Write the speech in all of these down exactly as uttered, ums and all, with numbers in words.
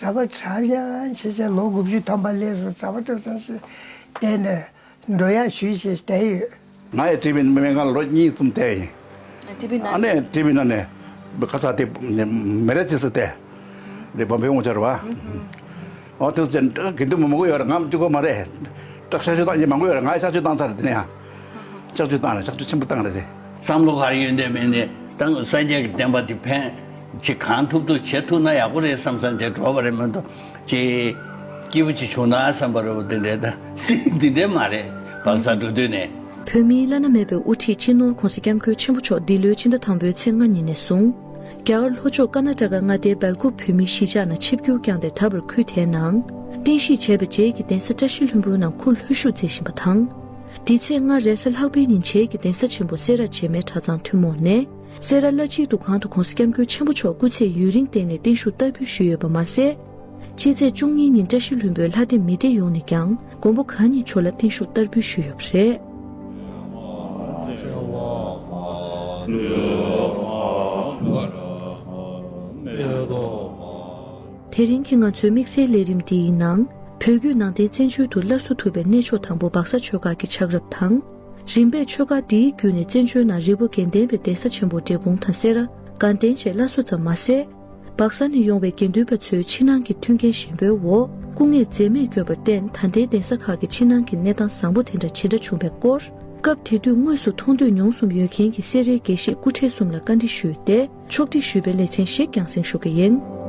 གྲྭ་པ་གྲྭ་ཡང་བྱས་བྱས་ལོ་དགུ་བཅུ་ཐམ་པ་སླེབས་སོང་། གྲྭ་པ་གྲྭ་ཚང་ཞིག་བསྡད་ནས་འགྲོ་ཡག་ཞུས་བྱས་བསྡད་ཡོད། ང་ཡི་ཊི་བི་སྨན་ཁང་ལ་ལོ་གཉིས་གསུམ་བསྡད་ཡིན། ཊི་བི་ན་ཨ་ནི་ཊི་བི་ན་ནས་ཁ་ས་དེ་མི་རེ་ཅི་སི་དེ་རེ་བམ་པའི་ངོ་ཆར་བ། ཨོ་དེ་ཚོ་དགེ་འདུན་མང་པོ་ཡོད་རེད། ང་གཅིག་པོ་མ་རེད། སྐྲག་ཤ་ཤོད་སྟངས་ཡིན་མང་པོ་ཡོད་རེད། ང་ཡི་གཤག་བཅོས་བཏང་ཚར་རེད། དེ་ནས་ཡང་གཤག་བཅོས་བཏང་རེད། གཤག་བཅོས་ཆེན་པོ་བཏང་རེད་དེ། བསམ་བློ་ག་རེ་ཡོད་འདོད་མེད་ནས་ད་སངས་རྒྱས་ཀྱི་བསྟན་པ་འདི་ཕན་ཅིག་གང་ཐུབ་ཐུབ་བྱེད་ཐུབ་ན་ཡག་པོ་རེད་བསམ་བསམ་བྱས་འགྲོ་བ་རེད་མ་གཏོགས་ཅིག་སྐྱིད་པོ་ཅིག་བྱུང་ན་བསམ་པ་རེད་པ། དེ་འདྲས་ད་འདི་འདྲས་མ་རེད། བག་ཚ་འགྲོ་དུས་ནས། བོད་མིའི་བླ་ན་མེད་པའི་དབུ་ཁྲིད་སྤྱི་ནོར་༸གོང་ས་༸སྐྱབས་མགོན་ཆེན་པོ་མཆོག་འདི་ལོའི་ཕྱི་ཟླ་དང་པོའི་ཚེས་ལྔ་ཉིན་ནས་བཟུང་། རྒྱ་གར་ལྷོ་ཕྱོགས་ཀར་ན་ཊ་ཀ་མངའ་སྡེའི་སྦེལ་ཀོབ་བོད་མིའི་གཞིས་ཆགས་ནང་ཆིབས་བསྒྱུར་བསྐྱངས་ཏེ་ད་བར་ཁུལ་དེའི་ནང་རྟེན་གཞི་བྱས་པའི་རྗེས་ཀྱི་གདན་ས་བཀྲ་ཤིས་ལྷུན་པོའི་ནང་སྐུ་ལྷོད་བཞུགས་མཛད་བཞིན་པ་དང་། འདི་ཚེས་ལྔ་རེས་གཟའ་ལྷག་པའི་ཉིན་བྱེས་ཀྱི་གདན་ས་ཆེན་པོ་སེ་ར་བྱེས་མའི་གྲྭ་ཚང་ཐུན་མོང་ནས་སེ་ར་བླ་སྤྱིའི་འདུ་ཁང་དུ་༸གོང་ས་༸སྐྱབས་མགོན་ཆེན་པོ་མཆོག་སྐུ་ཚེ་ཡུན་རིང་བརྟན་ནས་བརྟན་བཞུགས་བསྟར་འབུལ་ཞུས་ཡོད་པ་མ་ཟད། ཕྱི་ཚེས་བཅུ་གཉིས་ཉིན་བཀྲ་ཤིས་ལྷུན་པོའི་ལྷ་སྡེ་མི་སྡེ་ཡོངས་ནས་ཀྱང་མགོན་པོ་གང་ཉིད་མཆོག་ལ་བརྟན་བཞུགས་བསྟར་འབུལ་ཞུས་ཡོད་པ་རེད། དེ་རིང་གི་ང་ཚོའི་དམིགས་བསལ་ལས་རིམ་འདིའི་ནང་། བོད་བརྒྱུད་ནང་བསྟན་བཙན་བྱོལ་དུ་སླར་གསོ་ཐུབ་པའི་གནས་མཆོག་དང་པོ་སྦག་ས་ཆོས་སྒར་གྱི་ཆགས་རབས་དང་། རིམ་པས་ཆོས་སྒར་འདིའི་བརྒྱུད་ནས་བཙན་བྱོལ་ནང་རིལ་བོ་དགེ་ལྡན་པའི་གདན་ས་ཆེན་པོ་འབྲས་སྤུངས་དང་སེ་ར། དགའ་ལྡན་བཅས་སླར་གསོ་ཙམ་མ་ཟད། སྦག་ས་ནས་ཡོང་བའི་དགེ་འདུན་པ་ཚོའི་ཕྱི་ནང་གི་མཐུན་རྐྱེན་ཞན་པོའི་འོག་སྐུ་ངལ་འཛེམས་མེད་བསྐྱོན་པར་བརྟེན། ད་ལྟའི་གདན་ས་ཁག་གི་ཕྱི་ནང་གི་གནས་སྟངས་བཟང་པོ་དེ་འདྲ་ཇི་འདྲ་བྱུང་བའི་སྐོར། སྐབས་དེ་དུས་དངོས་སུ་མཐོང་ཐོས་མྱོང་གསུམ་ཡོད་མཁན་གྱི་སེ་རའི་དགེ་བཤེས་སྐུ་ཕྲེང་གསུམ་ལ་བཀའ་འདྲི་ཞུས་ཏེ། ཕྱོགས་སྒྲིག་ཞུས་པའི་ལེ་ཚན་ཞིག་རྒྱང་སྲིང་ཞུ་གི་ཡིན།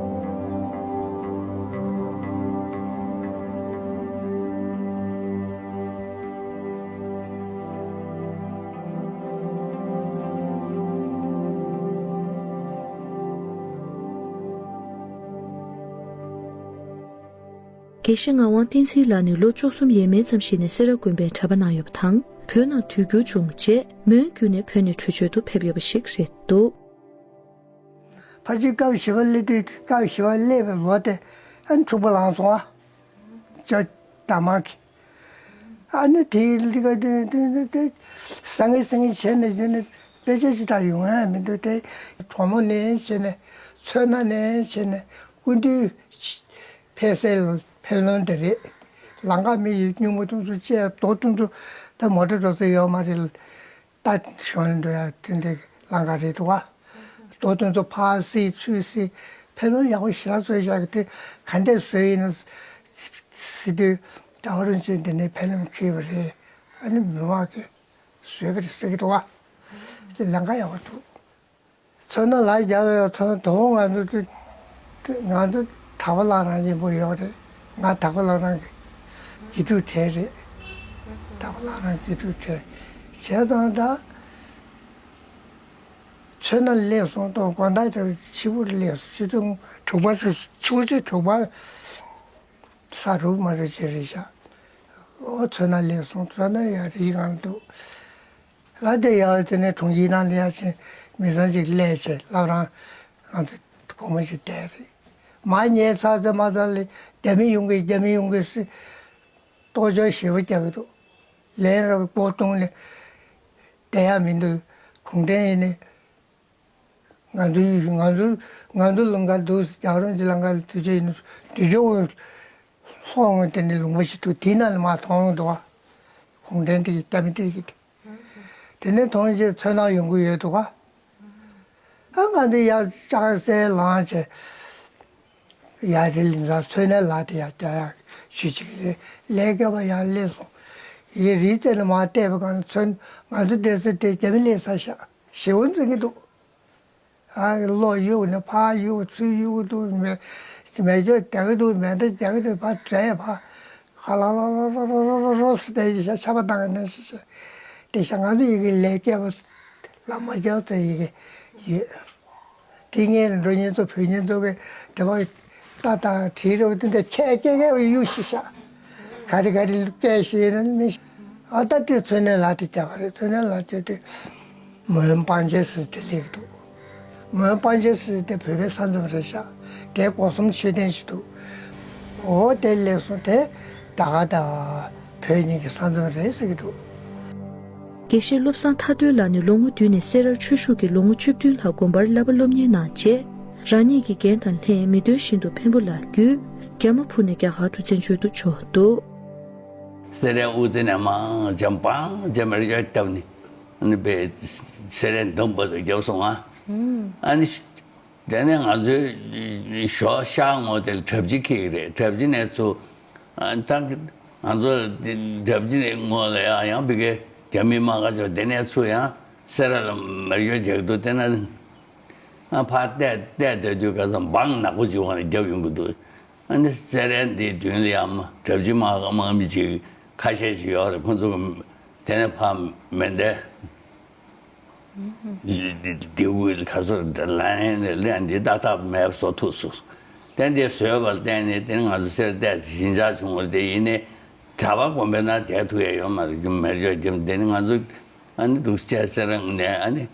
དགེ་བཤེས་ངག་དབང་བསྟན་འཛིན་ལགས་ནི་ལོ་བཅུ་གསུམ་ཡས་མས་ཙམ་ཞིག་ནས་སེ་ར་དགོན་པའི་གྲྭ་པ་གནང་ཡོད་པ་དང་། བོད་ནང་དུས་འགྱུར་བྱུང་རྗེས་མོན་བརྒྱུད་ནས་བོད་ནས་བྲོས་བྱོལ་དུ་ཕེབས་ཡོད་པ་ཞིག་རེད་འདུག། ཕལ་ཆེར་སྐབས་བཞི་པ་སླེབས་དུས། སྐབས་བཞི་པ་སླེབས་པའི་ལོ་དེ་ཨ་ནི་འཁྲུག་པ་ལངས་སོང་ཨ། ཇོ་དར་དམར་གྱི། ཨ་ནི་དེའི་ལི་ཀ་དེ་དེ་དེ་དེ་སང་ངེ་སང་ངེ་བྱས་ནས་བྱས་ནས་དཔེ་ཆ་ཅིག་ད་ཡོང་ཡ་མི་འདུག་སྟེ། གྲོ་མོ་ནས་བྱས་ནས་ཚོད་ན་ནས་བྱས་ནས་སྐུ་མདུན་ཕེབས་སའི་ཕེབས་ལམ་དེ་རེད། ལམ་ཁ་མི་ཡི་སྨྱུག་མ་དེ་ཚོ་བཅད། རྡོ་དེ་ཚོ་ད་མོ་ཊ་འགྲོ་ས་ཡོད་མ་རེད། རྟ་ཞོན་འགྲོ་ཡ་དེ་འདྲའི་ལམ་ཁ་རེད་འདུག་ག། རྡོ་དེ་ཚོ་ཕར་བསིལ་ཚུར་བསིལ། ཕེབས་ལམ་ཡག་པོ་ཞེ་དྲག་བཟོས་བཞག་གི། དེ་ག་འདྲས་བཟོས་ཡིན་ན་ཟེར་དུས། རྒྱལ་བ་རིན་པོ་ཆེ་འདི་ནས་ཕེབས་ལམ་ཁུལ་བ་རེད། ཨ་ནི་མི་དམངས་ཀྱིས་བཟོས་པ་རེད་ཟེར་གྱི་འདུག་ག། དེ་ལམ་ཁ་ཡག་པོ་འདུག། ཚོད་ན་ལ་རྒྱབ་ཡོད། ཚོད་ན་དོ་དགོང་ང་ཚོ་དེ་ང་ཚོ་གྲྭ་པ་ལག་རང་ཡིན་པོ་ཡོད་རེད། ང་གྲྭ་པ་ལག་རང་གི་དགེ་ཕྲུག་གྲས་རེད། གྲྭ་པ་ལག་རང་དགེ་ཕྲུག་གྲས་བྱས་ཙང་ད། ཚོད་ན་སླེབས་སོང་། ཏོ་དགོང་དག་དེར་ཕྱི་པོར་སླེབས་སོང་། ཆུ་ཚོད་དྲུག་པ་ཟེར། ཆུ་ཚོད་དྲུག་པ་ས་རུབ་མ་རུབ་ཅིག་རེད་ཤག། ཨོ་ཚོད་ན་སླེབས་སོང་། ཚོད་ན་ཡར་རི་སྒང་འདུག། ལ་དེ་ཡར་དེ་ནས་གྲོང་ཁྱེར་ནང་ལ་ཡར་ཕྱིན། མི་ཚང་ཅིག་སླེབས་བྱས་སློབ་རང་ང་ཚོ་དགོང་མོ་ཞིག་བསྡད་རེད། མར་ཉལ་ཚར་ཚར་མ་ཚར་ལ་རྒྱ་མི་ཡོང་གི། རྒྱ་མི་ཡོང་གི་ཟེར་གཏོར་ཆོག་ཞེ་པོ་རྒྱག་གི་འདུག། ལན་རེ་སྒོ་བརྡུངས་ནས་བསྡད་ཡ་མི་འདུག། གུང་ཁྲན་ཡིན་ནི། ང་ཚོའི་ང་ཚོ་ང་ཚོ་ལམ་ཁ་འདུག། རྒྱལ་བ་རིན་པོ་ཆེ་ལམ་ཁ་ལ་དུས་ཚོད་ཡིན་ན་དུས་ཚོད་ལྷོ་ངོས་དེ་ནས་ལུང་པ་ཞིག་འདུག། དེའི་ནང་ལ་མར་མཐོང་འདུག་ག། གུང་ཁྲན་དེ་གི་རྒྱ་མི་དེ་གི་དེ། དེ་ནས་མཐོང་རྗེས་ཚོད་ན་ཡོང་གི་ཡོད་འདུག་ག། ཨ་ང་ཚོ་ཡར་ལྕགས་སྲེག་ལངས་བྱས། ཡར་དེ་ལིང་ཚང་ཚོད་ནའི་ལ་དེ་ཡར་རྒྱག་ཡག་ཞུ་ཅིག་ཡོད། ལས་བརྒྱ་པ་ཡར་སླེབས་སོང་། ཡིན་རི་རྩེ་ནས་མར་བལྟས་པ་གང་ཚོད་ང་ཚོ་བསྡད་ས་དེ་རྒྱ་མི་སླེབས་ས་ཤག། ཞེ་པོ་འཛིན་གྱི་འདུག། ཨ་གློག་གཡུག་ནས་ཕར་གཡུག་ཚུར་གཡུག་འདུག། མེ་མེ་སྒྱོགས་རྒྱག་གི་འདུག། མེ་མདའ་རྒྱག་གི་འདུག། ཕར་བྲད་ཕར་ཧ་ལ་ལ་ལ་ལ་ལ་ལ་ལ་ཟེར་ཏེ་ཡིན་ཤག། ཆར་པ་བཏང་གི་ནས་ཤི་ཤག། དེ་ཤག་ང་ཚོ་ཡི་གེ་ལས་བརྒྱ་པ་ལ་མ་རྒྱག་ཚེ་ཡི་གེ་ཡོད། དེ་ངས་འགྲོ་ཉེན་ཚོ་བུད་ཉེན་ཚོ་གི་དེ་བ་ལྟ་དང་བྲིས་རོགས་དེ་འདྲ་ཁྱད་སྐད་སྐད་གཡུག་ཤི་ཤག། ག་རེ་ག་རེ་སྐད་ཤེས་ན་མི་ཤེས། ཨ་ད་དེ་ཚོད་ནའི་ལ་དེ་རྒྱག་པ་རེད། ཚོད་ནའི་ལ་དེ་དེ་མོན་སྤང་བྱེད་ཟེར་དེ་སླེབས་འདུག། མོན་སྤང་བྱེད་ཟེར་དེ་བོད་པའི་ས་མཚམས་རེད་ཤག། དེ་སྒོ་གསུམ་མཆོད་རྟེན་ཞིག་འདུག། འོ་དེ་སླེབས་སོང་། དེ་རྒྱ་གར་དང་བོད་གཉིས་ཀྱི་ས་མཚམས་རེད་ཟེར་གྱི་འདུག། དགེ་བཤེས་བློ་བཟང་ཐར་རྡོར་ལགས་ནི་ལོ་ངོ་བདུན་ནས་སེ་རར་ཆོས་ཞུགས་ཀྱིས་ལོ་ངོ་བཅུ་བདུན་ལྷག་དགོན་པར་བསླབ་པ་སློབ་གཉེར་གནང་རྗེས། རང་ཉིད་ཀྱི་འགན་དང་ལྷན་མི་འདོད་བཞིན་དུ་འཕན་པོ་ལ་བརྒྱུད། རྒྱ་མ་འཕུར་ནས་རྒྱ་གར་དུ་བཙན་བྱོལ་དུ་འབྱོར་འདུག་སེ་རའི་དབུ་རྩེ་ནས་མར་འཇམ་པང་འཇམ་མར་ཡར་བརྒྱབ་ནས་ཨ་ནི་པའི་སེ་རའི་འདམ་བར་དུ་བརྒྱབ་སོང་ང་། ཨ་ནི་དེ་ནས་ང་ཚོའི་ཞོགས་ཤག་ངོ་དེ་ལ་གྲབས་ཅི་འཁེལ་གི་རེད། གྲབས་ཅི་ནས་ཚུར་ཨ་ད་ང་ཚོ་གྲབས་ཅི་ནས་ངོ་ལ་ཡང་ཡང་བི་གའི་རྒྱ་མི་དམག་ཁ་ཆེ་བ་དེ་ནས་ཚུར་ཡང་སེ་ར་ལ་མར་ཡར་རྒྱག་འདུག་དེ་ན་ཨ་ཕར་བལྟས་བལྟས་བསྡད་དུས་ག་ཚོད་འབངས་ནག་པོ་ཅིག་འོང་ནས་བརྒྱབ་ཡོང་གི་འདུག་ཨ་ནི་སེ་རའི་འདིའི་མདུན་ལ་ཡང་གྲབས་ཅི་དམག་དམག་མི་ཅིག་ཁ་ཤས་ཤིག་ཡོད་རེད། ཁོ་ཚོ་གི་དེ་ནས་ཕར་མེ་མདའི་ལྡེ་གུ་ག་ཚོད་ལན་ནས་ལན་འདི་ཏག་ཏག་མེད་པ་བཟོ་ཐུབ་སོང་། དེ་འདི་བཟོས་པར་བརྟེན་ནས་དེ་ང་ཚོ་སེར་བལྟས་ཞི་འཇགས་བྱུང་བ་རེད། དེ་ཡིན་ནའི་གྲྭ་པ་དགོན་པའི་ནང་བསྡད་ཐུབ་ཡ་ཡོད་མ་རེད། མེར་སྐྱོགས་རྒྱབ་དེ་ནི་ང་ཚོ་ཨ་ནི་འདུག་སེ་སེ་ར་ནས་ཨ་ནི།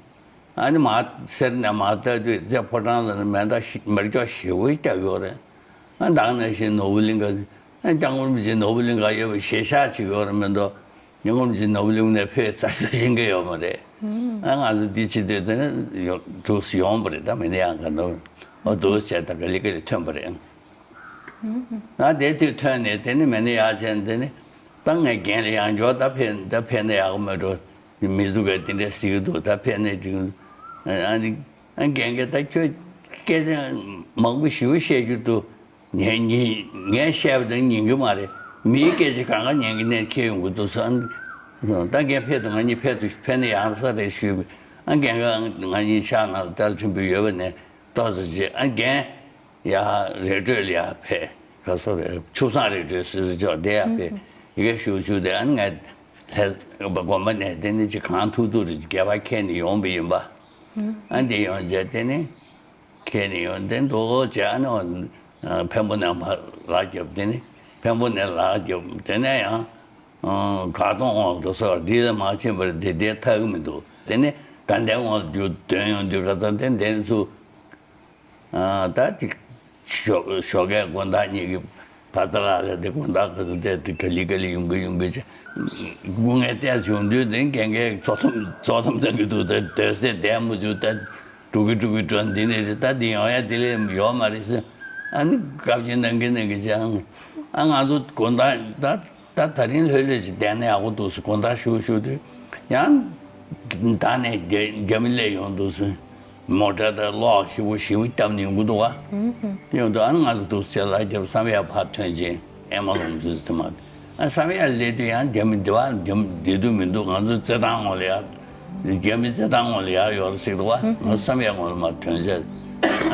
ཨ་ནི་མར་སེར་ནས་མར་ལྟ་དུས་རྩེ་ཕོ་བྲང་ལ་ནི་མེ་མདའ་ཞིག་མེ་སྒྱོགས་ཞེ་པོ་ཞིག་བརྒྱབ་ཡོད་རེད། ཨ་ད་ག་ནང་བཞིན་ནོར་བུ་གླིང་ག་ཨ་སྐྱབས་མགོན་རིན་པོ་ཆེ་ནོར་བུ་གླིང་ག་ཡོད་པའི་གཞིས་ཆགས་ཅིག་ཡོད་རེད་མི་འདུག་སྐྱབས་མགོན་རིན་པོ་ཆེ་ནོར་བུ་གླིང་ནས་ཕེབས་ཚར་ཚར་ཤེས་མཁན་ཡོད་མ་རེད། ཨ་ང་ཚོ་འདི་ཕྱི་དེ་དེ་ནས་ཡོང་འདུག་སེ་ཡོང་བ་རེད། ད་མི་ནི་ཡང་ག་འདུག་ཨོ་འདུག་སེ་བྱས་ད་ག་ལེ་ག་ལེ་ཐོན་པ་རེད། ཨ་དེ་དུས་ཐོན་ནས་དེ་ནི་མི་ནི་ཡང་བྱས་དེ་ནི་ད་ངས་རྒན་ལ་ཡང་འཇོག་ད་ཕེབས་ད་ཕེབས་ན་ཡག་པོ་མེད་འགྲོ། མི་ཚོ་གས་དེ་འདྲ་ཟེར་གྱི་འདུག་ད་ཕེབས་ནས་ཅིག་ཨ་ནི་ཨ་རྒན་གྱིས་ད་ཁྱོད་སྐད་ཆ་མང་པོ་ཞེ་པོ་བཤད་རྒྱུ་འདུག་ངས་ཉན་ངས་བཤད་པ་དེ་ཉན་གྱི་མ་རེད། མིའི་སྐད་ཆ་གང་ག་ཉན་གྱི་ནས་ཁྱེད་ཡོང་གི་འདུག་ཟེར། ད་རྒན་ཕེབས་དང་ང་གཉིས་ཕེབས་དང་ཕེབས་ན་ཡག་ས་རེད་ཞུས་པས། ཨ་རྒན་གྱིས་ང་གཉིས་ཤག་ནང་ལ་རྟ་ལ་ཕྲན་བུ་ཡོད་པ་ནས་ཏོག་ཙམ་བྱས། ཨ་རྒན་ཡར་རི་ཁྲོད་ལ་ཡར་ཕེབས། ག་སོ་རེད། ཆུ་བཟང་རི་ཁྲོད་ཟེར་ཟེར་ཅོག་དེ་ཡར་ཕེབས། ཡི་གེ་ཞུ་ཞུ་དེ་ཨ་ནི་ངས་ལྷ་དགོན་པ་ནས་དེ་ནི་ཅིག་གང་ཐུབ་ཐུབ་རེ་སྒལ་པ་འཁྱེར་ནས་ཡོང་པ་ཡིན་པ། ཨ་འདི་ཡོང་རྗེས་དེ་ནི་འཁྱེར་ནས་ཡོང་དེ་འདུག་བྱས། ཨ་ནི་འཕན་པོ་ནས་མར་ལག་བརྒྱབ། དེ་ནི་འཕན་པོ་ནས་ལག་བརྒྱབ། དེ་ནས་ཡང་གར་སྟོང་འོག་ཏུ་སོགས་འདི་ལ་མ་ཕྱིན་པར་དེ་དེ་ཐར་གི་མི་འདུག་དེ་ནི་དགའ་ལྡན་འོག་ཏུ་འདོན་ཡོང་དུས་ག་ཚོད་དེ་དེ་ཚོ། ཨ་ད་ཅིག་ཞོགས་ཞོགས་ཀས་དགོང་དག་གཉིད་ཀྱི་བ་ཙ་ལ་ལ་དེ་དགོང་དག་གི་དེ་དེ་ག་ལི་ག་ལི་ཡོང་གི་ཡོང་གི་བྱས། སྒུག་ངས་བལྟས་ཡོང་དུས་དེ་རྒན་གྱིས་ཚོགས་ཐམ་ཚོགས་ཐམ་བཏང་གི་འདུག་དེ་སྡོད་སའི་བསྡད་མི་བཅུག་ད་འགྲོ་གི་འགྲོ་གི་འགྲོ། འདི་ནས་རེད། ད་འདི་ཡོང་ཡ་དེ་ལས་ཡོད་མ་རེད་ཟེར། ཨ་ནི་སྐབས་ཀྱི་ནང་གི་ནང་གི་བྱས། ཨ་ང་ཚོ་དགོང་དག་ད། ད་ད་རིང་ལྷོད་ལྷོད་ཅིག་བསྡད་ན་ཡག་པོ་འདུག་ཟེར། དགོང་དག་ཞུ་ཞུ་དུས་ཡང་ད་ནས་རྒྱ་རྒྱ་མི་སླེབས་ཡོང་འདུག་ཟེར། མོ་ཊ་དང་གློག་ཞེ་པོ་ཞེ་པོ་བརྒྱབ་ནས་ཡོང་གི་འདུག་བ། དེ་ཡོང་དུས་ཨ་ནི་ང་ཚོ་འདུག་ཟེར་ལ་རྒྱབ་བསམ་ཡས་ཕར་ཐོན་རྗེས་ཨེ་མ་ལོང་དུས་དེ་མ། ཨ་བསམ་ཡས་སླེབས་དུས་ཡང་རྒྱ་མི་འདི་བ་རྒྱ་མི་བསྡད་དུས་མི་འདུག་ང་ཚོ་རྩེད་ཐང་ངོ་ལ་ཡར་རྒྱ་མི་རྩེད་ཐང་ངོ་ལ་ཡར་ཡོད་རེད་ཟེར་འདུག་བ། ང་བསམ་ཡས་ངོ་ལ་མར་ཐོན་རྗེས་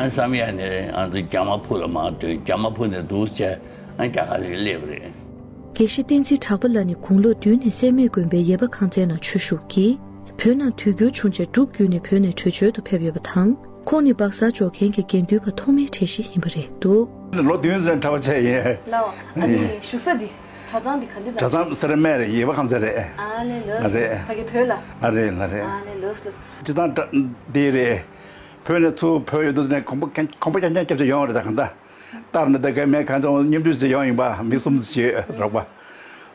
ཨ་བསམ་ཡས་ནས་ཨ་ཚོ་རྒྱ་མ་ཕུ་ལ་མར་ཐོན། རྒྱ་མ་ཕུ་ནས་འདུག་ཟེར། ཨ་རྒྱ་གར་ལ་སླེབས་པ་རེད། དགེ་བཤེས་བསྟན་འཛིན་གྲགས་པ་ལགས་ནི་དགུང་ལོ་བདུན་ནས་སེར་སྨད་དགོན་པའི་ཡེར་པ་ཁང་ཚན་ནང་ཆོས་ཞུགས་ཀྱིས། བོད་ནང་དུས་འགྱུར་བྱུང་རྗེས་འབྲུག་བརྒྱུད་ནས་བོད་ནས་བྲོས་བྱོལ་དུ་ཕེབས་ཡོད་པ་དང་། ཁོང་ནི་སྦག་སར་འབྱོར་མཁན་གྱི་དགེ་འདུན་པ་ཐོག་མའི་གྲས་ཤིག་ཡིན་པ་རེད་འདུག་ལོ་བདུན་ཙམ་གྲྭ་པ་བྱས་ཡིན། ལའོ། ཨ་ནི་བཞུགས་ས་འདི་གྲྭ་ཚང་འདི་ག་འདི་གྲྭ་ལ། ཚང་སེར་སྨད་རེད། ཡེར་པ་ཁང་ཚན་རེད། ཨ་ལེ་ལོས། ཨ་རེད། ཕ་གི་བོད་ལ། ཨ་རེད་ལ་རེད། ཨ་ལེ་ལོས་ལོས། སྤྱི་བཏང་འདི་རེད། བོད་ནས་ཚུར་བོད་ཡོད་དུས་ནས་ཁོང་པ་ཁོང་པ་རྐྱང་རྐྱང་སྐྱབས་བཅོལ་ཡོང་བ་རེད། ད་གང་ལྟར་ལྟར་ན་ད་ག་མེད་གང་ཚང་མཉམ་འདུས་བྱས་ཡོང་ཡིན་པ། མི་གསུམ་ཙམ་བྱས་རོགས་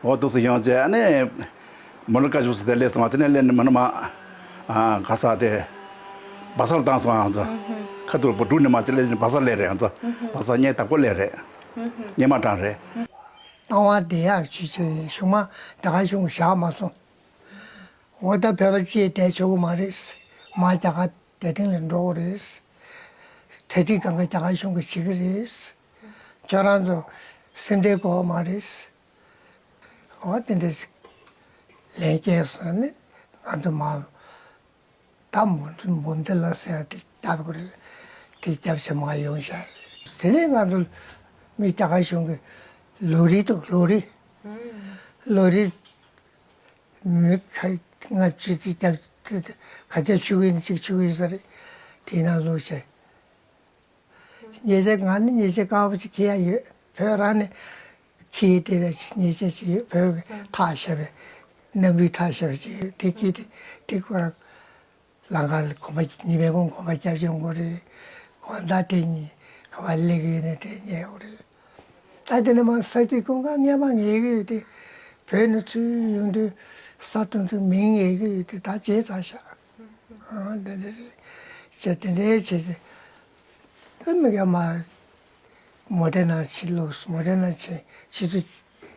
པ། འོ་འདུག་སེ་ཡོང་བྱས་ཨ་ནི་མོན་ལོ་བཀའ་བཞུགས་སུ་དེ་སླེབས་སོང་བ། དེ་ནས་སླེབས་ནས་མོན་ལོ་མ་ཨ་ག་ས་དེ་སྦག་སར་བཏང་སོང་། ཨ་ང་ཚོ་ཁ་ཐུག་པོ་འབྲུག་ནས་མ་ཅི་སླེབས་ནས་སྦག་སར་སླེབས་རེད། ང་ཚོ་སྦག་སར་ཉེ་དག་པོ་སླེབས་རེད། སྔོན་མ་གྲངས་རེད། བཏང་བ་བསྡད་ཡག་ཅིག་བྱས་ཡིན། གཞུག་མ་རྒྱ་གར་གཞུང་གིས་བཞག་མ་སོང་། འོ་ད་བོད་པ་གཅིག་བསྡད་ཆོག་གི་མ་རེད། མར་རྒྱ་གར་དེ་ཐེངས་ལ་འགྲོ་དགོས་རེད། གྲ་སྒྲིག་གང་ག་རྒྱ་གར་གཞུང་གིས་བྱེད་ཀྱི་རེད། ཁྱོད་རང་ཚོ་སེམས་ཁྲལ་དགོས་མ་རེད། འོ་དེ་འདྲ་ཞིག་ལན་བསྐྱལ་སོང་ནས་ང་ཚོ་མར་ད་མུ་མུ་མདེ་ལ་ཟེར་ཡ་དེ་བརྒྱབ་དགོས་རེད། དེ་བརྒྱབ་བྱས་མར་ཡོང་ཤག་དེ་ནས་ང་ཚོ་མི་རྒྱ་གར་གཞུང་གི་ལོ་རི་འདུག་ལོ་རི། ལོ་རི། མི་ཁ་ལྔ་བཅུ་ཙམ་རྒྱབ། ག་ཚད་ཆུ་གི་ཡིན་གཅིག་ཆུ་གི་ཡིན་ས་རེད། དེའི་ནང་བླུགས་བྱས། ཉེས་ཆད་ང་ནི་ཉེས་ཆད་དཀར་པོ་ཅིག་འཁྱེར་ཡ་ཡོད། བོད་རང་ནས་འཁྱེར་བསྡད་པའི་ཉེས་ཆད་ཅིག་ཡོད། བོད་ཀྱི་ཐག་བཞག་པའི་གནམ་གྲུའི་ཐག་བཞག་པ་ཅིག་ཡོད། དེ་འཁྱེར་ཏེ་དེ་ཁོ་རང་ལམ་ཁ་ལ་གོམ་པ་ཉི་མའི་གུང་གོམ་པ་རྒྱབ་ཡོང་དགོས་རེད། དགོང་དག་དེ་ཉིན་ག་པར་སླེབས་ཀྱི་ཡོད་ན་དེ་ཉལ་དགོས་རེད། ད་དེ་ནས་མར་ས་ཚིགས་ཀུན་དགའ་སྔས་མ་ངེས་ཀྱི་ཡོད་དེ། བོད་ནས་ཚུར་ཡོང་དུས་ས་སྟོང་ཚུར་མིང་ངེས་ཀྱི་ཡོད་དེ། ད་བརྗེད་ཚར་ཤག་ཨ་དེ་འདྲ་རེད། བྱས་དེ་འདྲའི་བྱས་ཚེ། བོད་མི་ག་མ་མོ་ཊའི་ནང་ཕྱིན་ལོག་མོ་ཊའི་ནང་ཕྱིན་ཕྱི་དྲོ་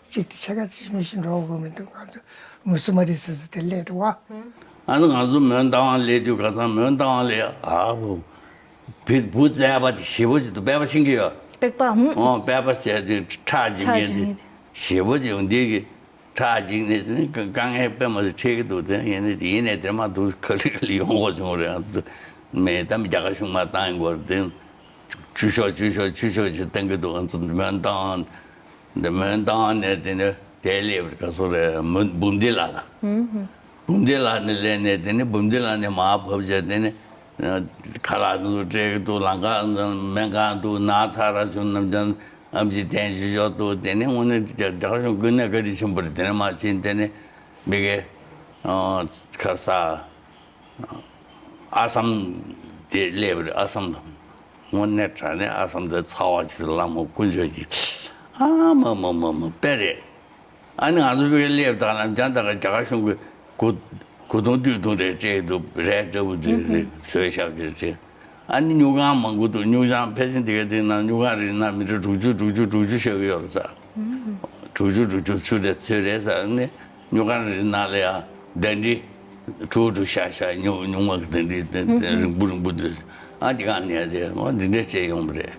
གཅིག་དེ་ཕྱེད་ཀ་གཅིག་མི་ཤི་འགྲོ་དགོས་མི་འདུག་ང་ཚོ་མུ་སུ་མ་རི་ཟེར་ཟེར་དེ་སླེབས་འདུག་བ། ཨ་ནི་ང་ཚོ་མོན་རྟ་དབང་སླེབས་དུས་ག་ཚང་མོན་རྟ་དབང་སླེབས་ཨ་བོ། བུ་བུ་བཙས་པ་དེ་ཞེ་པོ་ཅིག་འདུག་པད་པ་ཤེས་ཀྱི་ཡོད། པད་པ་ཧུམ། ཨོ་པད་པ་ཟེར་དུས་ཁྲག་ཅིག་ཁྲག་ཉེ་ཅིག་དེ་ཉེ་དེ། ཞེ་པོ་ཅིག་འདི་གི་ཁྲག་ཅིག་ནི་དཀའ་ངལ་དཔེ་མ་སྲིད་འཕྲད་ཀྱི་འདུག་དེ་ཡིན་ནི་ཡིན་ནས་དེ་མ་འདུག་ག་ལེ་ག་ལེ་ཡོང་དགོས་བྱུང་རེད། ཨ་ཙི་མེད་ད་རྒྱ་གར་གཞུང་མ་བཏང་ཡིན་དགོས་རེད་དེ། ཆུ་ཤོག་ཆུ་ཤོག་ཆུ་ཤོག་ཅིག་བཏང་གི་འདུག་ཨ་ཙི་མོན་རྟ་དབང་འདི་མོན་རྟ་དབང་ནས་དེ་ནས་དེ་སླེབས་རེད། ག་སོ་རེད། མུ་འབུམ་སྡེ་ལ་ལ། འབུམ་སྡེ་ལ་ནས་སླེབས་ནས་དེ་ནས་འབུམ་སྡེ་ལ་ནས་མར་བབས་བྱས་དེ་ནས་ཁ་ལག་འདུག་སྤྲད་ཀྱི་འདུག་ལམ་ཁ་སྨན་ཁང་འདུག་ན་ཚ་ར་བྱུང་ནམ་རྒྱུན་ཨམ་ཆི་བསྟེན་བྱེད་ཆོག་འདུག་དེ་ནས་དངོས་གནས་རྒྱ་གར་གཞུང་ཀུན་ནས་བཀའ་དྲིན་ཆེན་པོ་རེད། དེ་ནས་མར་ཕྱིན་དེ་ནས་མི་གེ་ཁར་ས། ཨ་སམ་དེ་སླེབས་རེད། ཨ་སམ་དང་དངོས་གནས་དྲང་གནས་ཨ་སམ་དེ་ཚ་བ་ཅིག་བླ་མ་དཀོན་མཆོག་གིས་ཨ་མ་མ་མ་མ་དཔེ་རེད། ཨ་ནི་ང་ཚོ་བོད་སླེབས་དང་ལམ་རྒྱང་དག་རྒྱ་གར་གཞུང་གི་གོ་གོ་དུང་སྟོད་དུང་རེ་སྤྲད་འདུག་རས་འདྲ་བོ་རེ་རེ་བཟོས་བཞག་རེ་རེ། ཨ་ནི་སྨྱུག་ཁང་མང་པོ་འདུག་སྨྱུག་ཁང་ཕལ་ཆེར་དེ་ག་དེ་ནང་སྨྱུག་ཁང་རེ་ནང་མི་ཁྲི་དྲུག་ཅུ་དྲུག་ཅུ་དྲུག་ཅུ་བཞག་གི་ཡོད་རེད་ས། དྲུག་ཅུ་དྲུག་ཅུ་ཚུར་རེ་ཚུར་རེ་ས་ནི། སྨྱུག་ཁང་རེ་ནང་ལ་ཡང་གདན་འདྲེན་གྲུ་གྲུ་ཤ་ཤ་སྨྱུག་སྨྱུག་མ་གི་གདན་འདྲེན་དེ་དེ་རིང་པོ་རིང་པོ་འདུག་ཨ་འདི་གང་ནས་རེད། ཨོ་འདི་འདྲས་བྱས་ཡོང་བ་རེད།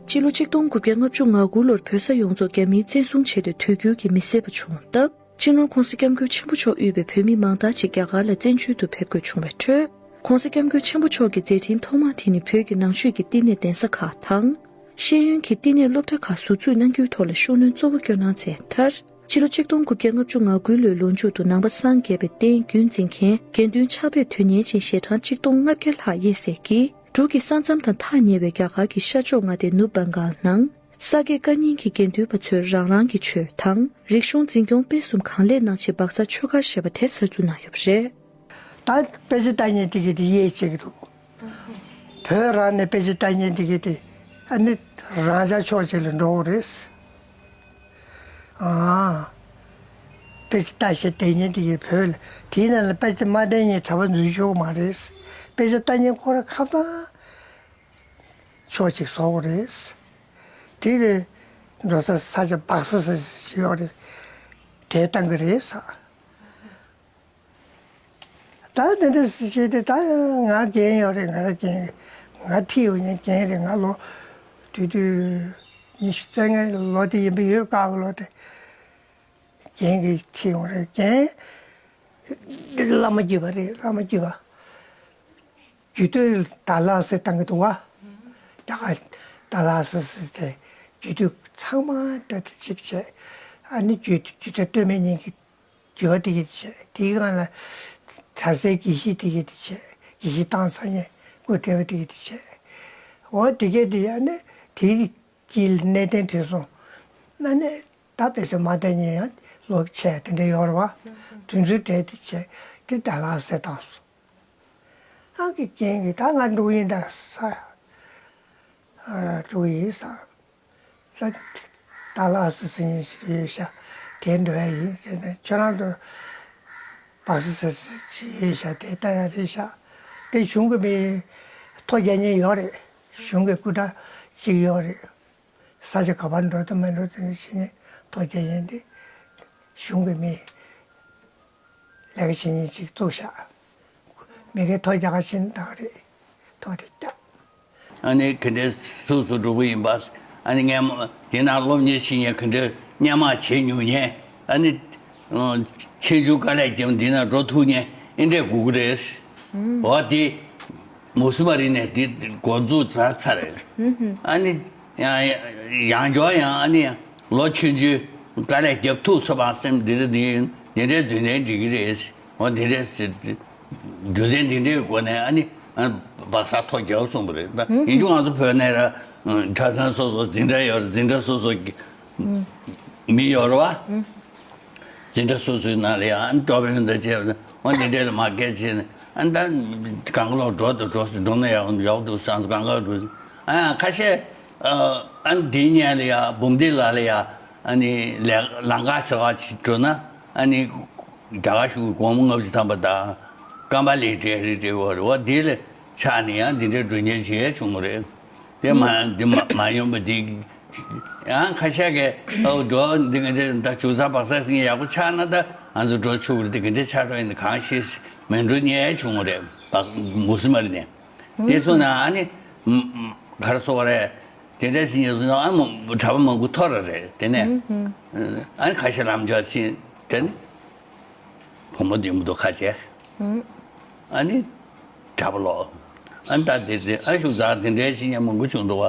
སྤྱི་ལོ་ཆིག་སྟོང་དགུ་བརྒྱ་ལྔ་བཅུ་ང་དགུ་ལོར་བོད་ས་ཡོངས་རྫོགས་རྒྱ་མིས་བཙན་བཟུང་བྱས་ཏེ་དུས་འགྱུར་གྱིས་མི་བཟད་པ་བྱུང་སྟབས། སྤྱི་ནོར་༧གོང་ས་༧སྐྱབས་མགོན་ཆེན་པོ་མཆོག་དབུས་པའི་བོད་མི་མང་དག་ཅིག་རྒྱ་གར་ལ་བཙན་བྱོལ་དུ་ཕེབས་དགོས་བྱུང་བའི་ཁྲོད། ༸གོང་ས་༸སྐྱབས་མགོན་ཆེན་པོ་མཆོག་གི་མཛད་འཕྲིན་ཐོག་མ་དེ་ནི་བོད་ཀྱི་ནང་ཆོས་ཀྱི་བསྟི་གནས་གདན་ས་ཁག་དང་། ཤེས་ཡོན་གྱི་བསྟི་གནས་སློབ་གྲྭ་ཁག་ཟུར་འཛུགས་གནང་རྒྱུའི་ཐོག་ལ་ཤུགས་སྣོན་གཙོ་བོ་བསྐྱོན་གནང་མཛད་མཐར། ཕྱི་ལོ་ཆིག་སྟོང་དགུ་བརྒྱ་ལྔ་བཅུ་ང་དགུ་ལོའི་ལོ་མཇུག་ཏུ་ནང་པ་སངས་རྒྱས་པའི་རྟེན་རྒྱུན་འཛིན་མཁན་དགེ་འདུན་ཕྱག་དཔེ་དོན་གཉེར་ཅན་ཞལ་གྲངས་ཆིག་སྟོང་ལྔ་བརྒྱ་ལྷག་དབྱེ་གསལ་གྱིས་འབྲུག་གི་ས་མཚམས་དང་ཐག་ཉེ་བའི་རྒྱ་གར་གྱི་ཤར་ཕྱོགས་མངའ་སྡེ་ནུབ་བྷང་གཱལ་ནང་། ས་དགེ་བཀའ་རྙིང་གི་དགེ་འདུན་པ་ཚོས་རང་རང་གི་ཆོས་དང་རིག་གཞུང་འཛིན་སྐྱོང་སྤེལ་གསུམ་གང་ལེགས་གནང་ཆེད་སྦག་ས་ཆོས་སྒར་ཞེས་པ་དེ་གསར་འཛུགས་གནང་ཡོད་པ་རེད། ད་དཔེ་ཆ་ལྟ་མཁན་དེ་གི་དེ་དབྱེ་བྱེད་ཀྱི་འདུག་བོད་རང་ནས་དཔེ་ཆ་ལྟ་མཁན་དེ་གི་དེ་ཨ་ནི་རང་ཅག་ཕྱོགས་གཅིག་ལ་འགྲོ་གི་རེད། ཨ། དཔེ་ཆ་ལྟ་ཞེས་བསྡད་མཁན་དེ་གི་བོད་ལ་དེའི་ནང་ལ་དཔེ་ཆ་མ་ལྟ་མཁན་གྲྭ་པ་འཛུལ་ཆོག་གི་མ་རེད། དཔེ་ཆ་ལྟ་མཁན་ཁོ་རང་ཁ་སང་ཕྱོགས་གཅིག་བཟོ་གི་རེད། དེ་རེད། འགྲོ་ས་ས་ཆ་སྦག་ས་ས་ཞིག་ཡོད་རེད། དེ་བཏང་གི་རེད་ས། ད་འདི་འདྲ་ཞིག་བྱས་ཏེ་ད་ང་རྒན་ཡོད་རེད། ང་རང་རྒན། ང་ཁྲིད་ཡོང་མཁན་རྒན་རེད། ང་ལོ་དུས་དུས་ཉི་ཤུ་རྩ་ལྔ་ལོ་དེ་ཡིན་པ་ཡོད། ཀ་གི་ལོ་དེ་རྒན་གྱིས་ཁྲིད་ཡོང་རེད། རྒན་འདི་བླ་མ་རྒྱུད་པ་རེད། བླ་མ་རྒྱུད་པ། རྒྱུད་སྟོད་ད་ལག་ཟེར་བཏང་གི་འདུག་བ། རྒྱ་གར་ད་ལག་ཟེར་ཟེར་དེ་རྒྱུད་སྟོད་ཚང་མ་ད་དེ་གཅིག་བྱས། ཨ་ནི་རྒྱུད་རྒྱུད་སྟོད་སྟོད་སྨད་གཉིས་ཀྱི། འགྱུར་བ་དེ་གི་བྱས། དེའི་སྒང་ལ་གྲྭ་སའི་དགེ་བཤེས་དེ་གི་དེ་བྱས། དགེ་བཤེས་བཏང་ཚར་ནས་སྐུ་བགྲེས་པ་དེ་གི་དེ་བྱས། འོ་དེ་གས་དེ་ཡང་ནི་དེའི་དཀྱིལ་གནས་བརྟན་བགྲེས་སོང་། ན་ནས་ད་དཔེ་ཆ་མ་བལྟས་ནས་ཡང་ལོ་ཆེ་དེ་འདྲ་ཡོད་རེད་བ། དེ་ཚོའི་གྲས་དེ་བྱས་དེ་ད་ལག་ཟེར་བཏང་སོང་། ཨང་ཀི་རྒན་གྱིས་ད་ང་འགྲོ་ཡིན་ད་ས། ཨ་འགྲོ་ཡིན་ས། ད་ད་ལག་ཟེར་ཟེར་ཡིན་ཞིག་ཡོད་ཤག་དེ་འགྲོ་ཡ་ཡིན་ཟེར་ནས་ཁྱོད་རང་ཚོ་སྦག་ས་ཟེར་ཟེར་ཅིག་ཡོད་ཤག་དེ་ལྟ་ཡ་རེད་ཤག་དེ་གཞུང་གི་མི་ཐོ་རྒྱག་མཁན་ཡོད་རེད། གཞུང་གི་སྐུ་དྲག་ཅིག་ཡོད་རེད། ས་ཆ་ག་པར་འགྲོ་དང་མི་འགྲོ་དེ་འདྲ་བྱེད་མཁན་ཐོ་རྒྱག་མཁན་དེ་གཞུང་གི་མི། ལས་ཀ་བྱེད་མཁན་ཅིག་བཙུགས་ཤག་མི་ཁའི་ཐོ་རྒྱག་ག་ཕྱིན་བཏང་རེད། ཐོ་དེ་བརྒྱབ། ཨ་ནི་ག་འདྲའི་སུ་སུ་འགྲོ་གི་ཡིན་པ། ཨ་ནི་སྔན་མ་འདི་ན་སློབ་གཉེར་བྱེད་མཁན་ག་འདྲའི་སྔན་མ་བྱེད་མྱོང་མཁན། ཨ་ནི་ཆེ་ཆུང་དཀའ་ལས་བརྒྱབ་འདི་ན་འགྲོ་ཐུབ་མཁན་ཨེ་འདྲས་དགོས་ཀྱི་རེད། འོ་དེ་མུ་སུ་མ་རི་ནས་དེ་འགོ་འཛུགས་ཚར་ཚར་རེད། ཨ་ནི་ཡང་ཡང་སྐྱོར་ཡང་ཨ་ནི་ལོ་ཆུང་ཆུང་དཀའ་ལས་བརྒྱབ་ཐུབ་ཚོད་པ་སེམས་འདི་རེད། འདི་འདི་འདྲའི་རྫུན་གཏན་འགྲིག་གི་རེད། འོ་འདི་འདྲའི་རྒྱུ་མཚན་འདི་འདྲའི་སྒོ་ནས་ཨ་ནི་སྦག་ས་ཐོ་རྒྱབ་སོང་བ་རེད། ད་ཡིན་རྒྱུ་ང་ཚོ་བོད་ནས་ར་གྲྭ་ཚང་སོ་སོ་འཛིན་གྲྭ་ཡོད་རེད། འཛིན་གྲྭ་སོ་སོ་གི་མི་ཡོད་རེད་བ། འཛིན་གྲྭ་སོ་སོའི་ནང་ལ་ཡང་ཨ་ནི་ཏོ་བན་དང་བཅས་པ་འོ་འདི་འདྲའི་ལ་མ་སྐད་ཆེ་ནས་ཨ་ནི་ད་གང་ག་ལོག་འགྲོ་དང་འགྲོ་སྲིད་འགྲོ་ན་ཡག་ཡག་འདུག་བསམ་གང་ག་འགྲོ། ཨ་ཡང་ཁ་ཤས་ཨ་ནི་འདིའི་ཉལ་ལ་ཡ་འབུམ་སྡེ་ལ་ལ་ཡ་ཨ་ནི་ལས་ལམ་ཁ་ཟེར་བ་ཅིག་འགྲོ་ན་ཨ་ནི་རྒྱ་གར་གཞུང་གི་སྒོར་མོ་ལྔ་བཅུ་ཐམ་པ་དང་ཀམ་པ་ལི་སྤྲད་རེད་སྤྲད་འོ་རེད་བ། འདི་ལ་ཆགས་ནས་ཡང་འདི་འདྲའི་འགྲོ་ཉེན་བྱས་བྱུང་བ་རེད། དེ་མ་འདི་མ་མ་ཡོང་པ་འདི། ཡང་ཁ་ཤས་ཀྱིས་ཨོ་འགྲོ་འདི་ག་འདྲ་ད་ཅུང་ཟད་བག་ཚ་ཟིན་ཡག་པོ་ཆགས་ན་ད་ང་ཚོ་འགྲོ་ཆོག་གི་རེད། འདི་ག་འདྲ་ཆགས་འགྲོ་ཡིན་གང་ཤེས་མེད་འགྲོ་ཉེས་བྱུང་བ་རེད། བག་མུ་སི་མ་རེད་ནས་དེ་སོང་ན་ཨ་ནི་ག་རེ་ཟེར་དགོས་རེད། དེ་འདྲ་ཟིན་ཡོད་སོང་ན་ཨ་མ་གྲྭ་པ་མང་པོ་ཐོར་རེད། དེ་ནས་ཨ་ནི་ཁ་ཤས་ལམ་འཇོག་ཕྱིན་དེ་ནི། བུ་མོ་འདི་མོ་འདུག་ཁ་ཆེ། ཨ་ནི། གྲྭ་པ་ལོག་ཨ་ནི་ད་དེ་ཚེ་ཨ་ཤུག་ཛར་དེ་འདྲའི་ཤི་ཉན་མང་པོ་བྱུང་འདུག་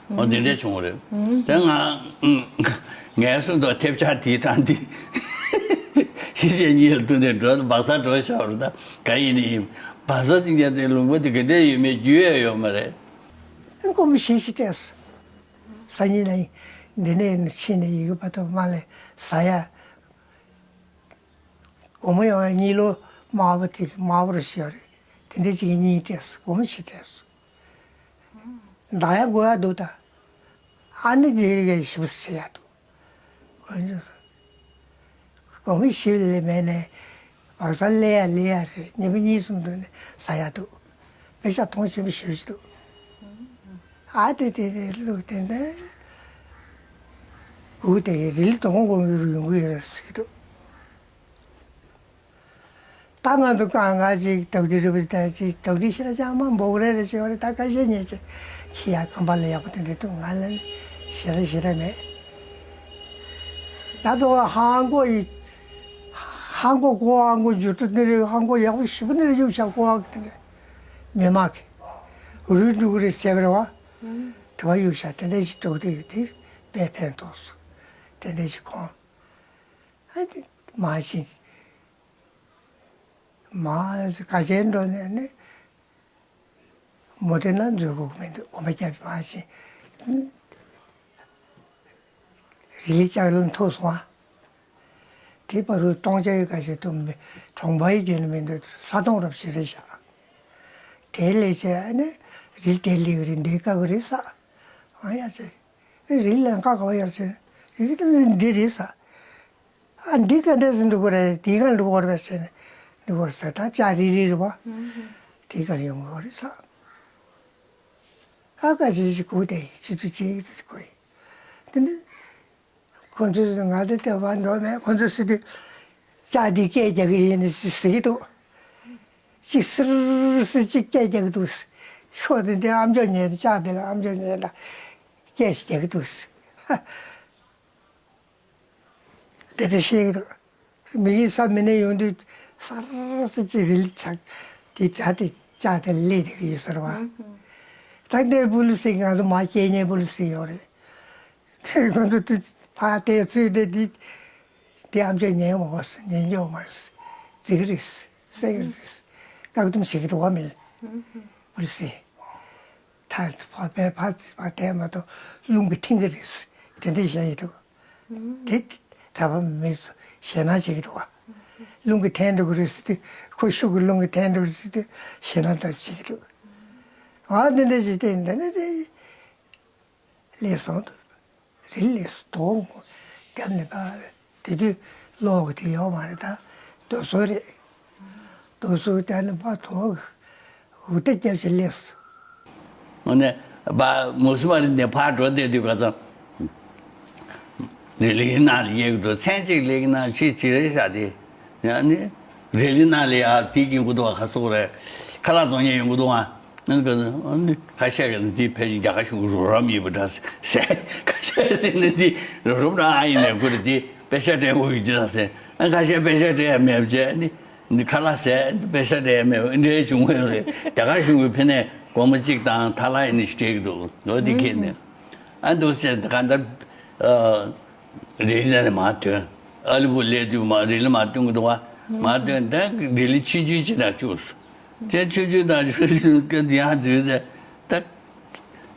བ། འོ་དེ་འདྲའི་བྱུང་བ་རེད། དེ་ང་ངའི་སུན་དུ་ཐེབས་ཆག་དེའི་གྲངས་དེ་ཤི་བྱེད་གཉིས་ལ་བསྟུན་ནས་འགྲོ་བག་ས་འགྲོ་ཤག་རུ་ད་ག་ཡིན་ནི་ཡིན། བག་ས་ཅིག་ཉན་དེ་ལུང་པ་དེ་ག་འདྲའི་ཡོད་མེད་རྒྱུས་ཡས་ཡོད་མ་རེད། སྐུ་མི་ཤི་ཤི་སྟེ། སང་ཉིན་ན་འདི་ནས་ཕྱིན་ནས་ཡི་གེ་བར་དུ་མ་ལས་ཟ་ཡ། སྒོར་མོ་ཡང་གཉིས་ལོ་དམར་པོ་དེ་དམར་པོ་རུ་ཤི་བ་རེད། དེ་འདྲ་ཅིག་གི་སྙིང་བྲེལ་སོང་། སྒོར་མོ་ཤི་བྲེལ་སོང་། འདག་ཡ་དགོས་ཡ་འདུག་ད། ཨ་ནི་དེ་རིགས་ཞིབ་བཤེར་ཡ་འདུག་དགོས་མཁོ་ཞིབ་ལས་མེད་ནས་བག་ས་ལས་ཡ་ལས་ཡ་རེད། ཉི་མ་གཉིས་གསུམ་འདུག་ནས་ཟ་ཡ་འདུག་དཔེ་ཆ་མཐོང་ཆེན་པོ་ཞིབ་ཞིག་འདུག་ཨ་དེ་དེ་དེ་ལུག་དེ་འདྲ། འུ་དེ་རི་ལི་དོ་དགོང་དགོང་གི་ཡོང་གི་ཡོད་རེད་ཟེར་གི་འདུག་ད་ང་ཚོ་གང་ག་ཅིག་དོག་དྲི་རི་བོ་དེ་ཅིག་དོག་དྲི་ཤི་ར་ཅང་མ་འབོག་རེ་རེ་བྱེད་པ་རེད། ད་ཁ་ཤས་ཉེ་ཆེ་ཁི་ཡ་ཁམས་པ་ལ་ཡག་པོ་དེ་འདྲ་འདུག་ང་ལ་ནི་ཤི་ར་ཤི་ར་མེད། ད་དོ་ཧང་གོ་ཡི་ཧང་གོ་གོ་ཧང་གོ་འཇུ་ཏུ་ནི་རེ་ཧང་གོ་ཡག་པོ་ཞིབ་པོ་ནི་རེ་གཡུག་ཤག་གོ་ཧང་དེ་འདྲ་མི་མ་གི་རུལ་འགྲོ་གི་རེད་ཟེར་བ་རེད་བ། དེ་བ་གཡུག་ཤག་དེ་འདྲ་ཞིག་འདུག་དེ་ཡོད་དེ་དཔེ་ཕན་ཐོགས་སོང་། དེ་འདྲ་ཞིག་ཁོང་ཨ་དེ་མ་ཤེས། མ་ག་ཅན་འགྲོ་ནས་ནི་མོ་དེ་ན་འཛུལ་དགོས་མི་འདུག་འོ་མ་རྒྱབ་མ་ཤེས། རི་ལི་ལྕགས་ལམ་ཐུག་སོང་ཨ། དེ་བར་དུ་སྟོང་ཆ་ཡོད་ག་ཞིག་ཐུག་མི་གྲོང་པ་ཡི་རྒྱུན་མི་འདུག་ས་སྟོང་རབ་ཞིག་རེད་ཤག་དེ་ལས་བྱས་ཨ་ནི་རི་དེ་ལི་རི་འདི་ཀ་གི་རེད་ས། ཨ་ཡ་ཆེ། རི་ལ་ཀ་ག་བ་ཡར་ཆེ། རི་དེ་འདི་རེད་ས། ཨ་འདི་ག་འདྲ་ཟིན་འགྲོ་གི་རེད། དེ་ག་འགྲོ་གི་རེད་ཟེར་ནས་འགྲོ་གི་རེད་ཟེར། ད་ལྕགས་རི་རི་རེད་བ། དེ་ག་ཡོང་གི་རེད་ས། ཨ་ཀ་ཅི་ཞིག་གོ་དེ་ཅི་ཐུ་ཅི་ཅི་གོ་ཡི། དེ་ནི་ཁོ་ཚོས་ང་དེ་ལྟ་བ་འགྲོ་མེད། ཁོ་ཚོས་སུ་དེ་ལྕགས་འདི་སྐད་རྒྱག་གི་ཡིན་ནི་ཟེར་གི་འདུག་ཅིག་སིར་སིར་ཅིག་སྐད་རྒྱག་གི་འདུག་ཤོག་དེ་འདི་ཨམ་ཅོག་ཉན་ལྕགས་དེ་ལ་ཨམ་ཅོག་ཉན་ལ་སྐད་ཞིག་རྒྱག་གི་འདུག་དེ་འདྲ་བཤད་ཀྱི་འདུག་མི་ཡི་ས་མི་ནས་ཡོང་དུས་སར་སི་ཅི་རི་ལི་ཆག་དེ་དྲ་དེ་ལྕགས་དེ་ལས་དེ་གི་ཡོད་ཟེར་བ། ད་འདྲའི་པུ་ལི་སི་ང་ཚོ་མ་སྐྱེས་ཉེ་པུ་ལི་སི་ཡོད་རེད། དེ་ཁོ་ཚོ་དུ་ཕ་དེ་ཚུལ་དེ་དེ་དེ་ཨམ་ཅོག་ཉན་འོང་ཟེར་ཉན་རྒྱུ་མ་རེད། ཟིག་རེད་ཟེར་གི་རེད། བཀག་སྡོམ་བྱེད་ཀྱི་འདུག་བ་མི་ལ་པུ་ལི་སི། ད་ཕ་ཕ་ཕ་ཕ་དེ་མ་གཏོགས་རླུང་གི་འཐེན་གི་རེད། དེ་འདྲ་བཤད་ཡི་འདུག་དེ་གྲྭ་པ་མི་ཚོ་ཞེད་སྣང་བྱེད་ཀྱི་འདུག་བ། རླུང་གི་འཐེན་འགྲོ་གི་རེད་ཟེར་དུས་ཁོ་ཤུགས་ཀྱི་རླུང་གི་འཐེན་འགྲོ་གི་རེད་ཟེར་དུས་ཞེད་སྣང་ད་བྱེད་ཀྱི་འདུག་ཨ་འདི་འདྲ་བྱེད་དེ་འདི་ནི་དེ་ལས་སོང་དུ་རི་ལས་སུ་དོ་རྒྱབ་ནས་པ། དེ་དུས་གློག་གི་དེ་ཡོད་མ་རེད། ད་རྡོ་སོལ་རེད། རྡོ་སོལ་དེ་ནི་པ་དོ་འུར་སྒྲ་བརྒྱབ་བྱས་སླེབས་སོང་། འོ་ནས་པ་མུ་སི་མ་རི་ནས་ཕར་འགྲོ་བསྡད་དུས་ག་ཚོད། རི་ལི་ནང་ལ་སླེབས་འདུག་མཚན་གཅིག་རི་ལི་ནང་ཕྱི་ཅི་རེད་ཤག་དེ། ཡང་ནི་རི་ལི་ནང་ལ་ཡ་དེ་ཡོང་གི་འདུག་ཁ་སོག་རེད། ཁ་ལག་བཙོང་མཁན་ཡོང་གི་འདུག་ཨ་ནི་ཁ་ཤས་ཀྱིས་འདི་ཕལ་ཆེར་རྒྱ་གར་གཞུང་གི་རོགས་རམ་ཡིན་པ་འདྲ་ཟེར། ཁ་ཤས་ཟེར་ནས་འདི་རོགས་རམ་རང་ཨ་ཡིན་ནས་ཁུར་འདི་དཔེ་ཆ་སྤྲད་དགོས་ཀྱི་འདུག་ཟེར། ཨ་ཁ་ཤས་དཔེ་ཆ་སྤྲད་ཡ་མེད་པ་བྱས་ནི། འདི་ཁ་ལག་ཟས་དཔེ་ཆ་སྤྲད་མེད་འདྲའི་བྱུང་བས་རེད། རྒྱ་གར་གཞུང་གིས་ཕི་ནས་སྒོར་མོ་གཅིག་དང་ཐ་ལག་ཡིན་ནི་ཞིག་སྤྲད་ཀྱི་འདུག་ལོ་འདི་ཁེལ་ནས། ཨ་འདུག་ཟེར་གང་ལྟར་རི་ལི་ནས་མར་ཐོན། ཨ་ལི་པོ་སླེབས་དུས་མར་རི་ལི་མར་ཐོན་གྱི་འདུག་བ། མར་ཐོན་ད་རི་ལི་ཆུང་ཆུང་ཅིག་ནང་བཅུག་དེ་ཆུང་ཆུང་ནང་བཅུག་ཡང་འཛུལ་ཟེར་ད།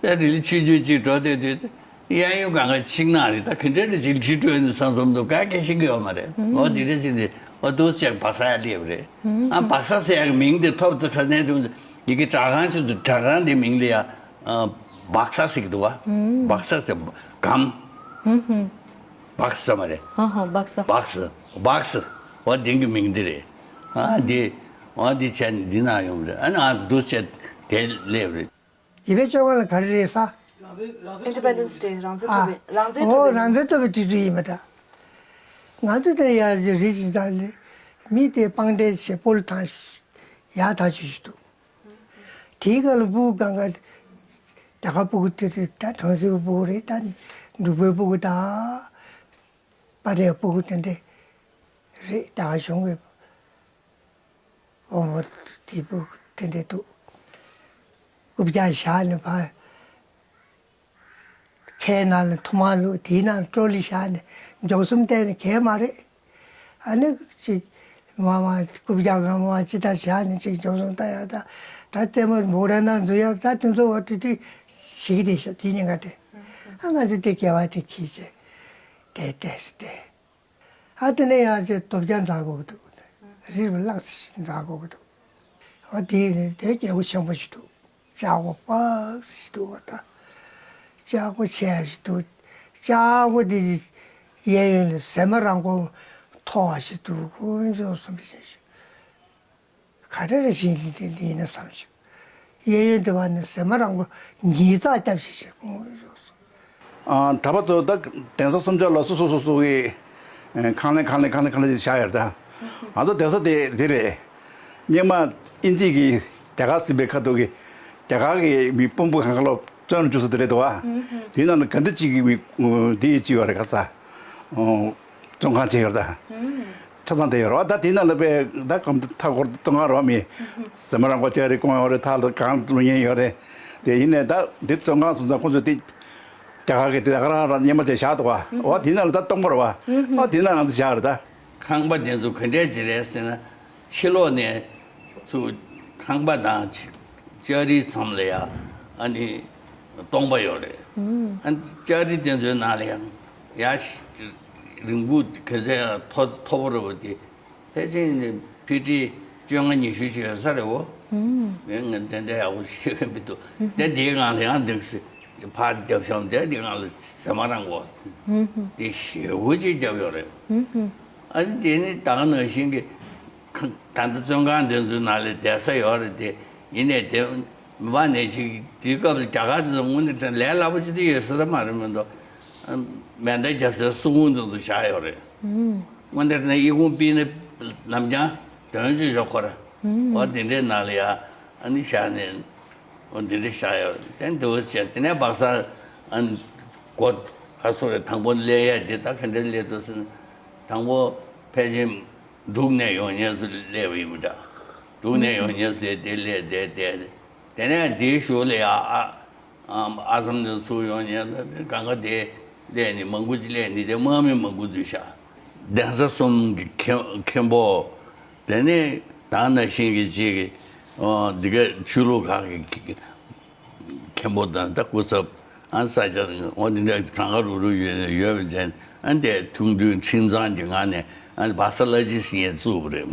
ད་རི་ལི་ཆུང་ཆུང་ཅིག་འགྲོ་བསྡད་དུས་གཡས་གཡོན་སྒང་ག་ཆིག་ནག་རེད། ད་ག་འདྲ་རེ་ཅིག་ལི་འགྲོ་ནས་བསམ་བསམ་འདུག་ག་སྐད་ཤེས་ཀྱི་ཡོད་མ་རེད། འོ་དེ་འདྲ་ཅིག་རེད། འོ་འདུག་ཅེས་བག་ས་ཡར་སླེབས་རེད། ཨ་བག་ས་ཟེར་ཡག་མིང་དེ་ཐོབ་ཚེ་ཁ་སྣའི་དུས་ཡི་གེ་སྦྲག་ཁང་ཆུ་ཚོད་སྦྲག་ཁང་དེ་མིང་ལ་ཡ་བག་ས་ཟེར་གྱི་འདུག་བ། བག་ས་ཟེར་གམ། བག་ས་མ་རེད། ཧ་ཧ་བག་ས། བག་ས། བག་ས། འོ་དེང་གི་མིང་འདི་རེད། ཨ་འདི་འོ་འདི་བྱས་ནས་འདི་ན་ཡོང་རེད། ཨ་ནི་ཨ་འདུག་ཅེས་དེ་སླེབས་རེད། ཡི་བའི་ཅོ་ག་ལ་ག་རེ་རེད་ས། Independence Day རང་བཙན་ཐོབ་པའི་རང་བཙན་ཨོ་ཐོབ་པའི་རང་བཙན་ཐོབ་པའི་དུས་ཚོད་ཡིན་པ་འདྲ། ང་ཚོ་དེ་ཡ་རི་ཅིག་ཙང་ལས་མི་དེ་སྤང་འདྲེན་བྱེད་སྤོ་ལོ་བཏང་ཡག་ཐག་ཆོད་ཞིག་འདུག་དེའི་སྐབས་ལ་སྤུ་གུ་གང་ག་རྒྱ་གར་སྤུ་གུ་དེ་རེད། ད་གྲོང་གསེབ་སྤུ་གུ་རེད། ད་འབྲུག་པའི་སྤུ་གུ་དང་། པ་རའི་སྤུ་གུ་དེ་འདྲས་རེད། ད་གཞུང་གི་དབང་པོ་དེ་སྤུ་གུ་དེ་འདྲས་འདུག་རྐུབ་བཀྱག་བཞག་ནས་ཕར་ཁའི་ནང་ལ་ཐུར་མ་བླུགས། དེའི་ནང་ལ་ཀྲོ་ལི་བཞག་ནས་མགྱོགས་གསུམ་བལྟས་ནས་གས་མ་རེད། ཨ་ནི་ཅིག་མ་མ་རྐུབ་བཀྱག་གང་མ་ཅི་ལྟར་བཞག་ནས་ཅིག་མགྱོགས་གསུམ་ལྟ་ཡག་ད་ད་རྩེད་མོ་འབོ་ར་ནང་འཛུལ་ཡག་ད་དེ་ཚོ་བ་དུས་དུས་བྱེད་ཀྱི་དེ་ཤ་དེ་ཉིན་ག་དེ་ཨ་ང་ཚོ་དེ་སྐྱེ་བ་དེ་ཁྱི་ཆེ་དེ་དེ་སི་དེ། ཨ་དེ་ནས་ཡང་ཅིག་རྡོ་བཀྱག་འཛེག་དགོས་ཀྱི་འདུག་རི་རུ་གླང་ཟེར་ཞིག་འཛེག་དགོས་ཀྱི་འདུག་ཨ་དེ་ནས་དེ་རྒྱལ་པོ་ཆེན་པོ་ཞིག་འདུག་ལྕགས་སྒོ་པགས་ཞིག་འདུག་བ་ད། ལྕགས་སྒོ་ཆེ་ཞིག་འདུག་ལྕགས་སྒོ་དེ་གཡས་གཡོན་ལ་ཟེ་མ་ར་མགོ་མཐོ་བ་ཞིག་འདུག་དཀོན་མཆོག་གསུམ་ཞིག་ཞིག་ག་རེ་རེ་བཞིན་ལི་ལི་ལི་ཡིན་ན་བསམ་ཞིག་གཡས་གཡོན་དེ་བ་ནི་ཟེ་མ་ར་མགོ་ཉིས་བརྩེགས་བརྒྱབ་ཞིག་ཞིག་དཀོན་མཆོག་གསུམ། ཨ་གྲྭ་པ་ཚོ་ད་གདན་ས་གསུམ་ཆར་ལ་སོ་སོ་སོ་སོ་གི་ཨེ་ཁང་ལེན་ཁང་ལེན་ཁང་ལེན་ཁང་ལེན་བཞག་ཡོད་རེད་ད། ང་ཚོ་གདན་ས་དེ་དེ་རེད། སྔོན་མ་དབྱིན་ཇི་གིས་རྒྱ་གར་ཟིན་པའི་ཁ་ཐུག་གི་རྒྱ་གར་གི་མི་དཔོན་པོ་གང་ག་ལོ་བཙོན་ལ་བཅུག་ས་དེ་རེད་དོ། དེའི་ནང་ལ་ག་འདྲ་ཅིག་གི་མི་དེ་ཡི་ཅི་ཡོད་རེད་ག་ས་བཙོན་ཁང་ཅིག་ཡོད་རེད་ད། ཆ་ཚང་དེ་ཡོད་རེད་བ། ད་དེའི་ནང་ལ་པའི་ད་གམ་མཐའ་འཁོར་བཙོན་ཁང་རེད་བ། མི་ཟེ་མ་ར་མགོ་ལྕགས་རི་ཀོང་ཡོད་རེད། ཐག་ལ་གང་ལུ་ཉན་ཡོད་རེད། དེ་ཡིན་ནས་ད་འདི་བཙོན་ཁང་སོང་ཙང་ཁོ་ཚོ་དེ་རྒྱ་གར་གི་དེ་ད་ག་རང་རང་སྔོན་མ་བྱས་བཞག་འདུག་བ། འོ་དེ་ནང་ལ་ད་སྟོང་པ་རེད་བ། འོ་དེ་ནང་ང་ཚོ་བཞག་རེད་ད། ཁང་པ་དེ་ཚོ་ག་འདྲས་ཅིག་རེད་ཟེར་ན། ཕྱི་ལོགས་ནས་ཚུར་ཁང་པ་དང་ལྕགས་རིའི་མཚམས་ལ་ཡ་ཨ་ནི་སྟོང་པ་ཡོད་རེད། ཨ་ནི་ལྕགས་རི་དེ་ཚོའི་ནང་ལ་ཡང་ཡ་རིང་པོ་ག་ཚད་མཐོ་མཐོ་པོ་རེད་བ། དེ་ཕལ་ཆེར་ནི་ཕི་ཊི་བཅོ་ལྔ་ཉི་ཤུ་ཅིག་ཡོད་ས་རེད་བ། ངས་ངས་དེ་འདྲ་ཡག་པོ་ཤེས་ཀྱི་མི་འདུག་དེ་དེའི་སྒང་ལ་ཡང་འདུག་སེ་ཕར་རྒྱབ་ཤོམ་དེ་དེའི་སྒང་ལ་ཟེ་མ་ར་མགོ་དེ་ཞེ་པོ་ཅིག་བརྒྱབ་ཡོད་རེད། ཨ་ནི་དེ་ནི་ད་ག་ནང་བཞིན་གྱི་ད་ལྟ་བཙོན་ཁང་དེ་ཚོའི་ནང་ལ་བསྡད་ས་ཡོད་རེད་དེ། ཡིན་ནའི་དེ་མ་ནས་ཅིག་དེའི་སྐབས་ལ་རྒྱ་གར་དེ་ཚོ་དངོས་གནས་དྲན་ལས་སླ་པོ་ཅིག་དེ་ཡོད་ས་རེད་མ་རེད་མི་འདུག་མེ་མདའ་རྒྱབ་སའི་སྲོག་ཁུང་དེ་ཚོ་བཞག་ཡོད་རེད། དངོས་གནས་ན་ཡི་གུང་པི་ནི་ནམ་རྒྱང་དོན་ཅིག་ཞོག་ཁོ་ར། འོ་དེ་འདྲའི་ནང་ལ་ཡ་ཨ་ནི་བཞག་ནས་འོ་དེ་འདྲ་བཞག་ཡོད་རེད། དེ་འདུག་བྱས་དེ་ནས་སྦག་ས་ཨ་ནི་སྒོ་ཨ་སོ་རེ་དང་པོ་སླེབས་ཡ་དེ་ད་ག་འདྲ་སླེབས་འདུག་ཟེར་ན། དང་པོ་ཕལ་ཆེར་འབྲུག་ནས་ཡོང་མཁན་ཚོ་སླེབས་པ་ཡིན་པ་འདྲ། འབྲུག་ནས་ཡོང་མཁན་ཚོས་དེ་སླེབས་བསྡད་བསྡད་དེ་ནས་དེའི་གཞུག་ལ་ཡ་ཨ་ཨ་ཨ་སམ་ནས་ཚུར་ཡོང་མཁན་ཚོ་གང་ག་དེ་སླེབས་ནས་མང་པོ་ཅིག་སླེབས་ནས་དེ་དམག་མི་མང་པོ་འཛུལ་ཤག་གདན་ས་གསུམ་གྱི་མཁན་མཁན་པོ། དེ་ནས་ད་ནང་བཞིན་གྱི་ཅིག་གི་འདི་ག་ཆོས་ལུགས་ཁག་གི་མཁན་པོ་དང་ད་སྐུ་ཚབ་ཨ་ས་སྐྱ་འོ་འདི་འདྲ་གང་ག་རུ་རུ་ཡོད་ཡོད་པ་ཅན་ཨ་འདས་ཐུགས་མཐུན་ཁྲིམས་གཙང་གི་ངང་ནས་ཨ་ནི་བག་ས་གླ་སྤྱི་ཟེར་མཁན་བཙུགས་པ་རེད།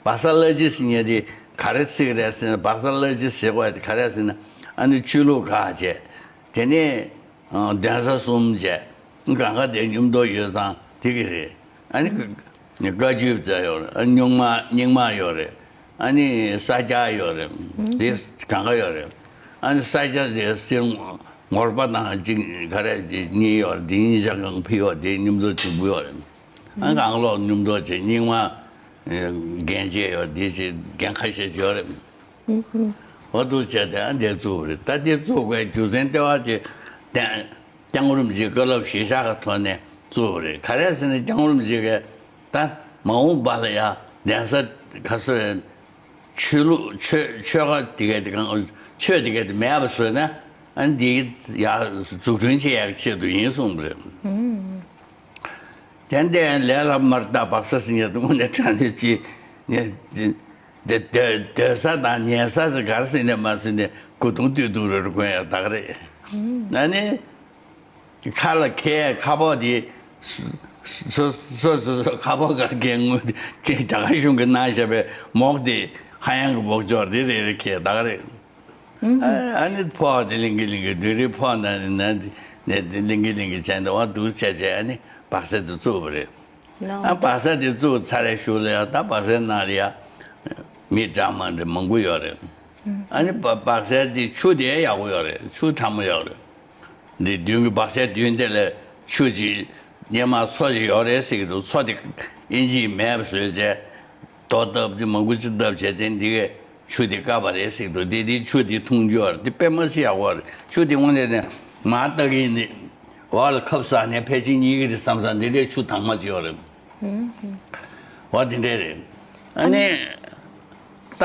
བག་ས་གླ་སྤྱི་ཟེར་མཁན་དེ་ག་རེ་ཚིག་རེད་ཟེར་ན། བག་ས་གླ་སྤྱི་ཟེར་དགོས་དེ་ག་རེ་ཟེར་ན་ཨ་ནི་ཆོས་ལུགས་ཁག་བྱས། དེ་ནས་གདན་ས་གསུམ་བྱས། གང་ག་དེ་མཉམ་དུ་ཡོད་ཙང་དེ་གི་རེད། ཨ་ནི་བཀའ་བརྒྱུད་ཙམ་ཡོད་རེད། རྙིང་མ་རྙིང་མ་ཡོད་རེད། ཨ་ནི་ས་སྐྱ་ཡོད་རེད། དེ་གང་ག་ཡོད་རེད། ཨ་ནི་ས་སྐྱ་དེ་སེར་ངོར་པ་དང་གཅིག་ག་རེ་གཉིས་ཡོད་རེད། དེ་གཉིས་ཆ་གང་ཕི་ཡོད་དེ་མཉམ་དུ་དེ་པོ་ཡོད་རེད། ཨ་ནི་གང་ལོག་མཉམ་དུ་བྱས་རྙིང་མ། རྒན་བྱས་ཡོད་དེ་ཅི་རྒན་ཁ་ཤས་ཡོད་རེད། འོ་འདུག་བྱས་ཏེ་ཨ་འདས་བཙུགས་པ་རེད། ད་འདས་བཙུགས་པའི་རྒྱུ་མཚན་ལྟེ་བ་དེ་བསྟན་སྐྱབས་མགོན་རིན་པོ་ཆེའི་བཀའ་སློབ་གཞིར་བཞག་གི་ཐོག་ནས་བཙུགས་པ་རེད། ག་རེ་ཟེར་ན་སྐྱབས་མགོན་རིན་པོ་ཆེ་གིས་ད་མ་འོངས་པ་ལ་ཡ་གདན་ས་ཁ་སོ་ཆོས་ལུགས་ཆོས་ཆོས་ཁ་དེ་ག་དེ་གང་ཆོས་དེ་ག་དེ་མེད་པ་བཟོས་ན་ཨ་འདི་ཡ་འཛུགས་སྐྲུན་བྱེད་ཡག་ཆེད་དུ་ཡིན་གསུངས་པ་རེད། དེ་འདྲའི་ལས་སླ་མར་ད་བག་ས་ཟིན་ཡ་དུ་དངོས་གནས་དྲང་གནས་ཅི་ནས་སྡོད་ས་དང་ཉལ་ས་དེ་གར་ཟིན་ནས་མ་ཟིན་ནས་སྐུ་གདུང་སྟོད་དུ་རེ་རེ་གོན་ཡ་དག་རེད། ཨ་ནི་ཁ་ལ་ཁའི་ཁ་ཕོག་དེ་སོ་སོ་སོ་སོ་ཁ་ཕོག་ག་གེ་དངུལ་དེ་རྒྱ་གར་གཞུང་གིས་གནང་བཞག་པའི་མོག་དེ་ཧ་ཡང་གི་མོག་འབྱོར་དེ་རེ་རེ་ཁྱེར་དག་རེད། ཨ་ཨ་ནི་ཕོག་དེ་ལིང་གི་ལིང་གི་བདུད་རིགས་ཕོག་ན་ནི་ན་ནི་ལིང་གི་ལིང་གི་བྱས་འདི་བ་འདུག་བྱས་བྱས་ཨ་ནི་བག་ས་དེ་བཙུགས་པ་རེད། ལའོ། ཨ་བག་ས་དེ་བཙུགས་ཚར་རེ་ཞུ་ལ་ཡ་ད་བག་སའི་ནང་ལ་ཡ་མི་གྲངས་མང་འདྲ་མང་པོ་ཡོད་རེད། ཨ་ནི་བ་བག་སའི་དེ་ཆུ་དེ་ཡག་པོ་ཡོད་རེད། ཆུ་ཁྲ་མོ་ཡོད་རེད། འདི་མདུན་གྱི་སྦག་ཆའི་མདུན་དེ་ལ་ཆུ་ཅིག་སྙེ་མ་མཚོ་ཅིག་ཡོད་རེད་ཟེར་གྱི་འདུག་མཚོ་དེ་ཨིན་ཇིས་མེབ་བཟོས་བྱས། རྡོ་བཏབ་ཅིག་མང་པོ་ཅིག་བཏབ་བྱས་དེ་འདི་གའི་ཆུ་དེ་བཀབ་པ་རེད་ཟེར་གྱི་འདུག་དེ་དེ་ཆུ་དེ་འཐུང་རྒྱུ་ཡོད་རེད། དེ་དཔེ་མ་སྲིད་ཡག་པོ་རེད། ཆུ་དེ་དངོས་གནས་ནས་མར་ལྟ་གི་ཡིན་ནི། འོག་ལ་ཁབ་ཟ་ནས་ཕལ་ཆེར་རྙེད་ཀྱི་རེད་བསམ་བསམ་འདི་འདྲའི་ཆུ་དྭངས་མ་ཅིག་ཡོད་རེད། འོ་དེ་འདྲས་རེད། ཨ་ནི། ད་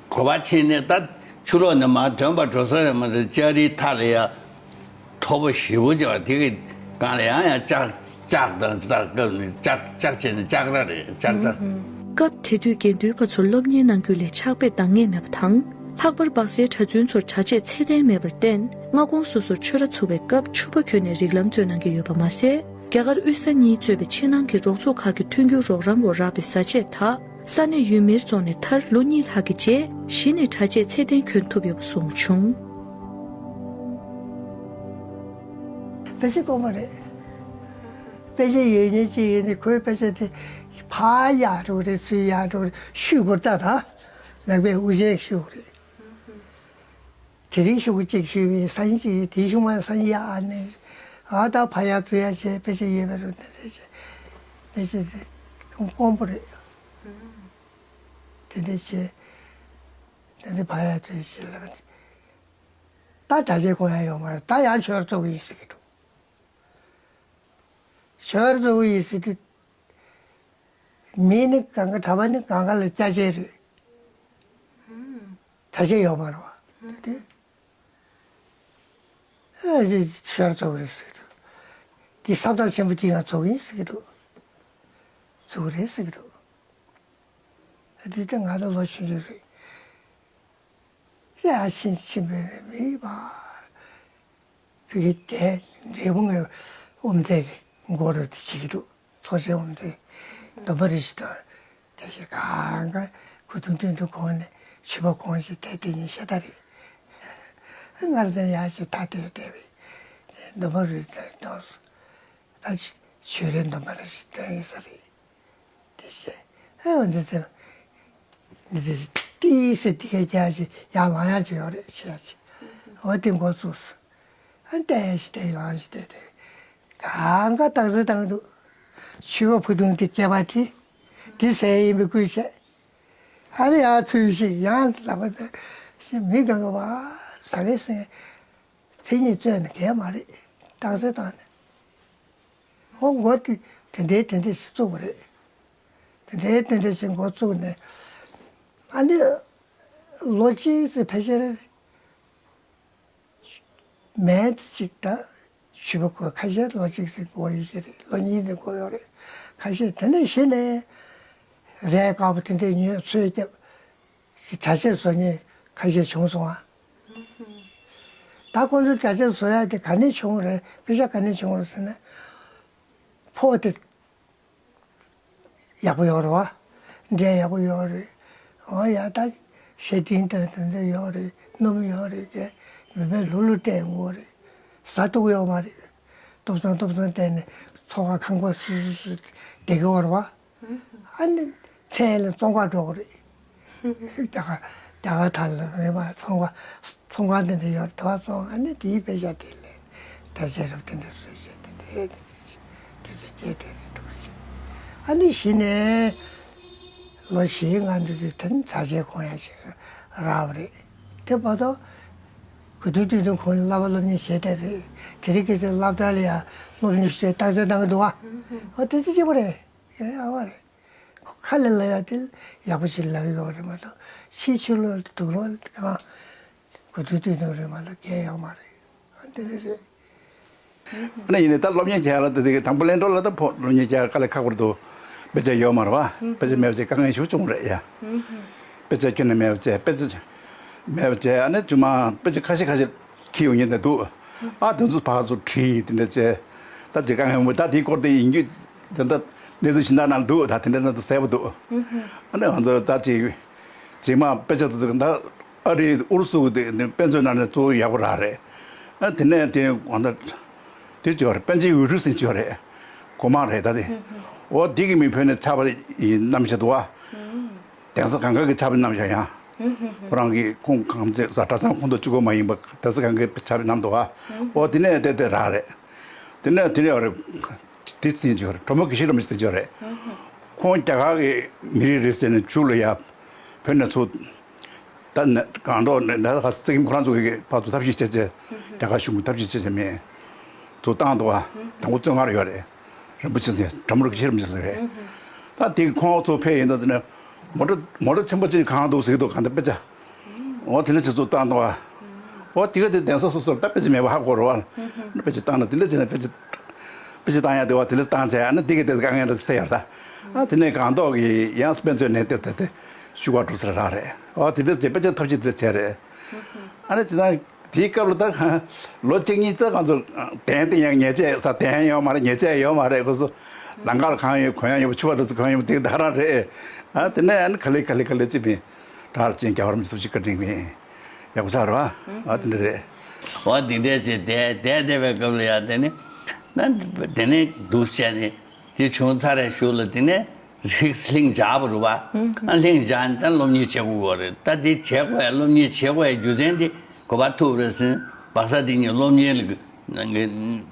གོ་བ་ཕྱིན་ནས་ད་ཆུ་ལོག་ནས་མར་དོན་པ་འགྲོ་ས་རེད་མ་རེད། ལྕགས་རིའི་མཐའ་ལ་ཡ་མཐོ་པོ་ཞེ་པོ་ཅིག་ཡོད་རེད། དེ་གི་སྒང་ལ་ཡང་ཡང་ལྕགས་ལྕགས་དང་ལྕགས་བཀབ་ནས་ལྕགས་ལྕགས་བྱས་ནས་ལྕགས་ར་རེད། ལྕགས་ར། སྐབས་དེ་དུས་དགེ་འདུན་པ་ཚོར་སློབ་གཉེར་གནང་རྒྱུ་ལས་ཕྱག་དཔེ་འདང་ངེས་མེད་པ་དང་། ལྷག་པར་སྦག་སའི་གྲྭ་བཙུན་ཚོར་གྲྭ་ཆས་ཚད་ལྡན་མེད་པར་བརྟེན། སྔ་དགོང་སོ་སོར་ཆོས་ར་ཚུགས་པའི་སྐབས་ཕྱུ་པ་གྱོན་ནས་རིགས་ལམ་རྩོད་གནང་གི་ཡོད་པ་མ་ཟད། རྒྱ་གར་དབུས་ས་གཉིས་གཙོས་པའི་ཕྱི་ནང་གི་རོགས་ཚོགས་ཁག་གི་མཐུན་འགྱུར་རོགས་རམ་འོག་རག་པའི་བཟའ་ཆས་དག་ས་གནས་ཡུལ་མིར་བཙོངས་ནས་མཐར་ལོ་གཉིས་ལྷག་གི་རྗེས་གཞི་ནས་གྲྭ་ཆས་ཚད་ལྡན་གྱོན་ཐུབ་ཡོད་པ་གསུངས་བྱུང་། དཔེ་ཆ་དཀོན་པོ་རེད། དཔེ་ཆ་ཡོད་མཁན་ཅིག་ཡིན་ནི་ཁོའི་དཔེ་ཆ་དེ་ཕར་ཡར་འགྲོ་རེད། ཚུར་ཡར་འགྲོ་རེད། ཤུལ་སྒོར་ལྟ་དང་། ལག་པས་དབུ་ཅན་ཤུལ་སྒོར་རེད། དེ་རིང་ཤོག་གུ་གཅིག་ཞུས་པས་སང་ཉིན་གཅིག་དེའི་ཤུགས་མ་སང་ཉིན་ཡག་ཨ་ནི། ཨ་ད་ཕ་ཡག་ཚུ་ཡག་བྱས་དཔེ་ཆ་ཡོད་པ་རུ་ནི་རེད་བྱས། དཔེ་ཆ་དེ་དཀོན་པོ་རེད། དེ་འདྲ་བྱས། དེ་འདྲ་ཕ་ཡག་ཚུ་ཡག་བྱས་ལབ་པ། ད་གྲྭ་ཆས་གོན་ཡག་ཡོད་མ་རེད། ད་ཡང་ཆོས་ར་ཚོགས་ཡིན་ཟེར་གི་འདུག་ཆོས་ར་ཚོགས་ཡིན་ཟེར་དུས། མི་ནི་གང་ག་གྲྭ་པ་ནི་གང་ག་ལ་སྐྱ་ཆས་རེད། གྲྭ་ཆས་ཡོད་མ་རེད་བ། དེ་ཨ་ཅེ་ཤར་ཚོགས་རེད་ཟེར་གི་འདུག་དེ་ས་བདག་ཆེན་པོ་དེ་ང་ཚོགས་ཡིན་ཟེར་གི་འདུག་ཚོགས་རེད་ཟེར་གི་འདུག་དེ་ལྟ་ང་ལ་ལོ་ཆུང་ཆུང་རེད། ཡ་ཕྱིན་ཕྱིན་པའི་མི་བ། བི་གི་དེ་འབྲས་སྤུངས་ཀྱི་དབུ་མཛད་ཀྱི་མགོ་རུ་དེ་བྱེད་ཀྱི་འདུག་ཚོགས་ཆེན་དབུ་མཛད། སྡོམ་པ་རེ་ཞིག་དང་། དེ་བཞིན་གང་ག་གུ་དུང་སྟོན་དུ་གོང་ནས་ཆུ་བ་གོང་ཞིག་དེ་དེ་ཉིད་ཤ་སྟག་རེད། སྔར་དེ་ཡ་ཞིག་ད་དེ་བསྡད་པའི་སྡོམ་པ་རེ་དང་ཏོག་ཙམ་ད་ཆོས་རེ་སྡོམ་པ་རེ་ཞིག་སྟོན་ཡིན་ས་རེད། དེ་བཞིན་ཨ་འོ་འདི་ཚེ་འདི་དེ་ཏི་སེ་དེ་ག་རྒྱ་ཞིག་ཡར་ལངས་ཡག་ཅིག་ཡོད་རེད་ཆེ་ཡག་ཅིག་འོ་དེ་འགོ་བཙུགས་སོ། ཨ་བལྟས་ཤིག་བལྟས་ལངས་ཤིག་བལྟས་བལྟས། གང་ག་རྟགས་གསལ་བཏང་འདུག་ཆུ་བ་ཕུ་ཐུང་དེ་སྐེད་པ་དེ་དེ་ཟས་ཡིན་པའི་སྐུལ་བྱས། ཨ་ནི་ཡང་ཚུལ་ཞིག་ཡང་ལབ་པ་ཚེ་ཞིག་མི་གང་ག་བ་ཟ་རེད་ཟེར། མཚན་ཉིད་རྩོད་ནས་གས་མ་རེད། རྟགས་གསལ་བཏང་ནས། ཧོ་མགོ་དེ་དེ་འདྲའི་དེ་འདྲའི་ཞིག་བཙུགས་པ་རེད། དེ་འདྲའི་དེ་འདྲའི་ཞིག་མགོ་བཙུགས་ནས། ཨ་ནི་ལོ་གཅིག་ཙམ་ཕལ་ཆེར་མེད་ཅིག་ད་ཞུ་བ་གོ་ཁ་ཤས་ལོ་གཅིག་ཙམ་འགོར་ཡོད་ཀྱི་རེད། ལོ་གཉིས་ཙམ་འགོར་ཡོད་རེད། ཁ་ཤས་དེ་ནས་གཞི་ནས་རས་དཀར་པོ་དེ་འདྲའི་ཉོས་ཚོས་བརྒྱབ། ཞིག་གྲྭ་ཆས་བཟོ་མཁན་ཁ་ཤས་བྱུང་སོང་ཨ། ད་ཁོང་ཚོ་གྲྭ་ཆས་བཟོ་ཡག་དེ་ག་ནས་བྱུང་རེད། དཔེ་ཆ་ག་ནས་བྱུང་རེད་ཟེར་ན། ཕོ་དེ་ཡག་པོ་ཡོད་རེད་བ། འབྲས་ཡག་པོ་ཡོད་རེད། འོ་ཡ་ད་ཤེས་སྤྲིང་དང་དེ་འདྲ་ཡོད་རེད། སྣུམ་ཡོད་རེད་ཀྱི་མི་བས་ལྷུག་ལྷུག་སྤྲད་ཡོང་གི་རེད། ཟ་ཐུབ་ཡོད་མ་རེད། ཏོབ་ཙང་ཏོབ་ཙང་བལྟས་ནས་ཚོགས་ཁང་ཁང་པ་སུ་སུ་སུ་བསྡད་ཀྱི་ཡོད་རེད་བ། ཨ་ནི་མཚན་ལ་བཙོང་ག་འགྲོ་གི་རེད། རྒྱ་གར་རྒྱ་གར་དག་ལ་རེད་པ། ཚོང་པ་ཚོང་ཁང་དེ་འདྲ་ཡོད་རེད། དེ་བ་བཙོང་། ཨ་ནི་དེའི་དཔེ་ཆ་དེ་ལས་གྲྭ་ཆས་རབ་དེ་འདྲ་བཟོས་བྱས་དེ་འདྲ་དེ་འདྲ་དེ་ཚོ་སྐྱེས་དེ་རེད་འདུག་ཟེར། ཨ་ནི་གཞི་ནས་ལོ་བཞི་ལྔ་འདྲ་དེ་དེ་ནི་གྲྭ་ཆས་གོན་ཡག་ཞིག་རག་པ་རེད། དེ་བར་དུ་གུ་དུས་དུས་དུ་ཁོང་ལ་བསླབ་པ་སློབ་གཉེར་བྱས་དེ་རེད། དེ་རིང་ཁ་སང་སློབ་གྲྭ་ལ་ཡང་སློབ་གཉེར་བྱས་རྟགས་གསལ་བཏང་གི་འདུག་ཨ། འོ་དེ་དེ་གཅིག་པ་རེད། ཡ་ཡ་བ་རེད། ཁ་ལས་ལབ་ཡ་དེ་ཡག་པོ་ཞིག་ལབ་ཡོད་རེད་མ་གཏོགས་ཕྱི་ཕྱི་ལོགས་སྡུག་ལོགས་གང་གོ་ཐོས་ཐོས་ཐོས་རེད་མ་གཏོགས་གལ་ཡོད་མ་རེད། ཨ་འདི་རེད་རེད། ཨ་ནི་ཡིན་ནའི་ད་སློབ་གཉེར་བྱེད་ཡ་ལ་ད་དེ་གི་དང་པོ་ལེན་འགྲོ་ལ་ད་ཕོ་སློབ་གཉེར་བྱེད་ཡ་དཀའ་ལས་ཁག་པོ་རེད་འདུག་དཔེ་ཆ་ཡོད་མ་རེད་བ། དཔེ་ཆ་མེད་པ་བྱས་དཀའ་ངལ་ཞིག་བྱུང་རེད་ཡ། དཔེ་ཆ་ཁྱོན་ནས་མེད་པ་བྱས། དཔེ་ཆ་མེད་པ་བྱས། ཨ་ནི་རྗེས་མ་དཔེ་ཆ་ཁ་ཤས་ཁ་ཤས་ཁྱེར་ཡོང་མཁན་དེ་འདུག་ཨ་དེ་ཚོ་ཕར་ཚུར་དྲིས་དེ་འདྲ་བྱས། ད་དེ་དཀའ་ངལ་མོ་ད་དེའི་སྐོར་དེ་ཡིན་རྒྱུ་དེ་འདྲ་གནས་ཚུལ་གཞན་དག་ནང་འདུག་ད་དེ་འདྲ་ན་ད་གསལ་པོ་འདུག་ཨ་ནི་ང་ཚོ་ད་ཅིག་རྗེས་མ་དཔེ་ཆ་དེ་ཚོ་ད་ཨ་རིའི་ཨུ་རུ་སུ་དེ་དཔེ་མཛོད་ནང་ནས་གཙོ་བོ་ཡག་པོ་རག་རེད། ཨ་དེ་ནས་དེ་ང་ད་དེ་ཅིག་ཡོད་རེད། པཎ་ཆེན་འོད་སྲུང་ཟེར་ཅིག་ཡོད་རེད། གོང་མ་རེད་ད་དེ། འོ་དེ་གི་མིང་བོད་ནས་ཆགས་པ་ཡིན་རྣམ་བཤད་འདུག་བ། དེང་སང་གང་ག་གི་ཆགས་པའི་རྣམ་གཞག་ཡང་ ཁོ་རང་གི་ཁོང་གང་ཚེ་ས་གྲྭ་ཚང་ཁོང་དུ་བཅུག་གོ་མ་ཡིན་པ་དེ་ས་གང་གི་ཆ་བའི་ནང་དུ་བ། ཨོ་དེ་ནས་དེ་དེ་རག་རེད། དེ་ནས་དེ་ནས་རེད། དེ་ཚིན་ཅིག་རེད། གྲོ་མོ་དགེ་བཤེས་རིན་པོ་ཆེ་ཚིན་ཅིག་རེད། ཁོང་རྒྱ་གར་གི་མི་རིགས་རེད་ཟེར་ནས་ཆུ་ལ་ཡ་བོད་ནས་ཚུར། ད་ནས་གང་འདྲ་ནས་ད་ཁ་སེ་ཁིམ་ཁོ་རང་ཚོ་གི་ཕར་ཚུར་ཐབས་ཤེས་བྱས་བྱས་རྒྱ་གར་གཞུང་གི་ཐབས་ཤེས་བྱས་བྱས་མེད། ཚུར་བཏང་འདུག་བ། དང་པོ་བཙོན་ཁང་ལ་ཡོད་རེད། རིན་པོ་ཆེ་ཟེར་གྲྭ་མོར་གྱི་ཤེས་རིན་པོ་ཆེ་ཟེར་རེད། ད་དེ་ཁོང་ཚོ་ཕེབས་ཡིན་ད་ཟེར་ནས་མོ་ཊ་མོ་ཊ་ཆེན་པོ་ཅིག་གང་འདུག་ཟེར་གི་འདུག་གང་ལྟར་དཔེ་ཆ། འོ་དེ་འདྲ་ཅིག་ཚུར་བཏང་འདུག་བ། འོ་དེ་ག་དེ་གདན་ས་སོ་སོར་ད་དཔེ་ཆ་མེད་པ་ཧ་གོ་རེད་བ། དཔེ་ཆ་བཏང་ན་དེ་འདྲ་བྱས་ན་དཔེ་ཆ་དཔེ་ཆ་བཏང་ཡ་དེ་བ་དེ་འདྲ་བཏང་བྱས་ཨ་ན་དེ་ག་དེ་དཀའ་ངལ་འདྲ་སེ་ཡོད་ད། ཨ་དེ་ནས་གང་ཐོག་གི་ཡང་དཔེ་མཛོད་ནས་དེ་དེ་དེ་ཤུ་ག་འགྲོ་ས་རག་རེད། འོ་དེ་འདྲ་བྱས་དཔེ་ཆ་ཐབས་ཤེས་དེ་འདྲ་བྱས་རེད། ཨ་ནི་ཅི་ད། དེའི་སྐབས་ལ་ད་ལོ་གཅིག་གཉིས་ད་ང་ཚོ་གདན་དེ་ཡང་ཉལ་ཆས་ས་གདན་ཡོད་མ་རེད། ཉལ་ཆས་ཡོད་མ་རེད། ཁོ་ཚོ་ལང་ཀར་གང་ཡོད་གོན་ཡང་ཡོད་ཕྱུ་པ་དེ་ཚོ་གང་ཡོད་དེ་ད་རང་རེད། ཨ་དེ་ནས་ཨ་ནི་ག་ལེ་ག་ལེ་ག་ལེ་ཅི་མིན་གྲགས་ཅན་རྒྱལ་བ་རིན་པོ་ཆེ་ཐུགས་རྗེ་བཀའ་དྲིན་ཡིན། ཡག་པོ་ཆགས་རེད་བ། ཨ་དེ་འདྲ་རེད། འོ་དེ་འདྲས་ཅི་དེ་དེ་བསྡད་པའི་སྐབས་ལ་ཡང་དེ་ནི་ན་དེ་ནས་འདུག་བྱས་ནས་དེ་བྱུང་ཚར་རེད་ཞུ་ལ་དེ་ནས། རིགས་ལྷིང་འཇགས་པ་རུ་བ། ཨ་ལྷིང་འཇགས་ནས་ད་སློབ་གཉེར་བྱེད་དགོས་པ་རེད། ད་འདི་བྱེད་དགོས་ཡ་སློབ་གཉེར་བྱེད་དགོས་ཡ་རྒྱུ་མཚན་འདི་གོ་བ་ཐུབ་རེད་ཟིན་བག་ས་འདི་ཉིད་སློབ་གཉེར་ལ་གི་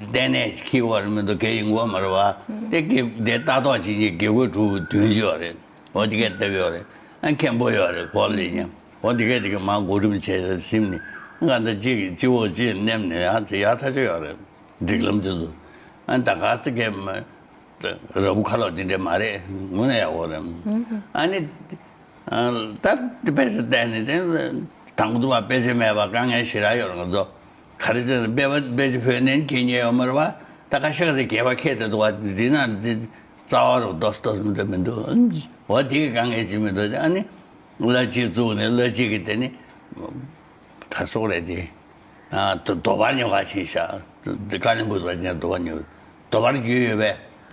ལྟེ་གནས་ཤིག་འཁྱེར་དགོས་རེད་མི་འདུག་གལ་ཡིན་དགོས་མ་རེད་བ། དེ་གི་དེ་ལྟ་རྟོག་བྱེད་ཀྱི་དགེ་བསྐོས་དྲུག་བདུན་ཅིག་ཡོད་རེད། འོ་དེ་གས་ལྟ་གི་ཡོད་རེད། ཨ་མཁན་པོ་ཡོད་རེད་གོ་ལ་ཉན། འོ་དེ་གས་དེ་གས་མ་གོ་རིམ་བྱས་ཟིན་ནི་ང་ད་གཅིག་གཅིག་འོ་གཅིག་མནན་ནས་ཡ་ཡ་ཐ་ཆ་ཡོད་རེད། སྒྲིག་ལམ་དེ་ཚོ་ཨ་ད་ག་ཚ་གས་མ། ར་བུ་ཁ་ལོ་དེ་འདྲས་མ་རེད། དངོས་གནས་ཡག་པོ་རེད། ཨ་ནི། ད་དཔེ་ཆ་བལྟས་ནས་དེ་དང་པོ་དུ་བ་དཔེ་ཆ་མེད་པ་དཀའ་ངལ་ཞེ་དྲག་ཡོད་རེད་ང་ཚོ། ག་རེ་ཟེར་ན་དཔེ་བ་དཔེ་ཆ་བོད་ནས་ཁྱེད་ཉེ་ཡོད་མ་རེད་བ། ད་ཁ་ཤག་ཟེར་རྒྱལ་བ་ཁྱེད་དེ་འདུག་བ་འདི་ན་འདི་རྩ་བ་རུ་རྡོ་རྡོ་མི་འདུག་མི་འདུག་འོ་དེ་གི་དཀའ་ངལ་ཅི་མི་འདུག་ཨ་ནི། གླ་ཅིག་བཙུགས་ནས་གླ་ཅིག་གི་དེ་ནི། ག་སོག་རེད་དེ། ཨ་དོ་དོ་པར་ཉོ་ག་ཞིག་ཤག་དཀའ་ལས་འབུར་བ་ཅན་དོ་པར་ཉོ། དོ་པར་རྒྱུས་ཡོད་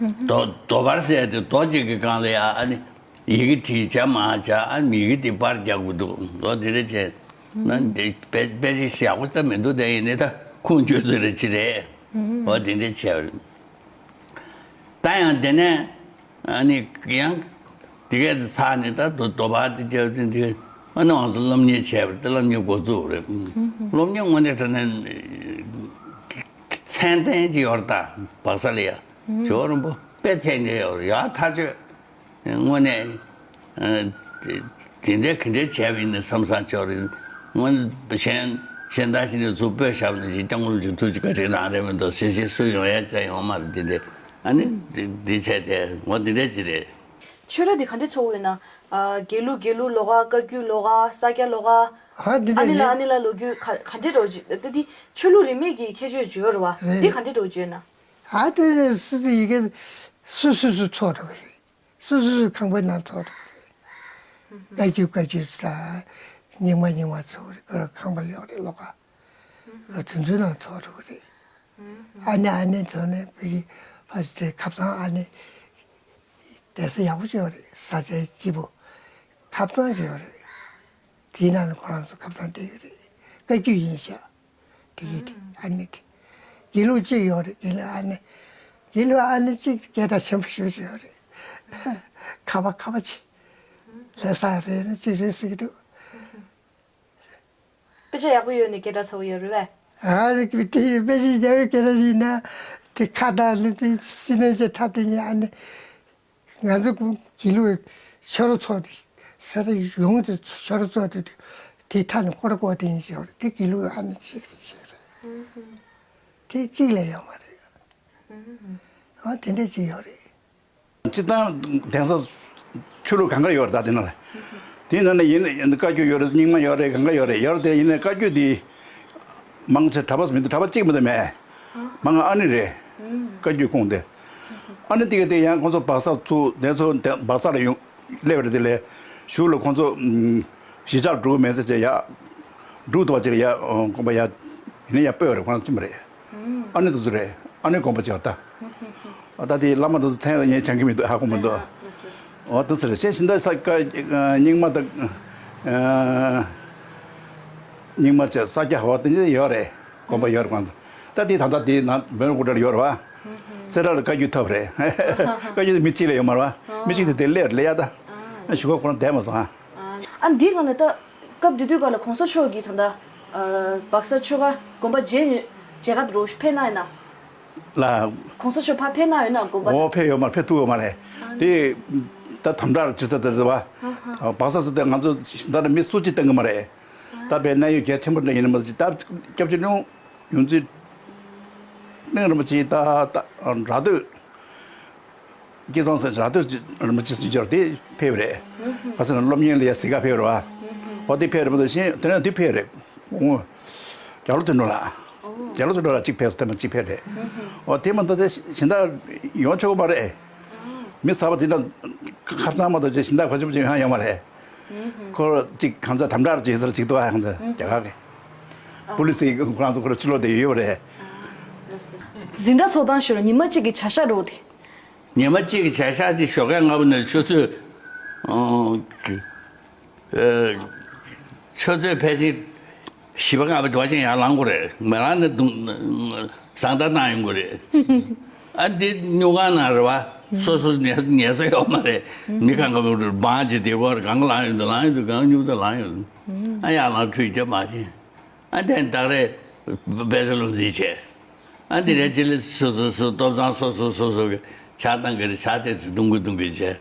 པས། དོ་དོ་པར་ཟེར་དེ་དོ་གཅིག་གི་སྒང་ལ་ཡ་ཨ་ནི་ཡི་གེ་བྲིས་བྱ་མ་བྱ་ཨ་ནི་ཡི་གེ་དེ་པར་རྒྱག་དགོས་འདུག་ལོ་དེ་རེ་བྱས་ན་དེ་དཔེ་དཔེ་ཆ་ཞིག་ཡག་པོ་ད་མི་འདུག་དེ་ཡིན་ནི་ད་ཁུངས་བཅོལ་ཚུལ་རེ་ཅི་རེད། འོ་དེ་འདྲ་བྱས་པ་རེད། ད་ཡང་དེ་ནས། ཨ་ནི་ཡང་། དེ་གས་དེ་ཚར་ནས་ད་དོ་དོ་པ་དེ་རྒྱབ་དེ་འདི་ཨ་ནི་ང་ཚོ་སློབ་གཉེར་བྱས་པ་དེ་སློབ་གཉེར་འགོ་བཙུགས་རེད། སློབ་གཉེར་དངོས་གནས་དྲང་གནས་མཚན་ལྡན་ཅིག་ཡོད་རེད་ད་བག་ས་ལ་ཡ། ཇོ་རིན་པོ་དཔེ་མཚན་ལྡན་ཡོད་རེད་ཡ་ཐག་ཆོད། དངོས་གནས། དེ་འདྲའི་ག་འདྲའི་བྱས་པ་ཡིན་ན་བསམ་བསམ་ཆོག་རེད། སྔོན་གཞན་གཞན་དག་ཞིག་ནས་ཚུར་སྤོས་བཞག་ནས་ཅིག་སྐྱབས་མགོན་ཅིག་ཐུགས་ཀྱི་བཀའ་དྲིན་རང་རེད་མི་འདུག་ཟེར་ཞིག་སུ་ཡོང་ཡ་བྱས་ཡོང་མ་རེད་དེ་འདྲས། ཨ་ནི་འདི་འདི་བྱས་ཏེ་ངོ་འདི་འདྲས་ཅིག་རེད། ཆོས་ར་འདི་ག་འདྲས་ཚོགས་ཡོད་ན། དགེ་ལུགས་དགེ་ལུགས་ལོགས་ཀ་བཀའ་བརྒྱུད་ལོགས་ཀ་ས་སྐྱ་ལོགས་ཀ་ཨ་འདི་འདྲས་ཨ་ནི་ལ་རེད། ཨ་ནི་ལ་ལོ་རྒྱུས་ག་ག་འདྲས་འགྲོ་ཅི་ད་འདི་ཆོས་ལུགས་རིས་མེད་ཀྱི་ཁྱད་ཆོས་ཅིག་ཡོད་རེད་བ། རེད། འདི་ག་འདྲས་འགྲོ་ཅི་ཡོད་ན། ཨ་དེ་སི་སི་ཡི་གེ་སུ་སུ་སུ་ཚོགས་འགྲོ་གི་རེད། སོ་སོ་སོའི་ཁང་པའི་ནང་ཚོགས་འགྲོ་གི་རེད། བཀའ་བརྒྱུད་བཀའ་བརྒྱུད་དང་རྙིང་མ་རྙིང་མ་ཚོགས་རེད་ཁང་པ་ཡོག་རེད་ལོག་ག་དེ་ཚོའི་ནང་ཚོགས་འགྲོ་གི་རེད། ཨ་ནེ་ཨ་ནེ་ཚོ་ནས་བོད་ཀྱི་ཕ་སི་ཏེ་ཁབ་ཚང་ཨ་ནེ་བསྡད་ས་ཡག་པོ་ཅིག་ཡོད་རེད། ས་ཆ་སྐྱིད་པོ་ཁབ་ཚང་ཅིག་ཡོད་རེད། དེའི་ནང་ལ་ཁོ་རང་ཚོ་ཁབ་ཚང་བསྡད་ཡོད་རེད། བཀའ་བརྒྱུད་ཡིན་ཤག་དེ་གི་དེ་ཨ་ནེ་དེ། དགེ་ལུགས་གཅིག་ཡོད་རེད། དགེ་ལུགས་ཨ་ནེ། དགེ་ལུགས་ཨ་ནེ་གཅིག་སྐད་གྲགས་ཆེན་པོ་ཞེ་པོ་ཅིག་ཡོད་རེད། ཁ་བ་ཁ་བ་ཆེ། ལྷ་ས་རེད་ན་གཅིག་རེད་ཟེར་གི་འདུག་དཔེ་ཆ་ཡག་པོ་ཡོད་ནི་སྐད་གྲགས་ཚ་བོ་ཡོད་རེད་པས། ཨ་རེ་དེ་དཔེ་ཆ་རྒྱག་པའི་སྐད་གྲགས་ཡིན་ན་དེ་ཁ་བརྡ་ནི་དེ་སྲིད་ནས་ཆེ་འཁྲབ་དེ་ཉིད་ཨ་ནེ། ང་ཚོ་དགེ་ལུགས་ཆོས་ར་ཚོགས་དེ་ས་ར་ཡོངས་དེ་ཆོས་ར་ཚོགས་དེ་དེ་ཐ་ནི་ཀོ་ར་ཀོ་དེ་ཡིན་ཞེས་པ་རེད། དེ་དགེ་ལུགས་ཨ་ནི་ཆེ་རེད་ཆེ་རེད། དེ་གཅིག་ལས་ཡོད་མ་རེད། ཨ་དེ་འདྲ་གཅིག་ཡོད་རེད། སྤྱིར་བཏང་གདན་ས་ཆོས་ལུགས་གང་ག་ཡོད་རེད་ད་དེ་ན་ལ། དེ་ན་ནི་ཡིན་ཡིན་བཀའ་བརྒྱུད་ཡོད་རེད། རྙིང་མ་ཡོད་རེད། གང་ག་ཡོད་རེད། ཡོད་རེད་དེ་ཡིན་ནའི་བཀའ་བརྒྱུད་དེ། མང་ཆེ་གྲྭ་པ་མི་འདུག་གྲྭ་པ་གཅིག་མི་འདུག་མེད། མང་ཨ་ནི་རེད། བཀའ་བརྒྱུད་ཁོངས་དེ། ཨ་ནི་དེ་ག་དེ་ཡང་ཁོང་ཚོ་བག་ས་ཚུགས་དེ་ཚོ་བག་ས་ལ་ཡོང་སླེབས་རེད། དེ་ལས་གཞུག་ལ་ཁོང་ཚོ་གཞིས་ཆགས་འགྲོ་གི་མེད་ཟེར་བྱས་ཡ། འགྲོ་ཐུབ་པ་ཅིག་ལ་ཡ་དགོངས་པ་ཡ། ཡིན་ན་ཡ་སྤོས་རེད་ཁོང་ཚོ་ཕྱིན་པ་རེད། ཨ་ནི་དེ་ཚོ་རེད། ཨ་ནི་དགོངས་པ་བྱས་པ་ད། ད་དེ་བླ་མ་དེ་ཚོ་མཚན་ཡང་ངས་བྱང་གི་མི་འདུག་ཧ་གོ་མི་འདུག་ཨོ་དེ་ཚོ་རེད། གཞན་ཕྱི་ཟླ་ས་ཀ་རྙིང་མ་དང་། རྙིང་མ་བྱས་ས་སྐྱ་ཧ་བ་དེ་འདྲ་ཡོད་རེད། དགོངས་པ་ཡོད་རེད་ཁོང་ཚོ། ད་དེ་ད་ལྟ་དེ་ནང་བོན་སྒོ་འགྲམ་ཡོད་རེད་བ། སེ་ར་ལ་བཀའ་བརྒྱུད་ཐོབ་རེད། བཀའ་བརྒྱུད་དེ་མི་གཅིག་ལ་ཡོད་མ་རེད་བ། མི་གཅིག་དེ་དེ་སླེབས་རེད་ལ་ཡ་ད། ཞུ་ག་ཁོ་རང་བསྡད་མ་སོང་ཨ། ཨ་འདི་གང་ནས་ད། སྐབས་དེ་དུས་སྐབས་ལ་གོང་ས་མཆོག་གིས་ད་ལྟ་ཨ་སྦག་ས་ཆོལ་ཁ་དགོན་པ་མཇལ་མཇལ་ཁ་རུ་ཕེབས་གནང་ཡོད་ན། ལ། གོང་ས་མཆོག་ཕར་ཕེབས་གནང་ཡོད་ན་དགོན་པ། འོ་ཕེབས་ཡོད་མ་རེད། ཕེབས་ཐུབ་ཡོད་མ་རེད། དེ་ད་དམ་དྲག་བྱེད་ས་དེ་རེད་བ། སྦག་ས་ཟེར་དེ་ང་ཚོ་ད་ནི་མི་སུ་གཅིག་བཏང་གི་མ་རེད། ད་བའི་གནད་ཡོད་གལ་ཆེན་པོ་འདྲ་ཡིན་ནི་མ་ཟད་ད་སྐྱབས་རྗེ་ལུང་ཡོངས་འཛིན་གླིང་རིན་པོ་ཆེ་ད་ད་ར་སྟོད། སྐལ་བཟང་ཟེར་ར་སྟོད་རིན་པོ་ཆེ་ཟེར་རྒྱུ་དེ་ཕེབས་རེད། ཁ་སང་སློབ་གཉེར་ལ་ཡ་གཟིགས་ག་ཕེབས་རེད་བ། འོ་དེ་ཕེབས་རེད་མ་གཏོགས་གཞན་དེ་ནས་དེ་ཕེབས་རེད། འོ། རྒྱ་ལོ་དོན་གྲུབ་ལགས། རྒྱ་ལོ་དོན་གྲུབ་ལགས་གཅིག་ཕེབས་སོང་། ཐེངས་མ་གཅིག་ཕེབས་རེད། འོ་དེ་མ་གཏོགས་དེ་གཞན་དག་ཡོང་ཆོག་གི་མ་རེད། མི་གསར་པ་དེ་འདྲ་ཁ་སང་མ་གཏོགས་གཞན་དག་ག་ཚོད་ཅིག་ཡོང་ཡོང་མ་རེད། ཁོ་གཅིག་གང་ཚ་དམ་དྲག་བྱེད་སར་གཅིག་ཏུ་ཨ་ཡང་ཚ་རྒྱ་གར་གི་པུ་ལི་སི་ཁོ་རང་ཚོ་ཁོ་ར་ཕྱི་ལོགས་དེ་ཡོད་རེད། འཛིན་གྲྭ་ཚོགས་སྟངས་ཞུ་རོགས། ཉི་མ་གཅིག་གི་བྱ་གཞག་རོགས་དེ། ཉི་མ་གཅིག་གི་བྱ་གཞག་དེ་ཞོགས་ཀས་སྔ་པོ་ནས་ཆུ་ཚོད་ཨང་། ཆུ་ཚོད་ཕལ་ཆེར་བཞི་པ་ལྔ་པ་དེ་བ་ཅན་ཡར་ལངས་དགོས་རེད། མི་ལངས་ན་བཟང་ལྟ་བཏང་ཡོང་དགོས་རེད། ཨ་འདི་སྨྱུག་ཁང་ནང་རེད་བ། སོ་སོ་ཉལ་ཉལ་ས་ཡོད་མ་རེད། མི་གང་ག་བང་ཅིག་དེ་གོ་རེད། གང་ག་ལངས་ཡོང་དུ་ལངས་ཡོང་དུ་གང་སྨྱུག་དུ་ལངས་ཡོང་དུ། ཨ་ཡར་ལངས་ཁྲུས་རྒྱབ་མ་བྱས། ཨ་དེ་ནས་ད་རེས་དཔེ་ཆ་སློབ་ཁྲིད་བྱས། ཨ་འདི་རེད། ཅི་ལ་སོ་སོ་སོ་ལྟོ་ཚང་སོ་སོ་སོ་སོ་གི་ཕྱག་བཏང་གི་རེད། ཕྱག་དེ་ཚོ་བརྡུང་གི་བརྡུང་གི་བྱས།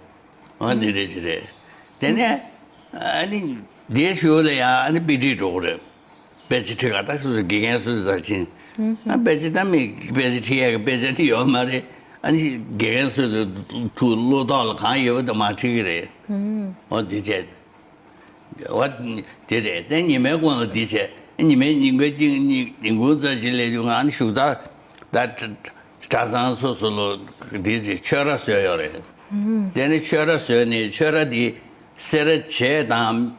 ཨ་འདི་རེད་ཅི་རེད། དེ་ནས་ཨ་ནི་དེའི་གཞུག་ལ་ཡང་ཨ་ནི་དཔེ་ཁྲིད་འགྲོ་གི་རེད། དཔེ་ཆ་ཁྲིད་ག་ད་སོ་སོ་དགེ་རྒན་སོ་སོ་ཟེར་ཕྱིན། ཨ་དཔེ་ཆ་ད་མི་དཔེ་ཆ་ཁྲིད་ཡས་ཀྱི་དཔེ་ཆ་དེ་ཡོད་མ་རེད། ཨ་ནི་དགེ་རྒན་སོ་སོ་ཐུགས་བློ་ཐོག་ལ་གང་ཡོད་པ་དེ་མར་ཁྲིད་ཀྱི་རེད། ཨོ་དེ་བྱས། འོ། དེ་རེད། དེ་ཉི་མའི་གུང་ལ་འདི་བྱས། ཉི་མའི་ཉིན་གུང་གཅིག་ཉིན་ཉིན་གུང་ཙམ་ཅིག་སླེབས་དུས་ང་ནི་བཞུགས་ས་ད་གྲྭ་ཚང་སོ་སོ་ལ་འདི་བྱས་ཆོས་ར་བཟོས་ཡོད་རེད། དེ་ནི་ཆོས་ར་བཟོས་ནས་ཆོས་ར་འདི་སེ་ར་བྱེས་དང་།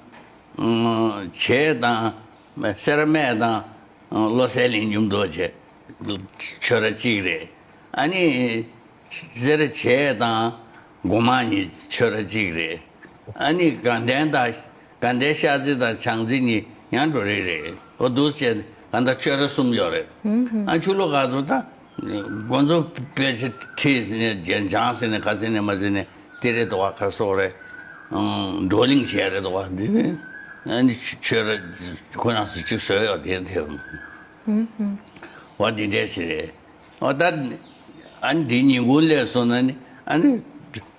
བྱེས་དང་། སེར་སྨད་དང་། བློ་གསལ་གླིང་མཉམ་དུ་བྱས། ཆོས་ར་གཅིག་རེད། ཨ་ནི། སེར་བྱེས་དང་སྒོ་མང་གཉིས་ཆོས་ར་གཅིག་རེད། ཨ་ནི་དགའ་ལྡན་དང་དགའ་ལྡན་ཤར་རྩེ་དང་བྱང་རྩེ་གཉིས་ཡང་འགྲོ་རེས་རེད། འོ་འདུག་བྱས་གང་ལྟར་ཆོས་ར་གསུམ་ཡོད་རེད། ཨ་ཆུ་ལོག་ག་ཚོད་ད། དགོན་ཚོ་དཔེ་ཆ་ཁྲིད་ཟིན་ནས་སྦྱང་ཟིན་ནས་ག་ཟིན་ནས་མ་ཟིན་ནས་དེ་རེད་དོ་བ། ག་སོག་རེད། བགྲོ་གླེང་བྱས་རེད་དོ་བ། འདི་ནི་ཨ་ནི་ཆོས་ར་ཁོ་རང་ཚོ་གཅིག་བཟོས་ཡོད་དེ་དེ། བ་འདི་འདྲས་ཞིག་རེད། འོ་ད་ཨ་ནི་འདི་ཉིན་གུང་སླེབས་སོང་ན་ནི་ཨ་ནི་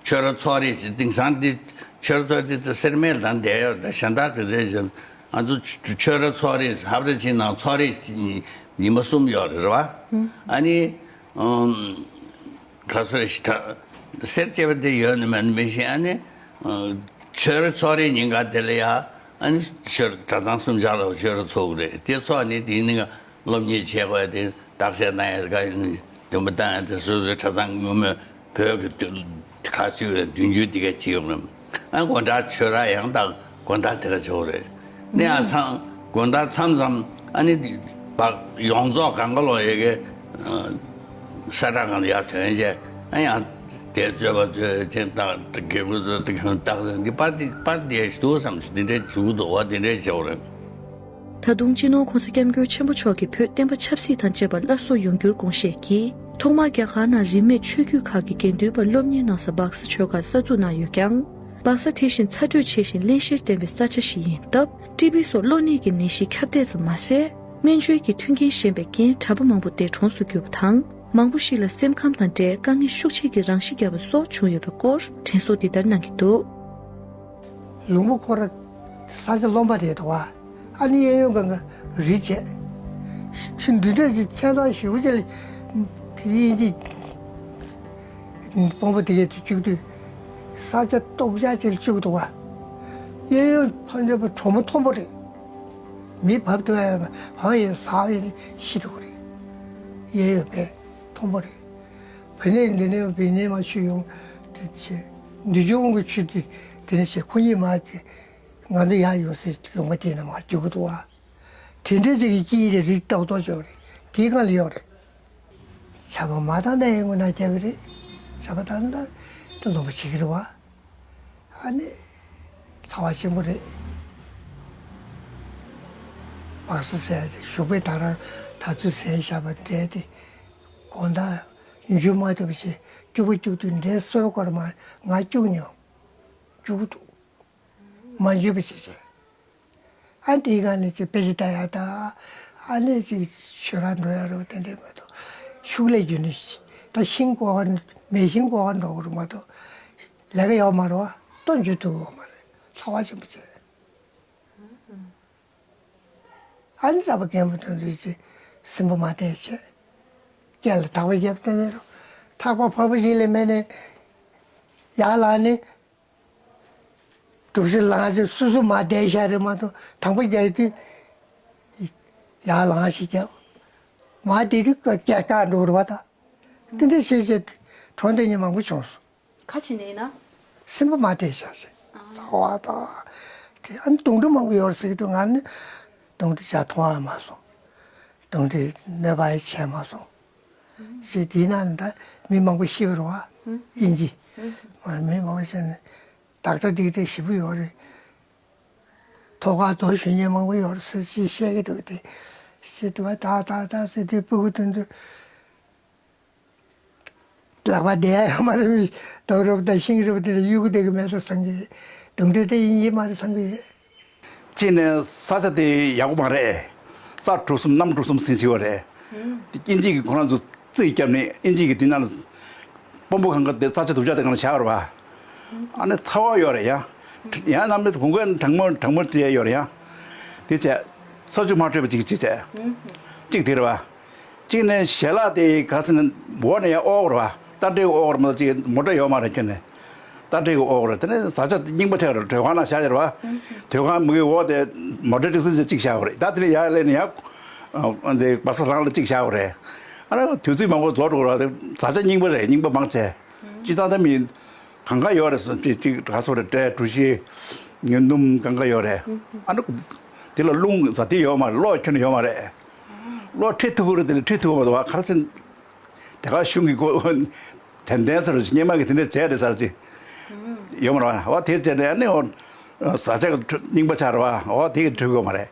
ཆོས་ར་ཚོགས་རེས་ཀྱི་དེང་སང་འདི་ཆོས་ར་ཚོགས་རེས་དེ་སེར་སྨད་དང་བསྡད་ཡོད། ད་གཞན་དག་གི་རེད་ཅེ་ང་ཚོ་ཆོས་ར་ཚོགས་རེས་ཧབ་ར་ཅིག་ནང་ཚོགས་རེས་ཉི་མ་གསུམ་ཡོད་རེད་བ། ཨ་ནི་ག་ཚོད་ཞིག་ད་སེར་བྱེས་པ་དེ་ཡོད་ནི་མེད་ནི་མི་ཤེས། ཨ་ནི་ཆོས་ར་ཚོགས་རེས་ཉིན་ག་དེ་ལ་ཡ་ཨ་ནི་ཆོས་ར་གྲྭ་ཚང་གསུམ་ཆར་ལ་ཆོས་ར་ཚོགས་ཀྱི་རེད། དེ་ཚོགས་ནི་དེ་ནི་སློབ་གཉེར་བྱེད་དགོས་དེ་བརྟག་དཔྱད་གནང་ཡ་དགའ་ཡོད་ནི་འདུན་པ་བཏང་ཡ་དེ་སོ་སོའི་གྲྭ་ཚང་སྔོན་མའི་བོད་ཀྱི་ཁ་ཚུལ་བའི་མདུན་སྐྱོད་དེ་ག་བྱེད་ཡོང་རེད། ཨ་དགོང་དག་ཆོས་ར་ཡང་དག་དགོང་དག་དེ་ག་ཆོག་རེད། ནི་ཡང་ཚང་དགོང་དག་མཚམས་མཚམས་ཨ་ནི་བག་ཡོངས་རྫོགས་གང་ག་ལོག་ཡོད་གི་ས་བཀྲ་གང་ལ་ཡར་ཐོན་བྱས། ཨ་ཡང་དེ་རྩོད་པ་རྩོད་ཅིང་བཏགས་དགེ་བསྐོས་རྩོད་དེ་གང་བཏགས་འདི་པར་འདི་པར་འདི་ཞུ་བསམ་ཞིག་འདི་འདྲའི་བྱུག་འདུག་བ། འདི་འདྲའི་བྱེད་དགོས་རེད། ད་དུང་སྤྱི་ནོར་༸གོང་ས་༸སྐྱབས་མགོན་ཆེན་པོ་མཆོག་གིས་བོད་བསྟན་པ་ཆབ་སྲིད་དང་བཅས་པར་སླར་གསོ་ཡོང་རྒྱུར་དགོངས་བཞེས་ཀྱིས། ཐོག་མར་རྒྱ་གར་ནང་རིས་མེད་ཆོས་བརྒྱུད་ཁག་གི་དགེ་འདུན་པར་སློབ་གཉེར་གནང་ས་སྦག་ས་ཆོལ་ཁར་གསར་འཛུགས་གནང་ཡོད་ཀྱང་། སྦག་ས་དེ་བཞིན་ཚ་དྲོད་ཆེ་ཞིང་བརླན་གཤེར་ལྡན་པའི་ས་ཆ་ཞིག་ཡིན་སྟབས། ཀྲི་བི་སོགས་གློ་ནད་ཀྱི་ནད་གཞི་ཁྱབ་གདལ་ཙམ་མ་ཟད། སྨན་བཅོས་ཀྱི་མཐུན་རྐྱེན་ཞན་པས་རྐྱེན་གྲྭ་པ་མང་པོ་འདས་གྲོངས་སུ་གྱུར་པ་དང་། མང་པོ་ཞིག་ལ་སེམས་ཁམས་དང་འབྲེལ་དཀའ་ངལ་ཤུགས་ཆེ་གི་རང་ཤི་བརྒྱབ་པ་སོགས་བྱུང་ཡོད་པའི་སྐོར་དྲན་གསོ་འདི་ལྟར་གནང་གི་འདུག། ལུང་པ་ཁོ་ར་ས་ཆ་རློན་པ་རེད་དོ། ཨ་ནི་གཡས་གཡོན་སྒང་ག་རི་བྱས། ཆུ་འདི་འདྲ་ཞིག་ཆེ་ཐག་ཞེ་པོ་ཅིག་ལ་དབྱིན་ཇི་དཔོན་པོ་དེ་གས་དུ་བཅུག་དུས་ས་ཆ་སྟོག་ཆགས་ཅིག་ལ་བཅུག་འདུག་བ། གཡས་གཡོན་ཕར་འདྲ་པོ་གྲོག་མོ་མཐོན་པོ་རེད། མི་བབས་ཐུབ་ཡ་བབས་ཡིན་ཟག་ཡིན་ཤི་འགྲོ་གི་རེད། གཡས་གཡོན་པས་མཐོན་པོ་རེད། བུད་ནས་འདི་ནས་བུད་ནས་མ་ཆུ་ཡོང་དེ་ཆེ། འདི་ཆུ་ཡོང་གི་ཆུ་དེ་དེ་ནས་ཆེ་ཁོ་གཉིས་མ་དེ། ང་ཚོ་ཡར་ཡོང་སའི་ལུང་པ་དེ་ནས་མར་རྒྱུག་གི་འདུག་བ། དེ་འདྲའི་ཅིག་གི་སྐྱིད་རེད། རི་ཏོག་ཏོག་ཅིག་རེད། དེའི་སྒང་ལ་ཡོད་རེད། ཆར་པ་མ་བཏང་ན་ཡང་ངོ་ན་རྒྱབ་ཀྱི་རེད། ཆར་པ་བཏང་ན་ད་ལུང་པ་བྱེད་ཀྱི་རེད་བ། ཨ་ནི་ཚ་བ་ཆེན་པོ་རེད། སྦག་ས་ཟེར་ཡ་དེ་ཞུགས་པའི་ད་རང་ད་ཚོད་ཟས་བཞག་པ་འདྲས་དེ་དགོང་དག་འཇུ་མ་ཐུབ་པ་བྱས་སྐྱུག་པ་སྐྱུག་དུས་འདྲས་སོ་སོ་སྐོར་མ་ང་སྐྱུག་མྱོང་། སྐྱུག་འདུག་མ་འཇུས་པ་བྱས་བྱས། ཨ་དེའི་སྒང་ནས་ཅིག་དཔེ་ཆ་ལྟ་ཡག་དང་། ཨ་ནས་ཅིག་ཆོས་ར་འགྲོ་ཡག་རོ་དེ་འདྲས་མ་གཏོགས། ཤུགས་ལས་བརྒྱུད་ནས་ད་ཤིང་བརྐོ་ག་མེ་ཤིང་བརྐོ་ག་འགྲོ་གི་རེད་མ་གཏོགས། ལས་ཀ་ཡོད་མ་རེད་བ། སྟོན་རྒྱུ་ཐུག་ཡོད་མ་རེད། ཚ་བ་ཆེན་པོ་བྱས། ཨ་ནི་རྩ་བ་རྒན་པོ་དོན་དུ་ཅིག་སེམས་པ་མ་བདེ་བྱས། སྐེ་ལ་ཐག་པ་བརྒྱབ་སྟེ་མེད་རུང་། ཐག་པ་ཕར་པ་ཞིག་ལས་མེད་ནས་ཡར་ལངས་ནས། དུག་སེལ་ལངས་ཚེ་སོ་སོ་མ་བསྡད་ཤག་རེད་མ་གཏོགས། དང་པོ་རྒྱག་དུས་ཡར་ལངས་ཤིག་རྒྱབ། མ་བསྡད་དུས་སྐད་བཀག་འགྲོ་རེད་བ་ད། དེ་འདྲ་བྱས་བྱས་གྲོངས་བསྡད་མཁན་མང་པོ་བྱུང་སོང་། ཁ་ཕྱེ་ནས་ཡིན་ན། སེམས་པ་མ་བདེ་ཤག་ཞེས་ཚ་བ་དང་། དེ་ཨ་ནི་དུང་སྒྲ་མང་པོ་ཡོད་རེད་ཟེར་གྱི་འདུག་ང་ནི་དུང་སྒྲ་ཅིག་མཐོང་ཡ་མ་སོང་། དུང་སྒྲའི་གནོད་པ་ཡང་བྱས་མ་སོང་། ཞེས་དེའི་ནང་ནས་ད་མི་མང་པོ་ཤི་བ་རེད་བ། དབྱིན་ཇི། མི་མང་པོ་ཤི་ནས་ཌོག་ཊར་འདི་འདྲ་ཞེ་པོ་ཡོད་རེད། ཐོག་ཁར་རྡོ་གཞུ་མཁན་མང་པོ་ཡོད་རེད་ཟེར་ཅིག་བཤད་ཀྱི་འདུག་དེ་ཤི་དུ་བ་ད་ད་ད་ཟེར་དུས་སྤུ་གུ་དེ་ཚོ་ལག་པ་བདེ་ཡ་ཡོད་མ་རེད། མི་རྡོ་རུབ་དང་ཤིང་རུབ་དེ་ལ་གཡུག་བསྡད་ཀྱི་མེད་འགྲོ་བསམ་གྱི། དུང་སྒྲ་དེ་དབྱིན་ཇི་མ་རེད་བསམ་གྱི་ཡོད། གཅིག་ནས་ས་ཆ་དེ་ཡག་པོ་མ་རེད། ས་གྲུ་གསུམ་གནམ་གྲུ་གསུམ་ཟིན་བྱས་པ་རེད། དེ་དབྱིན་ཇི་གིས་ཁོ་རང་ཚོ་རྩིས་བརྒྱབ་ནས་དབྱིན་ཇི་གིས་དེ་ནང་ལ་དཔོན་པོ་གང་ག་དེ་ས་ཆ་སྡུག་ཅག་དེ་གང་ལ་བཞག་རེད་བ། ཨ་ནི་ཚ་བ་ཡོད་རེད་ཡ། ཡང་གནམ་ནས་གོང་གོས་གྲང་མོ་གྲང་མོ་སྤྲད་ཡོད་རེད་ཡ། དེ་བྱས་ས་ཆུ་མ་འཕྲོད་པ་ཅིག་ཅིག་བྱས། གཅིག་དེ་རེད་བ། གཅིག་ནས་ཞལ་ལག་དེ་ག་ཚོད་ནས་འོག་ནས་ཡར་ཨོག་རེད་བ། རྟ་དྲེལ་ཨོག་རེད་མ་གཏོགས་ཅིག་མོ་ཊ་ཡོད་མ་རེད་ཁྱོན་ནས། རྟ་དྲེལ་གྱི་ཨོག་རེད། དེ་ནས་བཟའ་བཅའ་རྙིང་པ་ཆགས་རེད། དྲོད་ཁང་ནང་བཞག་ཡོད་རེད་བ། དྲོད་ཁང་མུ་གེའི་འོག་དེ་མོ་ཊ་ཏིག་སི་ཅིག་བཞག་པ་རེད། ད་དེ་ནས་ཡར་སླེབས་ནས་ཡར་ཨ་འདི་སྦ་ས་རང་ལ་ཅིག་བཞག་པ་རེད། ཨ་ནི་དུས་ཚོད་མང་པོ་རྫོགས་འགྲོ་གི་རེད་བ། བཟའ་བཅའ་རྙིང་པ་རེད། རྙིང་པ་མང་ཆེ། སྤྱིར་བཏང་ད་མི་གང་ག་ཡོད་རེད། སོ་ཅིག་ཅིག་ག་སོ་རེད། འབྲས་གྲོ་ཞིབ་ཉོ་སྣུམ་གང་ག་ཡོད་རེད། ཨ་ནི་དེ་ལ་རླུང་ཟ་དེ་ཡོད་མ་རེད། གློག་ཁྱོན་ནས་ཡོད་མ་རེད། གློག་ཁྲིད་ཐུབ་ཀྱི་རེད། དེ་ལ་ཁྲིད་ཐུབ་ཀྱི་མ་འདུག་བ། ག་རེ་ཟེར། དེ་ག་གཞུང་གི་སྒོ་དྲན་རྟེན་ཟེར་ཞིག་སྔོན་མ་གི་དེ་འདྲ་བྱས་རེད་ཟེར་ཅིག་ཡོད་མ་རེད་བ། འོ་དེ་བྱས་ནས་ཨ་ནི་འོ་བཟའ་བཅའ་གི་རྙིང་པ་ཆགས་རེད་བ། འོ་དེ་གི་འགྲིག་གི་མ་རེད།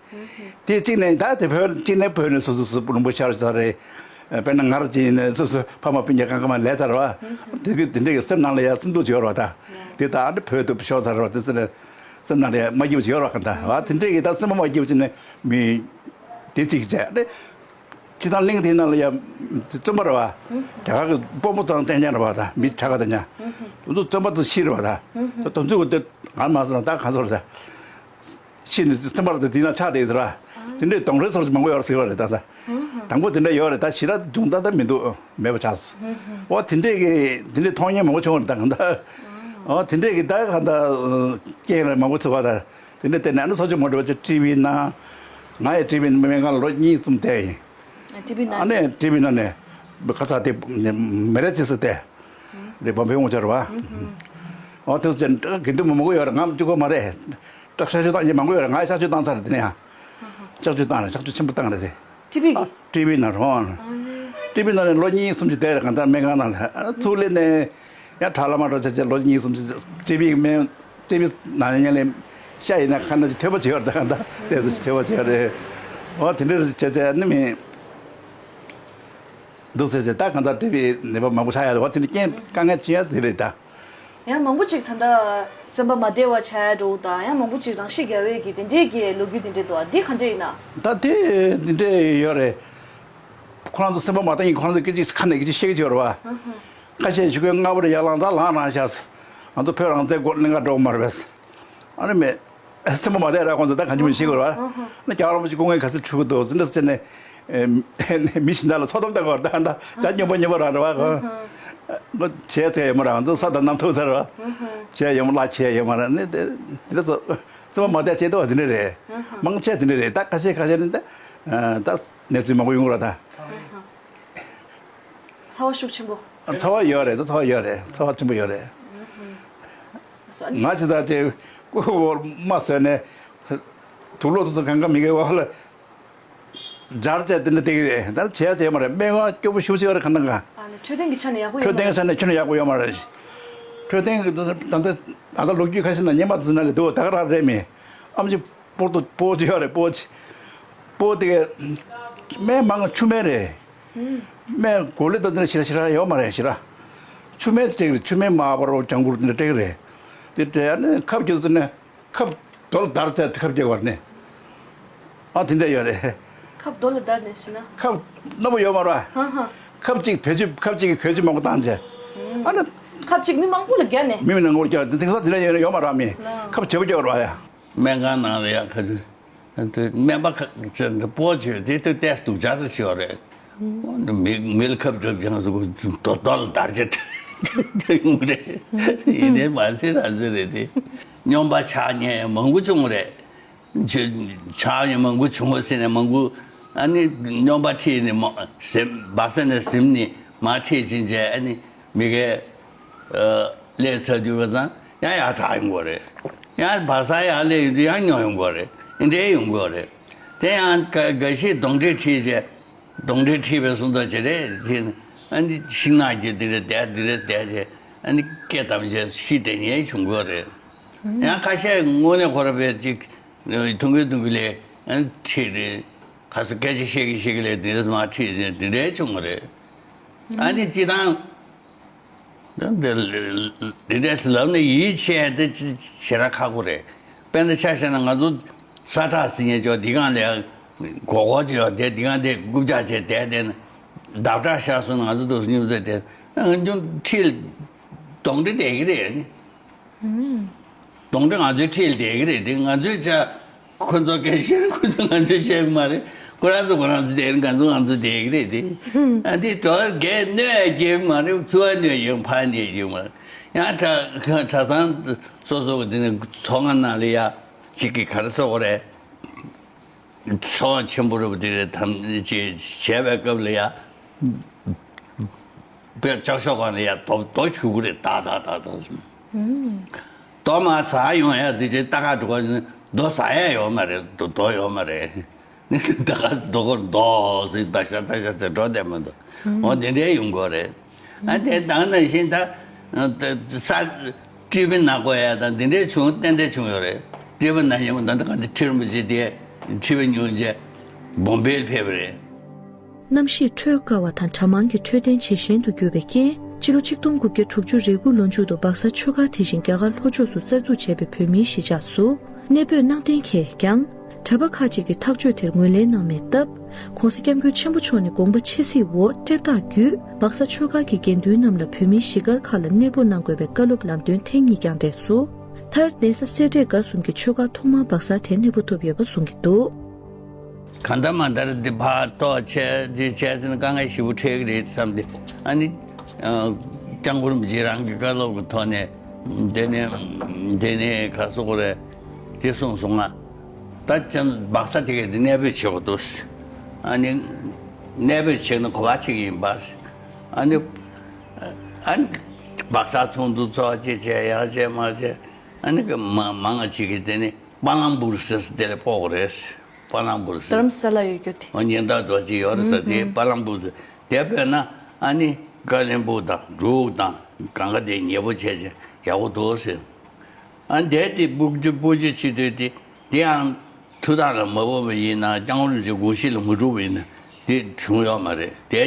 དེ་གཅིག་ནས་ད་དེ་བོད་གཅིག་ནས་བོད་ནས་སོ་སོ་སོ་ལུང་པ་ཤར་ཟེར་རེད། དཔེར་ན་ང་རང་ཅིག་ཡིན་ནས་སོ་སོ་ཕ་མ་སྤུན་ཀྱག་གང་ག་མ་ལས་ཚར་བ། དེ་གི་དེ་འདྲ་གི་སེམས་ནང་ལ་ཡ་སེམས་སྡུག་ཅིག་ཡོད་རེད་བ། ད་དེ་ད་ཨ་འདྲ་བོད་དུ་ཤོར་ཚར་རེད་བ། དེ་ཚོ་ནས་སེམས་ནང་ལ་ཡ་མ་སྐྱིད་པ་ཅིག་ཡོད་རེད་བ། གང་ལྟར་བ་དེ་འདྲ་གི་ད་སེམས་པ་མ་སྐྱིད་པ་ཅིག་ནས་མི་དེ་གཅིག་བྱས་ནས། སྤྱིར་བཏང་གླིང་དེའི་ནང་ལ་ཡ་བཙོན་པ་རེད་བ། རྒྱ་གར་གྱི་དཔོན་པོ་ཚང་བསྟེན་མཁན་རེད་བ། ད་མི་ཕྲག་དཀར་བསྟེན་མཁན། དེ་ཚོ་བཙོན་པ་ཚོ་ཤི་རེད་བ། ད་དེ་ཚོ་གི་དེ་ང་མ་སོང་ད་གང་ཚོ་རེད། ད་ཤི་ནས་བཙོན་པ་རེད། ད་དེའི་ནང་ཆགས་བསྡད་ཡོད་རེད། དེ་འདྲའི་གདོན་རིགས་སོགས་མང་པོ་ཡོད་རེད་ཟེར་བ་རེད། ད་ད་དང་པོ་དེ་འདྲ་ཡོད་རེད། ད་ཞེ་དྲག་བྱུང་ད་ད་མི་འདུག་མེད་པ་ཆགས་སོང་། འོ་དེ་འདྲས་ཀྱི་དེ་འདྲས་མཐོང་མཁན་མང་པོ་བྱུང་བ་རེད། ད་གང་ད་འོ་དེ་འདྲས་ཀྱི་ད་གང་ད་སྐྱེས་རེད་མང་པོ་ཚོ་བ་ད། དེ་འདྲ་བལྟས་ན་ཨ་ནི་སོ་ཅིག་མ་འགྲོ་བ་ཅིག་ཊི་ཝི་ནང་། ང་ཡི་ཊི་ཝི་སྨན་ཁང་ལ་ལོ་གཉིས་གསུམ་བསྡད་ཡིན། ཊི་ཝི་ནང་། ཨ་ནི་ཊི་ཝི་ནང་ནས་ཁ་ས་དེ་མི་རེ་ཅི་སི་དེ་རེད། བམ་པའི་ངོ་ཆ་རེད་བ། འོ་དེ་ཚོ་དགེ་འདུན་མང་པོ་ཡོད་རེད། ང་གཅིག་པོ་མ་རེད། སྐྲག་གཤག་བཅོས་བཏང་མཁན་མང་པོ་ཡོད་རེད། ང་གཤག་བཅོས་བཏང་ཚར་རེད། དེ་ནས་ཡང་གཤག་བཅོས་བཏང་རེད། གཤག་བཅོས་ཆེན་པོ་བཏང་རེད་དེ། ཊི་ཝི་གི། ཊི་ཝི་ནང་རོང་། ཊི་ཝི་ནང་ནས་ལོ་གཉིས་གསུམ་ཅིག་བསྡད་རེད། གང་ལྟར་སྨན་ཁང་ནང་ལ་ཨ་ཚུར་སླེབས་ནས་ཡང་ཁྲག་ལ་མ་འགྲོ་བྱས་བྱས་ལོ་གཉིས་གསུམ་ཅིག་ཊི་ཝི་གི་སྨན། ཊི་ཝི་ནང་ཉལ་ལེ་ཤ་ཡིན་ན་ཁ་ན་ཅིག་ཐོད་པ་ཅིག་ཡོད་རེད། ད་གང་ལྟར་དེ་ཚོ་ཅིག་ཐོད་པ་ཅིག་ཡོད་རེད། འོ་དེ་འདྲ་བྱས་བྱས་ནི་མི་འདུག་ཟེར་བྱས། ད་གང་ལྟར་ཊི་ཝི་ནད་པ་མང་པོ་ཆགས་ཡ་རེད་བ། དེ་འདྲ་རྐྱེན་དཀའ་ངལ་ཅི་ཡ་དེ་རེད་ད། ཡང་མང་པོ་ཅིག་ད་ལྟ་སེམས་པ་མ་བདེ་བ་ཆགས་འགྲོ་དང་། ཡང་མང་པོ་ཅིག་རང་ཤི་རྒྱག་པའི་གི་དེ་འདྲའི་གི་ལོ་རྒྱུས་དེ་འདྲའི་འདུག་ཨ། འདི་ག་འདྲ་ཡིན་ན། ད་དེ་འདི་འདྲ་ཡོད་རེད། ཁོ་རང་ཚོ་སེམས་པ་མ་བདེ་ཡིན། ཁོ་རང་ཚོ་སྐད་ཅིག་ཁ་ནས་སྐད་ཅིག་བཤད་ཀྱི་ཡོད་རེད་བ། ཁ་ཤས་ཞུ་མཁན་སྔ་པོ་རེད། ཡར་ལངས་ད་ལངས་རང་ཤག་ང་ཚོ་བོད་རང་བཙན་སྒོ་གླིང་ག་འགྲོ་གི་མ་རེད་པས། ཨ་ནི་མེད། སེམས་པ་མ་བདེ་ར་ཁོང་ཚོ་ད་གང་བྱུང་མི་ཤེས་གི་རེད་བ། ཨ་ནི་རྒྱལ་བ་རིན་པོ་ཆེ་སྐུ་ངལ་ག་ཚོད་འཕྲོད་ཀྱི་འདུག་ཟེར་འདྲ་ཟེར་ནས། མི་གཞན་དག་ལ་ཚོགས་གཏམ་བཏང་གི་རེད། ད་ད་ད་སྨྱོན་པ་སྨྱོན་པ་རང་རེད་བ། ཁོ་བྱས་ཚད་ཡོད་མ་རེད། ང་ཚོ་ས་དང་གནམ་ཐུག་ཚར་བ། བྱས་ཡོད་མ་གླ་བྱས་ཡོད་མ་རེད། ནི་དེ་དེ་འདྲ་ཚོ་སེམས་པ་མ་བདེ་བྱས་འདུག་བ། དེ་འདྲ་རེད། མང་ཆེ་དེ་འདྲ་རེད། ད་ཁ་ཤས་ཁ་ཤས་ནི་ད་ད་གནས་ཚུལ་མང་པོ་ཡོང་གི་རེད་ད། ཚ་བ་ཤུགས་ཆེན་པོ། ཚ་བ་ཡོད་རེད། ད་ཚ་བ་ཡོད་རེད། ཚ་བ་ཆེན་པོ་ཡོད་རེད། ང་ཅི་ད་ཅེ་ཀུ་བོར་མ་ཟོས་ནས་དུག་ལོག་དུ་ཚོ་གང་ག་མི་དགེ་བ་ལ་སྦྱར་བྱས་དེ་འདྲ་དེ་གི་རེད། ད་བྱས་བྱས་མ་རེད། སྨན་ཁང་སྐྱོ་པོ་ཤུགས་ཆེ་བ་རེད། གང་ན་གང་། ཨ་ནི་འཕྲོད་བསྟེན་གྱི་ཆ་ནས་ཡག་པོ་ཡོད་མ་རེད། འཕྲོད་བསྟེན་གྱི་ཆ་ནས་ཁྱོན་ནས་ཡག་པོ་ཡོད་མ་རེད། འཕྲོད་བསྟེན་གྱི་ད་ད་ད་ལོ་རྒྱུས་ཁ་ཤས་ན་སྙེ་མ་དུ་ན་ལས་འདུག་ད་ག་རང་རེད་མི། ཨམ་ཅི་པོར་དུ་པོ་ཅི་ཡོད་རེད། པོ་ཅི་པོ་དེ་གི་སྨན་མང་ཆུ་སྨན་རེད། སྨན་གོ་ལེ་དང་དེ་འདྲ་ཞེ་དྲག་ཞེ་དྲག་ཡོད་མ་རེད། ཞེ་དྲག་ཆུ་སྨན་དེ་སྤྲད་ཀྱི་རེད། ཆུ་སྨན་མ་པ་རོ་ལྗང་གུར་དེ་འདྲ་སྤྲད་ཀྱི་རེད། དེ་སྤྲད་ཨ་ནི་ཁབ་ཀྱི་ཚོ་ནས་ཁབ་རྡོལ་དར་བྱས་ཁབ་རྒྱག་པར་ནས། ཨ་དེ་འདྲ་ཡོད་རེད། ཁབ་རྡོ་ལ་བརྡར་ནས་ཤི་ན། ཁབ་རྣོ་པོ་ཡོད་མ་རེད། ཧ་ཧ། ཁབ་གཅིག་བེད་སྤྱོད་ཁབ་གཅིག་གིས་གོས་ཆེན་མང་པོ་བཏང་རྗེས། ཨ་ན། ཁབ་གཅིག་མི་མང་པོ་ལ་བརྒྱབ་ནས། མི་མི་ནང་ངོར་བརྒྱབ་དེ་དེང་སང་དེ་འདྲ་ཡོད་ཡོད་མ་རེད་མི། ཁབ་བྱེད་པོ་བརྒྱབ་རེད་ཡ། སྨན་ཁང་ནང་ལ་ཡ་ཁ་ཚུ། སྨན་པ་ཁ་ཚུ་སྤོ་བྱོས་དེ་དུ་ཏེས་སྡུག་ཅག་ཏུ་ཤོར་རེད། མི་མི་ལ་ཁབ་བརྒྱབ་ཀྱང་སུ་རྡོ་རྡོ་ལ་བརྡར་བྱེད་དེ་ཡོང་རེད། ཡིན་ནའི་མ་ཟེར་ར་ཟེར་རེད་དེ། སྨྱོན་པ་ཆགས་ཉེན་མང་པོ་བྱུང་རེད། ཆ་ཆགས་ཉེན་མང་པོ་བྱུང་བ་ཟེར་ནས་མང་པོ། ཨ་ནི་སྨྱོན་པ་ཁྲིད་ནས་མ་ཟིན་སྦག་ས་ནས་ཟིན་ནས་མ་ཁྲིད་ཕྱིན་བྱས་ཨ་ནི་མི་གའི་ཨ་ལས་ཚ་དུས་བ་ཙང་ཡང་ཡར་དྲག་ཡོང་གི་རེད། ཡང་སྦག་ས་ཡར་སླེབས་ཡོང་དུས་ཡང་ཉོ་ཡོང་གི་རེད། འདི་འདྲའི་ཡོང་གི་རེད། དེ་ཡང་ག་ག་ཤེད་གདོན་འདྲེ་ཁྲིད་བྱས། གདོན་འདྲེ་ཁྲིད་པའི་སོང་ཙང་ཇེ་རེད་དེ། ཨ་ནི་ཤིང་ནགས་ཀྱི་འདི་རེད་བསྡད་འདི་རེད་བསྡད་བྱས། ཨ་ནི་སྐེ་བསྡམས་བྱས་ཤི་བསྡད་ཉེན་བྱུང་གི་རེད། ཡང་ཁ་ཤས་དངོས་གནས་ཁོ་ར་བས་ཅིག་ཐུང་གི་ཐུང་གི་ལས་ཨ་ནི་ཁྲིད་རེད། ཁ་སང་སྐད་ཆ་བཤད་ཀྱི་བཤད་ཀྱི་ལས་འདི་རེད་མ་ཁྲིད་བྱས་འདི་འདྲའི་བྱུང་གི་རེད། ཨ་ནི་སྤྱི་བཏང་། འདི་འདྲས་ལབ་ནས་ཡིད་ཆེས་དེ་ཞེ་དྲག་ཁག་པོ་རེད། དཔེར་ན་ཆ་བཞག་ན་ང་ཚོ་ས་ཁྲ་ཟེར་མཁན་ཅོག་འདི་གང་ལས་གོ་གོ་ཅིག་ཡོད་དེ་འདི་གང་དེ་རྐུབ་བཀྱག་བྱས་བསྡད་བསྡད་ན་ལྡབ་ཁྲག་བཞག་སོང་ན་ང་ཚོ་འདུག་སྙུང་ཚད་དེ་ང་ཚོ་ཁྲིད་གདོན་འདྲེ་བསྡད་ཀྱི་རེད། གདོན་འདྲེ་ང་ཚོའི་ཁྲིད་བསྡད་ཀྱི་རེད་དེ་ང་ཚོའི་ཆ། ཁོ་ཚོ་སྐད་ཆ་ཁོ་ཚོ་ང་ཚོས་བཤད་ཀྱི་མ་རེད། ཁོ་རང་ཚོ་ཁོ་རང་ཚོ་བསྡད་ཀྱི་ང་ཚོ་ང་ཚོ་བསྡད་ཀྱི་རེད་དེ། ཨ་འདི་གྲོགས་རྒས་གནོད་ཡ་སྐྱེལ་གྱི་མ་རེད། ཚུར་གནོད་ཡོང་ཕར་གནོད་ཡོང་མ་རེད། ཡང་གྲྭ་གྲྭ་ཚང་སོ་སོ་གི་འདི་ནས་ཚོགས་ཁང་ནང་ལ་ཡ་ཅིག་གི་ག་རེ་ཟེར་དགོས་རེད། ཚོགས་ཆེན་པོ་རུ་དེ་རེད་དམ་ཅིག་བྱས་པའི་སྐབས་ལ་ཡ། དཔེ་ལྕགས་ཤོག་སྒང་ལ་ཡ་རྡོ་རྡོ་འཁྱུག་གི་རེད་ཏག་ཏག་ཏག་ཏག་རྡོ་མ་ཟ་ཡོང་ཡ་དེ་ཅེ་ཏ་ཁ་འགྲོ་ག་རྡོ་ཟ་ཡ་ཡོད་མ་རེད། རྡོ་རྡོ་ཡོད་མ་རེད། ནི་ཏ་ཁ་རྡོ་གོར་རྡོ་ཟེར་ཏ་ཤ་ཏ་ཤ་ཟེར་འགྲོ་བསྡད་མ་འདུག་འོ་དེ་འདྲའི་ཡོང་གི་རེད། ཨ་དེ་དང་ནང་བཞིན་ད་ས་ཀྲི་པི་ན་གོ་ཡ་དང་དེ་འདྲའི་བྱུང་ཏན་ཏན་བྱུང་ཡོད་རེད། ཀྲི་པི་ན་ཡོང་ད་ད་ག་དེ་ཁྲི་རིན་པོ་ཆེ་དེ་ཁྲི་པི་ཉུང་ཆེ་བོམ་བེ་ལ་ཕེབས་པ་རེད། གནམ་གཤིས་འཕྲོད་དཀའ་བ་དང་གྲྭ་མང་གི་འཕྲོད་བསྟེན་ཇེ་ཞན་དུ་གྱུར་བའི་རྐྱེན། སྤྱི་ལོ་ཆིག་སྟོང་དགུ་བརྒྱ་དྲུག་ཅུ་རེ་དགུ་ལོ་མཇུག་ཏུ་སྦག་ས་ཆོས་སྒར་དེ་བཞིན་རྒྱ་གར་ལྷོ་ཕྱོགས་སུ་གསར་འཛུགས་བྱས་པའི་བོད་མིའི་གཞིས་ཆགས་སུ་གནས་སྤོས་གནང་གཏན་འཁེལ་ཀྱང་། གྲྭ་པ་ཁག་ཅིག་གིས་ཐག་གཅོད་དེར་ངོས་ལེན་གནང་མེད་སྟབས། ༸གོང་ས་༸སྐྱབས་མགོན་ཆེན་པོ་མཆོག་ནས་དགོངས་པ་ཆེ་གཟིགས་འོག་སྤྲད་རྟགས་བརྒྱུད་སྦག་ས་ཆོས་སྒར་གྱི་དགེ་འདུན་རྣམས་ལ་བོད་མིའི་གཞིས་སྒར་ཁག་ལ་གནས་སྤོ་གནང་དགོས་པའི་བཀའ་སློབ་ལམ་སྟོན་ཐེངས་གཉིས་ཀྱང་སྤྲད་སོང་། མཐར་གདན་ས་སེ་འབྲས་དགའ་གསུམ་གྱི་ཆོས་སྒར་ཐོག་མར་སྦག་ས་དེ་གནས་སྤོ་ཐུབ་ཡོད་པ་གསུང་གི་འདུག་གང་ལྟར་མ་ལྟར་འདི་ཕར་གཏོགས་བྱས་འདི་བྱས་ཟིན་དཀའ་ངལ་ཞེ་པོ་འཕྲད་ཀྱི་རེད་བསམ་སྟེ། ཨ་ནི་སྐྱབས་མགོན་རིན་པོ་ཆེ་རང་གི་བཀའ་སློབ་ཀྱི་ཐོག་ནས་དེ་ནས་དེ་ནས་ག་སོ་གོ་རེད་དེ་གསུངས་སོང་ང་། ད་ཅང་སྦག་ས་དེ་གས་དེ་གནས་སྤོས་བྱེད་དགོས་འདུག་ཨ་ནི་གནས་སྤོས་བྱེད་ན་གོ་བ་ཆེ་གི་ཡིན་པ། ཨ་ནི་ཨ་ནི་སྦག་ས་ཚོགས་འདུ་ཚོགས་ཅེས་བྱས་ཡང་བྱས་མ་བྱས་ཨ་ནི་མ་མང་ང་ཅིག་གིས་དེ་ནི། པ་ལང་པུར་ཟེར་ས་དེ་ལ་སྤོ་དགོས་རེད། པ་ལང་པུར་ཟེར། དྷ་རམ་ས་ལ་ཡོད་རྒྱུ་དེ། འོ་ཉེན་བརྡ་རྡོ་རྗེ་ཡོད་རེད་ཟེར་དེ་པ་ལང་པུར་ཟེར། དེ་སྤོས་ན་ཨ་ནི་ཀ་ལན་པུར་དང་འབྲུག་དང་གང་ག་དེ་ཉེ་པོ་བྱས་བྱས་ཡག་པོ་འདུག་ཟེར། ཨ་ནི་དེ་དེ་སྤོ་རྒྱུ་སྤོ་རྒྱུ་བྱེད་དུས་དེ་དེ་ཡང་ཐུགས་དང་ལ་མ་འོས་པ་ཡིན་ན་སྐྱབས་མགོན་རིན་པོ་ཆེ་དགོངས་གཞི་ལ་མ་འགྲོ་བ་ཡིན་ན་དེ་བྱུང་ཡོད་མ་རེད་དེ།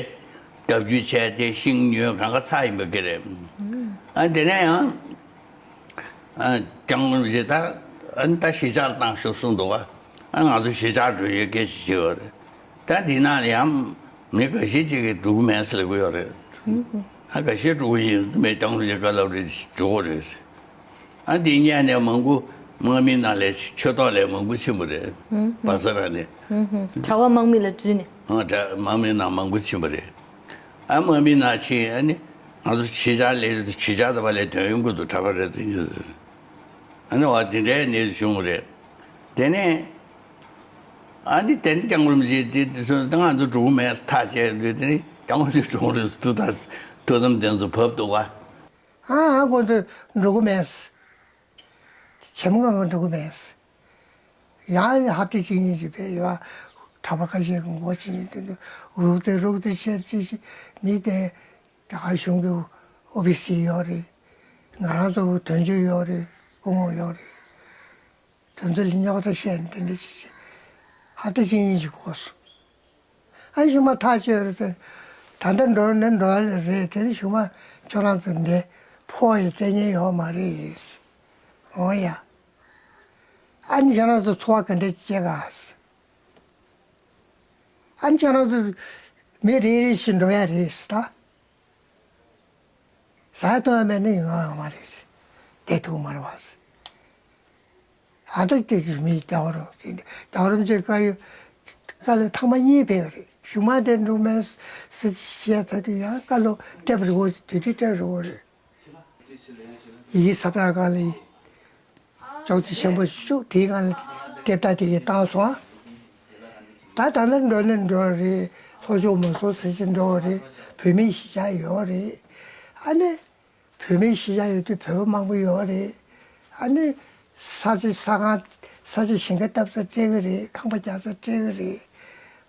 ལྡབ་འགྱུར་བྱས་དེ་ཤིང་ཉོས་གང་ག་ཚར་ཡིན་པ་གི་རེད། ཨ་ནི་དེ་ནས་ཡང་། ཨ་སྐྱབས་མགོན་རིན་པོ་ཆེ་ད་ཨ་ནི་ད་གཞིས་ཆགས་བཏང་ཤོག་གསུངས་འདུག་ག་ཨ་ང་ཚོ་གཞིས་ཆགས་འགྲོ་ཡས་སྐད་ཆ་བྱས་ཡོད་རེད། ད་འདི་ནང་ལ་ཡང་མི་འགའ་ཤས་ཅིག་གིས་འགྲོ་གི་མེད་ཟེར་ལབ་ཀྱི་ཡོད་རེད། ཨ་འགའ་ཤས་འགྲོ་གི་ཡིན་མེད་སྐྱབས་མགོན་རིན་པོ་ཆེ་བཀའ་སློབ་རེད་འགྲོ་གི་རེད་ཟེར། ཨ་འདི་སྔོན་ནས་མང་པོ་དམག་མི་ནང་ལ་ཆོས་ཐོག་ལས་མང་པོ་ཕྱིན་པ་རེད། སྦག་ས་རང་ནས། གྲྭ་པ་དམག་མི་ལ་འཛུལ་ནས། ཨ་གྲྭ་དམག་མི་ནང་མང་པོ་ཕྱིན་པ་རེད། ཨ་དམག་མི་ནང་ཕྱིན་ཨ་ནི་ང་ཚོ་གཞིས་ཆགས་ལས་གཞིས་ཆགས་དང་པ་ལས་དོན་ཡོང་གི་འདུག་གྲྭ་པ་རེད་ཟེར་གྱི་འདུག་ཨ་ནི་བ་དེ་འདྲའི་གནས་ཚུལ་བྱུང་བ་རེད། དེ་ནས་ཨ་ནི་དེ་ནི་སྐྱབས་མགོན་རིན་པོ་ཆེ་དེ་དེ་ཚོ་ང་ཚོ་འགྲོ་གི་མེད་ཐག་བཅད་འདུག་དེ་ནི་སྐྱབས་མགོན་རིན་པོ་ཆེ་འགྲོ་གི་རེད་ཟེར་ཐུགས་དམ་དེ་ཚོ་བབས་འདུག་ག་ཨ་ཨ་ཁོང་ཚོ་འགྲོ་གི་མེད། བྱེ་མ་ང་འགྲོ་གི་མེད། ཡང་ཧབ་ཏེ་གཅིག་གཉིས་ཅིག་ཕེབས་ཡོད་པ། གྲྭ་པ་ཁ་ཤས་ཀྱི་ངོ་ཅིག་ཡིན་དུས་རུག་སྟེ་རུག་སྟེ་ཆེར་ཅིག་ཅིག་མི་དེ་རྒྱ་གར་གཞུང་གི་ཨོ་བི་སི་ཡོད་རེད། ང་རང་ཚོ་དོན་གཅོད་ཡོད་རེད། སྐུ་ངོ་ཡོད་རེད། དོན་ཚོ་ལ་རྙོག་དྲ་བཤད་ནས་དེ་འདྲ་ཅིག་ཅིག་ཧབ་ཏེ་གཅིག་གཉིས་ཅིག་འགོར་སོང་། ཨ་ཞུ་མ་ཐག་ཆོད་རེད་ཟེར། ད་ལྟ་འགྲོ་ནས་འགྲོ་ཡ་རེད་དེ་ནི་ཞུ་མ་ཁྱོད་རང་ཚོ་འདི་ཕོ་ཡི་སྐད་ཉན་ཡོད་མ་རེད། འོ་ཡ། ཨ་ནི་ཁྱོད་རང་ཚོ་འཚོ་བ་ག་འདྲ་སྐྱེལ་ག་ཨ་ནི་ཁྱེད་རང་ཚོ་མི་རེ་རེ་བཞིན་འགྲོ་ཡ་རེད་ཟེར་ད། ཟ་ཡ་འཐུང་ཡ་མེད་ན་ཡོང་ཡ་ཡོད་མ་རེད་ཟེར། བསྡད་ཐུབ་མ་རེད་བ་ཟེར། ཨ་ད་དེ་དུས་མི་རྒྱལ་བ་རིན་པོ་ཆེ་རྒྱལ་བ་རིན་པོ་ཆེ་བཀའ་ཡོད། བཀའ་སློབ་ཐེངས་མ་གཉིས་ཕེབས་པ་རེད། གཞུག་མ་དེ་འགྲོ་མེད་ཟེར་བཤད་ཚར་དུས་ཡང་བཀའ་སློབ་སྤྲད་པ་རེད་བ། དུས་དུས་སྤྲད་པ་རེད་བ་རེད། ཡི་གེ་ས་པྲ་སྒང་ལ་ཡིན། ཅོག་ཙེ་ཆེན་པོ་ཤོག་དེའི་སྒང་ལ་སྐད་བརྡ་དེ་གས་བཏང་སོང་ཨ། ད་ད་ནི་འགྲོ་ནི་འགྲོ་རེད། ལྷོ་ཕྱོགས་མ་སོང་ཟེར་གྱི་འགྲོ་རེད། བོད་མིའི་གཞིས་ཆགས་ཡོད་རེད། ཨ་ནི། བོད་མིའི་གཞིས་ཆགས་ཡོད་དུས་བོད་པ་མང་པོ་ཡོད་རེད། ཨ་ནི། ས་ཆ་ས་ཁང་ས་ཆ་ཞིང་ཁ་བཏབ་ས་སྤྲད་གི་རེད། ཁང་པ་རྒྱག་ས་སྤྲད་གི་རེད།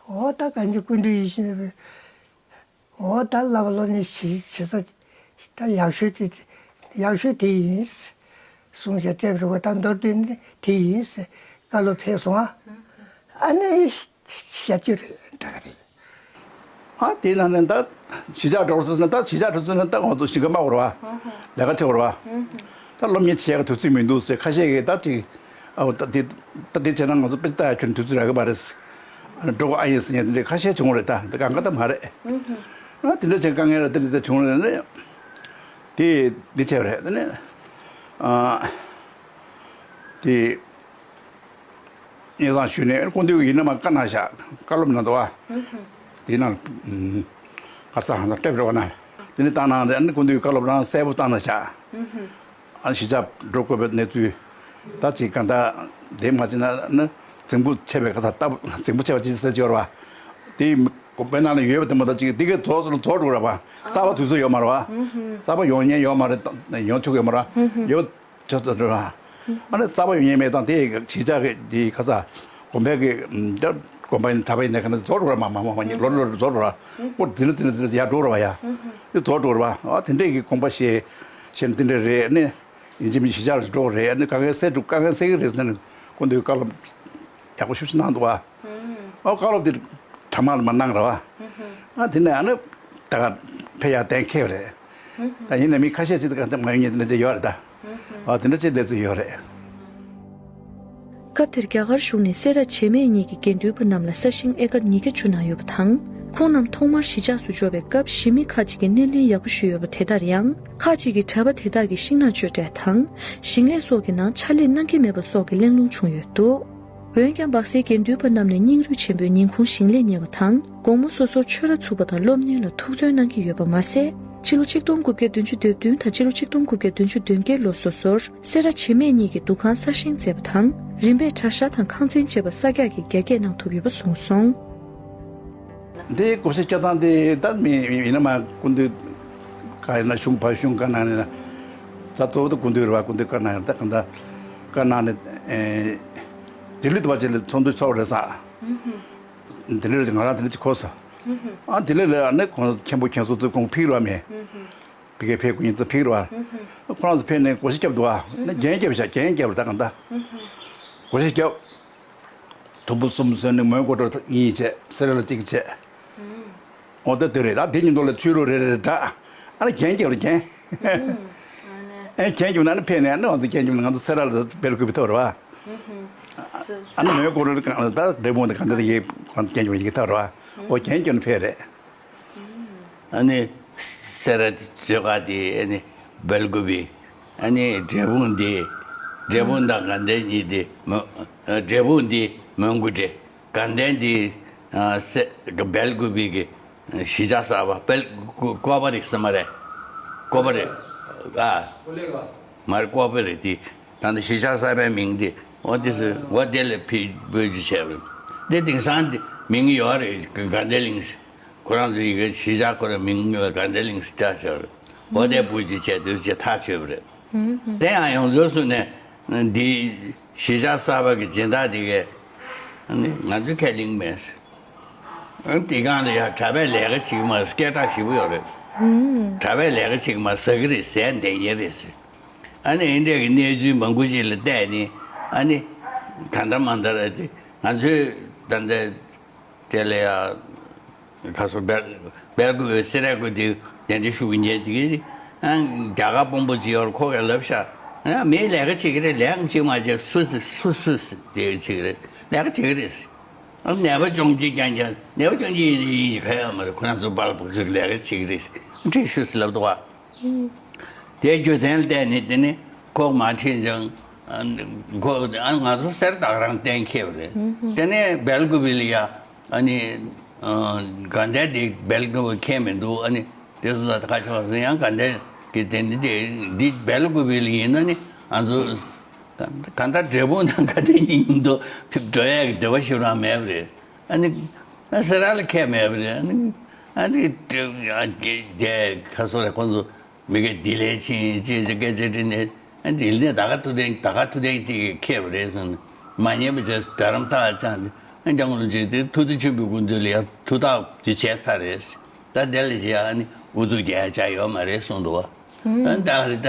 འོ་ད་གང་ཅི་སྐུ་མདུན་ཡིད་བཞིན་ནོར་བུས། འོ་ད་བསླབ་པ་སློབ་གཉེར་བྱེད་བྱེད་ས་ད་ཡག་ཤོས་དེ་ཡག་ཤོས་དེ་ཡིན། གསུང་བཤད་སྤྲད་པ་རེད་བ། ད་མདོར་བསྡུས་ནས་དེ་ཡིན་ཟེར་བཀའ་སློབ་ཕེབས་སོང་ཨ། ཨ་ནི་བཤད་རྒྱུ་རེད་ད་ག་རེད། ཨ་དེ་ན་ནི་ད་གཞིས་ཆགས་འགྲོ་ཟེར་ན་ད་གཞིས་ཆགས་འགྲོ་ཟེར་ན་ད་ང་ཚོ་ཞིང་ཁ་མ་བོར་བ། ལས་ཀ་ཐེ་བོར་བ། ད་སློབ་གཉེར་བྱེད་ཡག་དུས་ཚོད་མི་འདུག་ཟེར་ཁ་ཤས་ཀྱིས་ད་ཅིག་ཨ་ད་དེ་ད་དེ་བྱས་ན་ང་ཚོ་དཔེ་ལྟ་ཡ་ཁྱོན་དུས་ཚོད་རག་གི་མ་རེད། ཨ་ནི་འགྲོ་གི་ཨ་ཡིན་ཟེར་མཁན་དེ་འདྲའི་ཁ་ཤས་བྱུང་བ་རེད། ད་དེ་གང་ག་ད་མ་རེད། ཨ་དེ་འདྲ་བྱས་དཀའ་ངལ་ར་དེ་འདྲ་ད་བྱུང་རེད་ནི། དེ་འདི་བྱས་པ་རེད་ནི། ཨ་དེ། སྙན་སེང་ཞུས་ནས་སྐུ་མདུན་ཡིན་ན་མ་བཀའ་གནང་བཞག་བཀའ་སློབ་གནང་འདུག་བ། དེ་ནང་ཁ་ས་ཧང་སང་སྤྲད་རོགས་གནང་། དེ་ནས་བཏང་གནང་དེ་ནི་སྐུ་མདུན་བཀའ་སློབ་རང་གསལ་པོ་བཏང་གནང་བཞག་ཨ་གཞིས་ཆགས་འགྲོ་དགོས་པའི་གནས་ཚུལ་ད་ཅིག་ག་ད་དེ་མ་བྱས་ན་ནི་རྫིང་བུ་ཆད་པའི་ག་ས་ལྟ་བུ་རྫིང་བུ་ཆད་པ་ཅིག་ཟེར་གྱི་ཡོད་རེད་བ། དེ་དགོན་པའི་ནང་ལ་ཡོད་པ་དེ་མ་ད་ཅིག་དེ་གའི་རྫོགས་སོང་རྫོགས་འགྲོ་རེད་བ། གསར་པ་དུས་ཚོད་ཡོད་མ་རེད་བ། གསར་པ་ཡོང་མཁན་ཡོད་མ་རེད། ཡོང་ཆོག་གི་ཡོད་མ་རེད་བ། ཡོད། ཆོག་ཚོད་འགྲོ་ར། ཨ་ནི་རྩ་བ་ཡོད་ཉེས་མེད་དང་དེ་གཞིས་ཆགས་ཀྱི་དེ་ཁ་ས་དགོན་པའི་གི་དགོན་པ་ཡིན་གྲྭ་པ་ཡིན་ནའི་ག་ནས་རྫོགས་འགྲོ་ར། མ་མ་མ་མ་ལོ་ལོ་རྫོགས་འགྲོ་ར། ཨོ་འཛིན་འཛིན་འཛིན་ཡར་འགྲོ་ར་བ་ཡ། དེ་རྫོགས་འགྲོ་ར་བ། ཨ་དེ་འདྲས་ཀྱི་དགོངས་པ་བཞེས་བཞེས་ནས་དེ་འདྲས་རེད། ཨ་ནི་ཡིན་གཅིག་མིན་གཅིག་གཞིས་ཆགས་ལ་འགྲོ་རེད། ཨ་ནི་དཀའ་ངལ་སེལ་འགྲོ་དཀའ་ངལ་སེལ་གི་རེད་ཟེར་ནས་སྐུ་མདུན་བཀའ་སློབ་ཡག་པོ་ཞེ་པོ་ཅིག་གནང་འདུག་བ། ཨོ་བཀའ་སློབ་དེ་གྲ་མ་ལ་མ་གནང་ར་བ། ཨ་དེ་ནས་ཨ་ནི་ད་ག་ཕེབས་ཡ་གཏན་འཁེལ་བ་རེད། ད་ཡིན་ནའི་མི་ཁ་ཤས་ཅིག་ད་ག་ཚོད་མ་ཡོང་མཁན་དེ་འདྲ་ཅིག་ཡོད་རེད་ད། ཨ་དེ་འདྲ་ཅིག་བསྡད་ཚོད་ཡོད་རེད། སྐབས་དེར་རྒྱ་གར་གཞུང་ནས་སེ་ར་བྱེས་སྨད་གཉིས་ཀྱི་དགེ་འདུན་པ་རྣམས་ལ་ས་ཞིང་ཨེ་ཀར་ཉིས་བརྒྱ་བཅུ་གནང་ཡོད་པ་དང་། ཁོང་རྣམས་ཐོག་མར་གཞིས་ཆགས་སུ་འབྱོར་བའི་སྐབས་གཞིས་མི་ཁག་ཅིག་གིས་སྣེ་ལེན་ཡག་པོ་ཞུས་ཡོད་པ་དེ་ལྟར་ཡང་། ཁག་ཅིག་གིས་གྲྭ་པ་དེ་དག་གི་ཤིང་ནགས་གཅོད་འབྲེག་དང་། ཞིང་ལས་སོགས་ཀྱི་ནང་ཕྱག་ལས་གནང་གི་མེད་པ་སོགས་ཀྱི་གླེང་སློང་བྱུང་ཡོད་འདུག་འོན་ཀྱང་། སྦག་སའི་དགེ་འདུན་པ་རྣམས་ནས་སྙིང་རུས་ཆེན་པོས་ཉིན་གུང་ཞིང་ལས་གཉེར་བ་དང་། དགོང་མོ་སོ་སོར་ཆོས་ར་ཚུགས་པ་དང་སློབ་གཉེར་ལ་ཐུགས་བརྩོན་གནང་གི་ཡོད་པ་མ་ཟད། ཕྱི་ལོ་ཆིག་སྟོང་དགུ་བརྒྱ་བདུན་ཅུ་དོན་བདུན་དང་ཕྱི་ལོ་ཆིག་སྟོང་དགུ་བརྒྱ་བདུན་ཅུ་དོན་བརྒྱད་ལོ་སོ་སོར་སེ་ར་བྱེས་སྨད་གཉིས་ཀྱི་འདུ་ཁང་གསར་བཞེངས་མཛད་པ་དང་། རིམ་པས་གྲྭ་ཤག་དང་ཁང་ཚན་བཅས་པ་གསར་རྒྱག་གིས་རྒྱ་སྐྱེད་གནང་ཐུབ་ཡོད་པ་གསུངས་སོང་། འདི་སྒོ་ཕྱེ་སྐྱོད་སྟངས་དེ་ད་མི་ཡིན་ན་མ་སྐུ་མདུན་ག་ཡིན་ན་གཞུང་ཕ་གཞུང་བཀའ་གནང་ནས་ད་གཙོ་བོ་ད་སྐུ་མདུན་རེད་བ། སྐུ་མདུན་བཀའ་གནང་ནས་ད་གང་ལྟར་བཀའ་གནང་ནས་ལྡི་ལི་དུ་བ་ཅིག་ལ་ཚོགས་འདུ་ཚོགས་རེད་ས། ལྡི་ལི་ལ་ང་རང་ལྡི་ལི་ཅིག་གོ་སོང་། ཨ་ལྡི་ལི་ལ་ནི་ཁོང་མཁན་པོ་མཁན་ཟུར་ཚོས་ཁོང་ཕེབས་རོགས་མེད། ཕ་གིར་ཕེབས་དགོས་ཡིན་ཚོ་ཕེབས་རོགས། ཁོ་རང་ཚོ་ཕེབས་ནས་སྒོར་གཞས་བརྒྱབ་འདུག་ཨ། ནི་རྒྱན་བརྒྱབ་བཞག་རྒྱན་བརྒྱབ་རེད་ད་གང་ལྟར། སྒོར་གཞས་བརྒྱབ། དུམ་བུ་གསུམ་བཟོས་ནས་མོན་གྷོ་གྲོ་གཉིས་བྱས། སེ་ར་ལ་གཅིག་བྱས། འོ་ད་དེ་རེད། ད་དེ་ཉིན་ཐོག་ལ་ཆོས་ལུགས་རེ་རེ་འདྲ། ཨ་ནི་རྒྱན་བརྒྱབ་རེད་རྒྱན། ཨེ་རྒྱན་བརྒྱབ་ན་ནི་ཕེབས་ནས་ཨ་ནི་ང་ཚོ་རྒྱན་བརྒྱབ་ན་ང་ཚོ་སེ་ར་ལ་སྦེལ་ཀོབ་ཐོག་རེད་བ། ཨ་ནི་མོན་གྷོ་གྲོ་ད་འབྲས་སྤུངས་དང་གང་འདྲ་ཡིན་ཁོང་ཚོ་རྒྱན་བརྒྱབ་ཡི་གེ་ཐོག་རེད་བ། འོ་རྒྱན་བརྒྱབ་ནས་ཕེབས་རེད། ཨ་ནི་སེ་ར་བཟོས་ག་དེ་ཨ་ནི་སྦེལ་ཀོབ། ཨ་ནི་འབྲས་སྤུངས་འདི། འབྲས་སྤུངས་དང་དགའ་ལྡན་གཉིས་འདི་མོན། འབྲས་སྤུངས་འདི་མོན་གྷོ་འདྲེ། དགའ་ལྡན་འདི་སེ་སྦེལ་ཀོབ་གི་གཞིས་ཆགས་གསར་པ་སྦེལ་ཀོ་པ་རེད་ཟེར་མ་རེད། ཀོ་པ་རེད། ཨ་མ་རེད་ཀོ་པ་རེད་དེ། ད་ནི་གཞིས་ཆགས་གསར་པའི་མིང་འདི་འོ་དེ་སུ་འོ་དེ་ལ་ཕི་བོད་ཀྱི་བྱས་རེད། དེ་དེང་སང་འདི་མིང་ཡོད་རེད། དགའ་ལྡན་གླིང་ཟེར། ཁོ་རང་ཚོ་ཡི་གེ་གཞིས་ཆགས་ཁོ་རའི་མིང་ལ་དགའ་ལྡན་གླིང་ཟེར་བཏགས་བྱས་རེད། འོ་དེ་བོད་ཀྱི་བྱས་དེ་ཚོ་བྱས་ཐག་ཆོད་པ་རེད། དེ་ཡང་ཡོངས་རྫོགས་སུ་ནས་འདི་གཞིས་ཆགས་གསར་པ་གི་སྦྱིན་བདག་དེ་གས་ནི་ང་ཚོས་ཁས་ལེན་མེད། དེ་སྒང་ལ་ཡང་གྲྭ་པས་ལས་ཀ་བྱེད་ཀྱི་མ་རེད། སྐད་གྲགས་ཞེ་པོ་ཡོད་རེད། གྲྭ་པས་ལས་ཀ་བྱེད་ཀྱི་མ་རེད། ཟ་གི་རེད། ཟས་འདེབས་མཁན་རེད་ཟེར། ཨ་ནི་འདི་འདྲས་ཀྱི་གནས་ཚུལ་མང་པོ་ཞིག་ལ་བལྟས་ནས་ཨ་ནི་གང་ལྟར་མ་ལྟར་ཨ་དེ་ང་ཚོས་ད་ལྟ་དེ་ལ་ཡང་ཁ་སོ་སྦེལ་སྦེལ་ཀོབ་སེ་ར་ཀོ་དེ་གདན་འདྲེན་ཞུ་གི་ཉན་དེ་གི་ཨ་རྒྱ་གར་དཔོན་པོ་ཅིག་ཡོད་རེད། ཁོ་གས་ལབ་ཤག་ཨ་མིའི་ལས་ཀ་བྱེད་ཀྱི་རེད། ལས་ཀ་བྱེད་མ་བྱེད་སུ་སུ་སུ་སུ་དེ་བྱེད་ཀྱི་རེད། ལས་ཀ་བྱེད་ཀྱི་རེད། ཨ་ནད་པ་སྐྱོང་གི་རྐྱང་རྐྱང་ནད་པ་སྐྱོང་གི་ཡིན་ཡིན་གྱི་ཁ་ཡ་མ་རེད། ཁོ་རང་ཚོ་པར་ཕུག་ཚོས་ལས་ཀ་བྱེད་ཀྱི་རེད། ཁྲིད་ཤོད་ཟེར་ལབ་འདུག་བ། དེའི་རྒྱུ་མཚན་ལ་བརྟེན་ནས་དེ་ནི་ཁོག་མ་ཁྲིད་ཅང་ཁོ་ང་ཚོ་གསེར་ད་ག་རང་གཏན་འཁེལ་བ་རེད། དེ་ནས་སྦེལ་ཀོབ་ལ་ཡ་ཨ་ནི་དགའ་ལྡན་དེ་སྦེལ་ཀོབ་ཁེལ་མི་འདུག་ཨ་ནི་དེ་ཚོ་ད་ཁ་ཕྱོགས་ཡང་དགའ་ལྡན་གྱི་དེ་ནི་དེ་འདི་སྦེལ་ཀོབ་ལ་ཡིན་ན་ནི་ང་ཚོ་གང་ལྟར་འབྲས་སྤུངས་དང་དགའ་ལྡན་གཉིས་མཉམ་དུ་འགྲོ་ཡག་གི་འདོད་པ་ཞིག་རང་མེད་པ་རེད། ཨ་ནི་ཨ་སེ་ར་ལ་ཁས་མེད་པ་རེད། ཨ་ནི་ཨ་ནི་དེ་ཁ་སོ་རེ་ཁོང་ཚོ་མི་གེ་དེ་ལས་ཕྱིན་ཅེས་སྐད་ཆ་དྲིས་ནས་ཨ་ནི་དེ་ནས་ད་ག་ཐུག་ཐེངས་ད་ག་ཐུག་ཐེངས་དེ་ཁས་པ་རེད་གསུངས་ནས་མ་ཉན་པ་བྱས་རྡ་རམ་ས་ལ་བཅར་ནས་ཨ་སྐྱབས་མགོན་རིན་པོ་ཆེ་དེ་ཐུགས་རྗེ་ཆེན་པོའི་སྐུ་མདུན་ལ་ཡ་ཐུགས་ཐག་དེ་བྱས་ཚར་རེད། ད་དེ་ལ་བྱས་ཨ་ནི་ཨུ་ཚུགས་རྒྱག་ཡ་ཆ་ཡོད་མ་རེད་གསུངས་འདུག་བ། ཨ་ནི་ད་ག་རེ་ད་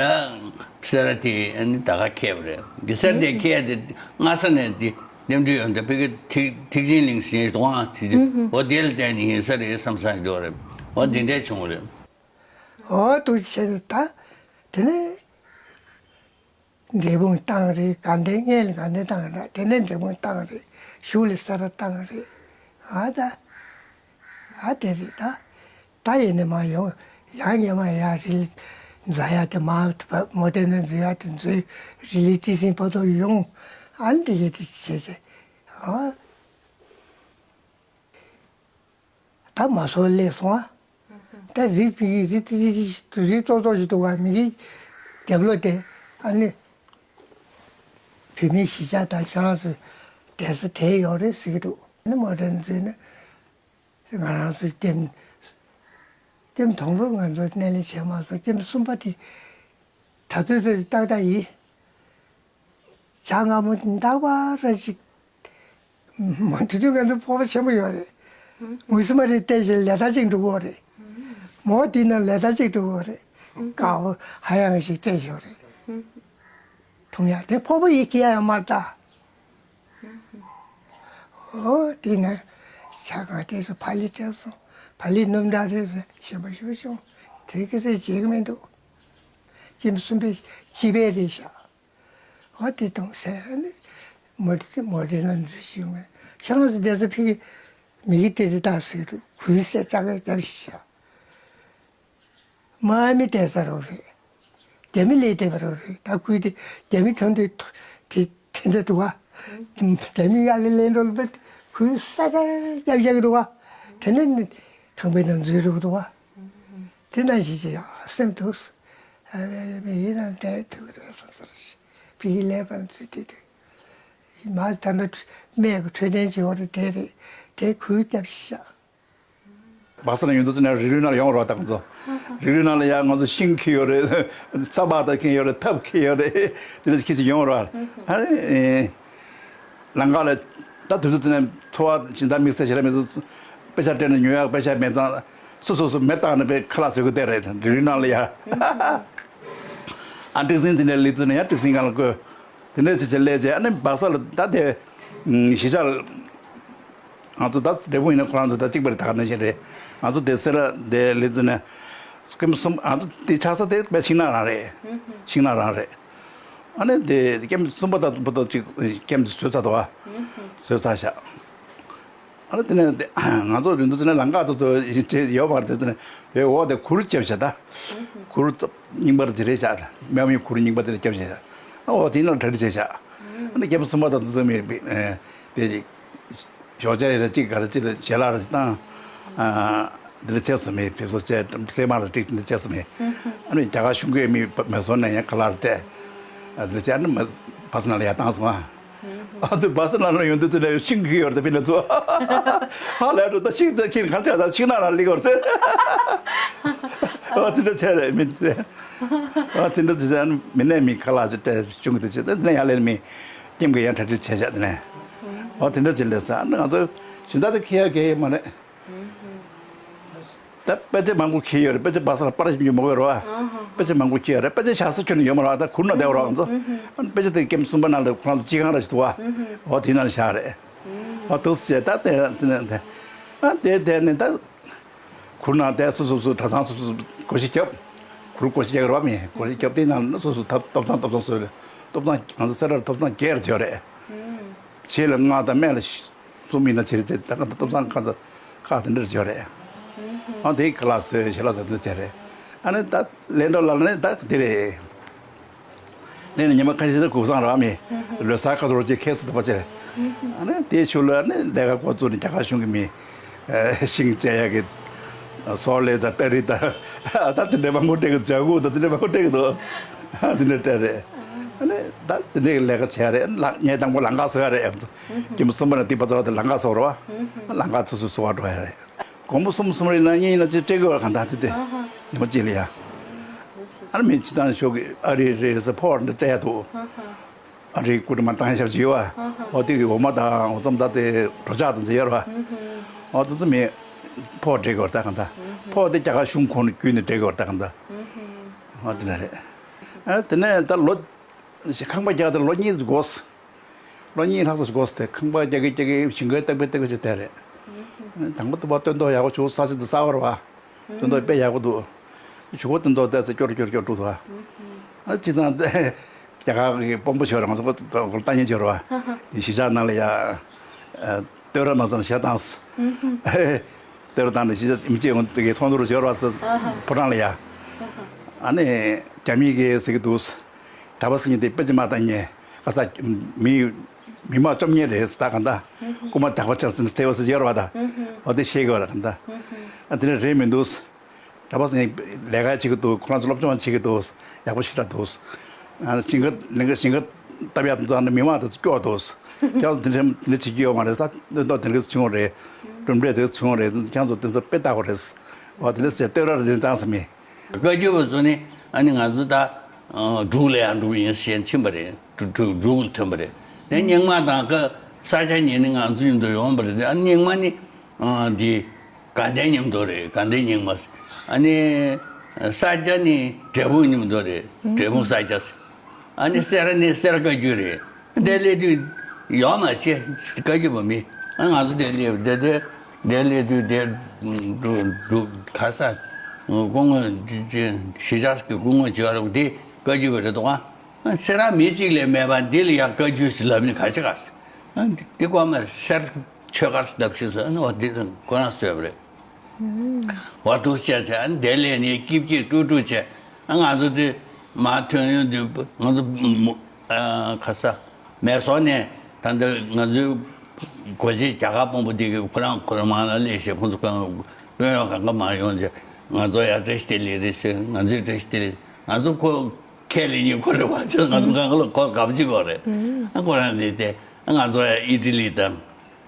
སེ་ར་དེ་ཨ་ནི་ད་ག་ཁས་པ་རེད། དེ་སེ་ར་དེ་ཁས་དེ་སྔ་ས་ནས་དེ་གནམ་གྲུ་ཡོང་དུས་ཕ་གི་ཐེག་ཐེག་ཆེན་གླིང་ཟེར་དོ་ཨ་དེ་དེ་འོ་དེ་ལ་བརྟེན་ནས་ཡིན་ས་རེད་བསམ་བསམ་ཞིག་འདུག་རེད། འོ་དེ་འདྲས་བྱུང་བ་རེད། འོ་འདུག་བྱས་ནས་ད་དེ་ནས་འབྲས་སྤུངས་བཏང་རེད། དགའ་ལྡན་སྔོན་ལ་དགའ་ལྡན་བཏང་རེད། དེ་ནས་འབྲས་སྤུངས་བཏང་རེད། གཞུག་ལ་སེ་ར་བཏང་རེད། ཨ་ད་ཨ་དེ་རེད་ད། ད་ཡིན་ནས་མ་ཡོང་། ཡང་ཉི་མ་ཡར་རི་ལ་འཛེག་ཡ་དེ་མ་མོ་ཊ་ནང་འཛེག་ཡ་དེ་འཛེག་རི་ལི་ཏི་སིང་བར་དུ་ཡོང་། ཨ་ནི་དེ་གས་དེ་བྱས་བྱས། ཨ་ད་མ་སོ་སླེབས་སོང་ཨ། ད་རི་བི་རི་རི་རི་རི་ཙོག་ཙོག་ཞིག་འདུག་ག་མི་གི་རྒྱབ་ལོགས་དེ་ཨ་ནི་བོད་མིའི་གཞིས་ཆགས་དང་ཁྱེད་རང་ཚོ་བསྡད་ས་དེ་ཡོད་རེད་ཟེར་གི་འདུག་ཨ་ནི་མོ་ཊ་ནང་འཛེག་ནས། ང་རང་ཚོའི་ལྟེམ་ལྟེམ་དང་པོ་ང་ཚོ་སྣེ་ལེན་བྱས་མ་སོང་། ལྟེམ་གསུམ་པ་དེ་ད་ཚོད་ཚོད་ཏག་ཏག་ཡིན། བྱ་སྔ་མོ་འདག་པ་ར་ཅིག་མ་དུས་དུས་ང་ཚོ་ཕོར་པ་ཆེན་པོ་ཡོད་རེད། ངོས་སུ་མ་རེད་བལྟས་ཤིང་ལེ་ཐག་ཅིག་འགྲོ་གི་ཡོད་རེད། མོ་དེ་ན་ལེ་ཐག་ཅིག་འགྲོ་གི་ཡོད་རེད། དཀར་པོ་ཧ་ཡང་ཞིག་སྤྲད་ཡོད་རེད། འཐུང་ཡག་དེ་ཕོར་པ་ཡིས་ཁྱེར་ཡག་ཡང་མ་རེད་ད། ཨོ་དེ་ནས་ཇ་གང་དེ་ཚོ་ཕ་ལི་སྤྲད་སོང་། ཕ་ལི་སྣུམ་འདྲ་རེད་ཟེར་ཞིམ་པོ་ཞིག་བྱུང་། དེ་གི་ཚེ་བརྗེད་གི་མི་འདུག་ལྟེམ་གསུམ་པའི་སྤྱི་པའི་རེད་ཤག་ཨོ་དེ་དང་ཟེར་ནས་མོ་ཊ་མོ་ཊ་ནང་འཛུལ་ཞིག་ཡོང་ངས་ཁྱེད་རང་ཚོ་བསྡད་ས་ཕ་གི་མི་གི་དེ་རེད་ད་ཟེར་གི་འདུག་གུས་སེ་ལྕགས་ཀ་བརྒྱབ་ཤིག་ཤག་མ་མི་བསྡད་ས་རོགས་རེད། རྒྱ་མི་ལས་བསྡད་པ་རོགས་རེད། ད་ཁུལ་དེ་རྒྱ་མི་ཐོན་དུས་དེ་དེ་འདྲ་འདུག་བ། རྒྱ་མི་ཡར་ལས་ལས་འགྲོ་ལ་ཁུལ་ས་ཆ་རྒྱབ་བཞག་གི་འདུག་བ། དེ་ནས་ནི་ཁང་པའི་ནང་འཛུལ་རུག་འདུག་བ། དེ་ནང་བཞིན་བྱས་ཡ་སེམས་སྡུག་སོང་། ཨ་མི་ཡིན་ན་བསྡད་ཐུབ་ཀྱི་རེད་བསམ་ཚར་ཞིག་བི་ཡི་ལས་པ་འཛུལ་དེ་དུས་མ་ད་ནི་སྨད་ཀྱི་འཕྲོད་བསྟེན་བྱེད་བ་རེད་དེ་རེད་དེ་ཁུལ་རྒྱབ་བཞག་སྦག་ས་ན་ཡོང་དུས་ཙམ་ནས་རི་ལུའི་ནང་ལ་ཡོང་རོགས་དང་ཚོ། རི་ལུའི་ནང་ལ་ཡང་ང་ཚོ་ཤིང་འཁྱེར་ཡོད་རེད། ས་ཕག་དང་འཁྱེར་ཡོད་རེད། ཐབ་འཁྱེར་ཡོད་རེད། དེ་འདྲ་ཁྱེར་ཅིག་ཡོང་རོགས། ཨ་ནི་ལམ་ཁ་ལ་ད་དུས་ཚོད་ཙམ་ནས་འཚོ་བ་སྦྱིན་བདག་དམིགས་བསལ་ཞེ་དྲག་མེད་ཚོ། དཔེ་ཆ་སྤྲད་ནས་ཉོ་ཡག་དཔེ་ཆ་མེད་ཙང་སོ་སོ་སོ་མེ་བཏང་ནས་དཔེ་ཁ་ལག་བཟོ་གི་བསྡད་རེད་རི་ལུའི་ནང་ལ་ཡ། ཨ་ཏྲིག་སིན་དེ་འདྲ་ལི་ཙི་ནས་ཡ་ཏྲིག་སིན་སྒང་ལ་བཀོད། དེ་འདྲ་ཚེ་ཆེ་ལས་བྱས་ཨ་ནི་སྦག་ས་ལ་ད་དེ་གཞིས་ཆགས་ང་ཚོ་ད་འབྲས་སྤུངས་ཡིན་ན་ཁོ་རང་ཚོ་ད་གཅིག་པ་རེད། ད་ག་ནང་བཞིན་རེད། ང་ཚོ་དེ་སེ་ར་དེ་ལི་ཙི་ནས་སྐུ་མི་གསུམ་ང་ཚོ་དེ་ཆགས་ས་དེ་དཔེ་ཤིང་ནགས་རང་རེད། ཤིང་ནགས་རང་རེད། ཨ་ནི་དེ་སྐུ་མི་གསུམ་པ་དང་བུ་དང་གཅིག་སྐུ་མི་བཟོས་ཚར་འདུག་བ། བཟོས་ཚར་ཤག་ཨ་ནི་དེ་ནས་དེ་ང་ཚོ་རིན་དུ་ཚོ་ནས་ལམ་ཁ་ཚོ་ཚོ་ཡོད་མ་རེད། དེ་ནས་བའི་འོག་དེ་གུར་བརྒྱབ་བཞག་ད། གུར་རྙིང་པ་དེ་རེད་བཞག་མེ་མའི་གུར་རྙིང་པ་དེ་རེད་བརྒྱབ་བཞག་ཨ་འོ་དེ་ནང་གྲ་སྒྲིག་བྱས་བཞག་ཨ་ནི་རྒྱབ་གསུམ་པ་དང་དེ་ཚོ་མི་དེ་ཞོགས་ཇ་རེ་གཅིག་ག་རེ་གཅིག་ལ་ཞལ་ལག་རེ་བཏང་། དེ་ལ་བྱས་སོང་མེད་ཕེབས་བསུ་བྱས་སྲན་མ་རེ་སྤྲད་དེ་བྱས་སོང་མེད། ཨ་ནི་རྒྱ་གར་གཞུང་གི་མི་མེ་ཟོན་ནས་ཡང་ཁ་ལག་རེ་སྤྲད། དེ་ལ་བྱས་ཨ་ནི་སྦག་ས་ནང་ལ་ཡར་བཏང་སོང་ཨ། ཨ་ཙི་སྦག་ས་ནང་ལ་ཡོང་དུས་ཙི་ནས་ཤིང་གི་ཡོད་རེད་ད་ཕི་ནས་ཚོ། ཧ་ལས་འགྲོ་ད་ཤིང་ད་ཁྱེད་གང་ཆགས་ད་ཤིང་ནགས་རང་ལིག་ཡོད་ཟེར། ཨ་ཙི་འདྲ་བྱས་རེད་མི་དེ། ཨ་ཙི་འདྲ་བྱས་ཨ་ནི་མི་ནས་མི་ཁ་ལག་ཅིག་སྤྲད་ཤིང་གི་དེ་བྱས་ད་དེ་ནས་ཡར་ལེན་མི་ཀེམ་གི་ཡང་གྲ་སྒྲིག་བྱས་བཞག་དེ་ནས། ཨ་དེ་འདྲ་བྱས་ལས་ཟེར་ཨ་ནི་ང་ཚོ་གཞན་དག་དེ་ཁེ་ཡ་གེ་ཡ་མ་རེད། ད་དཔེ་ཆ་མང་པོ་ཁྱེར་ཡོད་རེད། དཔེ་ཆ་སྦག་ས་ལ་པར་ཞིབ་འཇུག་མ་དགོས་རོགས་ཨ། དཔེ་ཆ་མང་པོ་ཁྱེར་ཡོད་རེད། དཔེ་ཆ་བཞག་ས་ཁྱོན་ནས་ཡོད་མ་རེད་ཨ། ད་གུར་ནང་བསྡད་པ་རོགས་ང་ཚོ་དཔེ་ཆ་དེ་ཀེམ་གསུམ་པ་ནང་ལ་ཁོ་རང་ཚོ་སྤྱི་ཁང་ར་ཞིག་འདུག་ཨ། འོ་དེ་ནང་ལ་བཞག་རེད། འོ་དུ་སུ་བྱས་ད་དེ་དེ་ནས་དེ་ཨ་དེ་དེ་ནས་ད་གུར་ནང་བསྡད་སོ་སོ་སོ་གྲྭ་ཚང་སོ་སོ་སྒོ་ཕྱེ་རྒྱབ། གུར་སྒོ་ཕྱེ་རྒྱག་རོགས་མེད། སྒོ་ཕྱེ་རྒྱབ་དེ་ནང་ལ་སོ་སོ་ཐབ་ཐོབ་ཚང་ཐོབ་ཚང་བཟོས་རེད། ཐོབ་ཚང་ང་ཚོ་སེ་རར་ཐོབ་ཚང་བརྒྱད་རེ་བྱས་རེད། ཕྱི་ལ་ལྔ་དང་སྨད་ལ་ གསུམ་ཡིན་ན་བྱེད་རེད། ད་ག་ད་ཐོབ་ཚང་ཁ་ཚ་ཁག་དེ་འདྲ་བྱོས་རེད། ཨ་དེ་ཁ་ལག་བཟོས་ཞལ་ལག་བཟོས་དེ་འདྲ་བྱས་རེད། ཨ་ནི་ད་ལན་འགྲོ་ལ་ནི་ད་དེ་རེད། ལན་ནི་ཉི་མ་ཁ་ཤས་ད་གུག་སང་ར་མི་ལོ་གསར་ཁ་ཐོར་ཅིག་ཁེ་སི་ད་པ་བྱས། ཨ་ནི་དེའི་ཤུལ་ལ་ནི་ལས་ཀ་འགོ་བཙུགས་ནས་རྒྱ་གར་གཞུང་གི་མི་ཤིང་བཅད་ཡག་གི་སོག་ལེ་ད་སྟ་རི་ད་ད་དེ་འདྲ་མང་པོ་སྤྲད་གི་འདུག་ཇ་ཁུག་ད་དེ་འདྲ་མང་པོ་སྤྲད་གི་འདུག་ཨ་དེ་འདྲ་སྤྲད་རེད། ཨ་ནི་ད་དེ་འདྲའི་ལས་ཀ་བྱས་རེད། ལ་ངས་དང་པོ་ལམ་ཁ་བཟོ་ཡ་རེད། ཨ་ཚོ་སྐྱིད་མོ་གསུམ་པ་ནས་དེ་བར་དུ་ལ་དེ་ལམ་ཁ་བཟོ་རོགས། ལམ་ཁ་སོ་སོས་བཟོ་བ་འགྲོ་ཡ་རེད། དགོང་མོ་གསུམ་གསུམ་རེ་ན་གཉིས་ན་ཅིག་སྤྲད་དགོས་པ་གང་ལྟར་དེ་དེ་ཉི་མ་གཅིག་ལ་ཡ། ཨ་ནི་མི་སྤྱི་བཏང་ཤོག་གི་ཨ་རི་རེད་ཟེར་ཕོགས་འདི་སྤྲད་ཡ་འདུག་ཨ་རི་སྐུ་དྲི་མ་བཏང་ཡ་ཞབས་ཅིག་ཡོད་བ། ཨོ་དེ་གི་འོ་མ་དང་འོ་ཙམ་ད་དེ་གྲོ་ཆག་དང་ཟེར་ཡོད་ར་བ། ཨོ་དེ་ཚོ་མི་ཕོགས་སྤྲད་དགོས་ད་གང་ལྟར་ཕོགས་དེ་རྒྱ་གར་གཞུང་ཁོངས་ནས་བརྒྱུད་ནས་སྤྲད་དགོས་ད་གང་ལྟར། ཨོ་དེ་འདྲ་རེད། ཨ་དེ་ནས་ད་ལོ་ཁང་པ་རྒྱག་དེ་ལོ་གཉིས་འགོར། ལོ་གཉིས་ལྷག་ཙམ་འགོར་ཏེ་ཁང་པ་རྒྱག་གི་རྒྱག་གི་ཞིང་ཁའི་སྟེགས་བུ་སྟེགས་བུ་ཞིག་བསྡད་རེད། དང་པོ་དུ་བ་སྟོན་ཐོག་ཡག་པོ་བྱུང་ས་ཆ་དུ་གསར་པ་རེད་བ། སྟོན་ཐོག་དཔེ་ཡག་པོ་འདུག་ཞུ་བ་སྟོན་ཐོག་བལྟས་ཚེ་སྐྱོ་རུ་སྐྱོ་རུ་སྐྱོ་རུ་འགྲོ་འདུག་བ། ཨ་ཅི་ཙང་དེ་རྒྱ་གར་གི་དཔོན་པོ་ཞོར་ང་ཚོ་ལྟ་ཉན་ཞོར་བ། ཡི་གཞིས་ཆགས་ནང་ལ་ཡ། ལྟོས་ར་མ་བཟང་ཞེ་དང་། ལྟོས་ར་དང་ནི་ཞིབ་ཆ་མི་བྱེད་འོང་དེ་གའི་ཚོགས་འདུར་འབྱོར་བ་ཟེར། ཕོ་བྲང་ལ་ཡ། ཨ་ནི་རྒྱ་མི་གིས་ཟེར་གི་འདུག་གྲྭ་པ་སེང་གེ་དེ་དཔེ་ཅི་མ་བཏང་ཉེ་ག་ས་མི་མི་མ་བཅོམ་ཉེ་རེད་ད་ག་འདྲ། རྐུ་མ་དག་པ་ཆགས་ཟིན་ཟེར་བ་ཟེར་ཡོད་ར་བ་ད། འོ་དེ་ཤེས་དགོས་ར་ག་འདྲ། ཨ་དེ་ནི་རེད་མི་འདུག་གྲྭ་པ་ཚོ་ལས་ཀ་བྱེད་ཀྱི་འདུག་ཁོ་རང་ཚོ་སློབ་སྦྱོང་བྱེད་ཀྱི་འདུག་ཡག་པོ་ཞེ་དྲག་འདུག་ཨ་ཞིང་ཁ་ལིང་ཁ་ཞིང་ཁ་བཏབ་ཡག་དེ་ཚོ་ནི་མི་མང་དེ་ཚོ་སྐྱོ་འདུག་ཁྱེད་ཚོ་དེ་འདྲ་དེ་འདྲ་བྱེད་ཀྱི་ཡོད་མ་རེད་ས། སྟོན་ཐོག་དེ་འདྲ་བྱུང་བ་རེད། གྲུབ་འབྲས་དེ་བྱུང་བ་རེད། ཁྱེད་ཚོ་དེ་ཚོ་དཔེ་ལྟ་བ་རེད། འོ་དེ་འདྲ་བྱས་ལྟོས་ར་རེད་བཏང་ས་མེད། བཀའ་བརྒྱུད་པ་ཚོ་ནི་ཨ་ནི་ང་ཚོ་ད་འབྲུག་ལ་ཡང་འགྲོ་གི་ཡིན་ཞེས་ཕྱིན་པ་རེད། འབྲུག་འབྲུག་འབྲུག་ལ་ཐོན་པ་རེད། དེ་རྙིང་མ་དང་ཀ་ས་སྐྱ་གཉིས་ནི་ང་ཚོ་མཉམ་དུ་ཡོང་བ་རེད། ཨ་ནི་རྙིང་མ་ནི། ཨ་འདི་དགའ་ལྡན་མཉམ་དུ་རེད། དགའ་ལྡན་རྙིང་མ། ཨ་ནི་ས་སྐྱ་ནི་འབྲས་སྤུངས་མཉམ་དུ་རེད། འབྲས་སྤུངས་ས་སྐྱ། ཨ་ནི་སེ་ར་ནི་སེ་ར་བཀའ་བརྒྱུད་རེད། འདི་སླེབས་དུས་ཡོད་མ་ཆེ་བཀའ་བརྒྱུད་པ་མི། ཨ་ང་ཚོ་འདི་སླེབས་འདི་འདི་འདི་སླེབས་དུས་འདི་འབྲུག་འབྲུག་ག་ས་སྐུ་ངོ་གཞིས་ཆགས་ཀྱི་སྐུ་ངོ་བྱེད་རོགས་འདི་བཀའ་བརྒྱུད་པ་རེད་དོ། ཨ་སེ་ར་མི་གཅིག་ལས་མེད་པ་འདི་ལ་ཡང་བཀའ་བརྒྱུད་ཟེར་ལབ་ནི་ག་ཆེ་ག་ཟེར། ཨ་འདི་ཀོ་མ་སེར། ཆོས་སྒར་བརྡབ་ཤིག་ཟེར་ཨ་ནི་འོ་འདི་ཁོ་རང་བཟོས་པ་རེད། འོ་འདུག་བྱས་བྱས་ཨ་ནི་དེ་ལས་ནི་སྐྱིད་སྐྱིད་སྤྲོ་སྤྲོ་བྱས་ཨ་ང་ཚོ་དེ་མ་ཐོན་ཡོང་དུས་ང་ཚོ་མུ་ཨ་ཁ་ས་མེ་སོ་ནས་ད་འདི་ང་ཚོའི་སྒོ་འབྱེད་རྒྱ་གར་དཔོན་པོ་དེ་གི་ཁོ་རང་ཁོ་རང་མང་ལ་སླེབས་ཤེས་ཁོ་ཚོ་གང་དཔོན་གཡོག་གང་ག་མང་ཡོང་བྱས་ང་ཚོ་ཡ་བཀྲ་ཤིས་བདེ་ལེགས་རེད་ཟེར། ང་ཚོའི་བཀྲ་ཤིས་བདེ་ལེགས། ང་ཚོ་ཁོ་ཁས་ལེན་ཉིན་ཁོ་རེ་བ་ཆེ་ང་ཚོ་གང་ག་ལ་ཁོ་གབ་ཅིག་གོ་རེད། ཨ་ཁོ་རང་ནི་དེ་ང་ཚོ་ཡ་ཨི་ཊ་ལི་དང་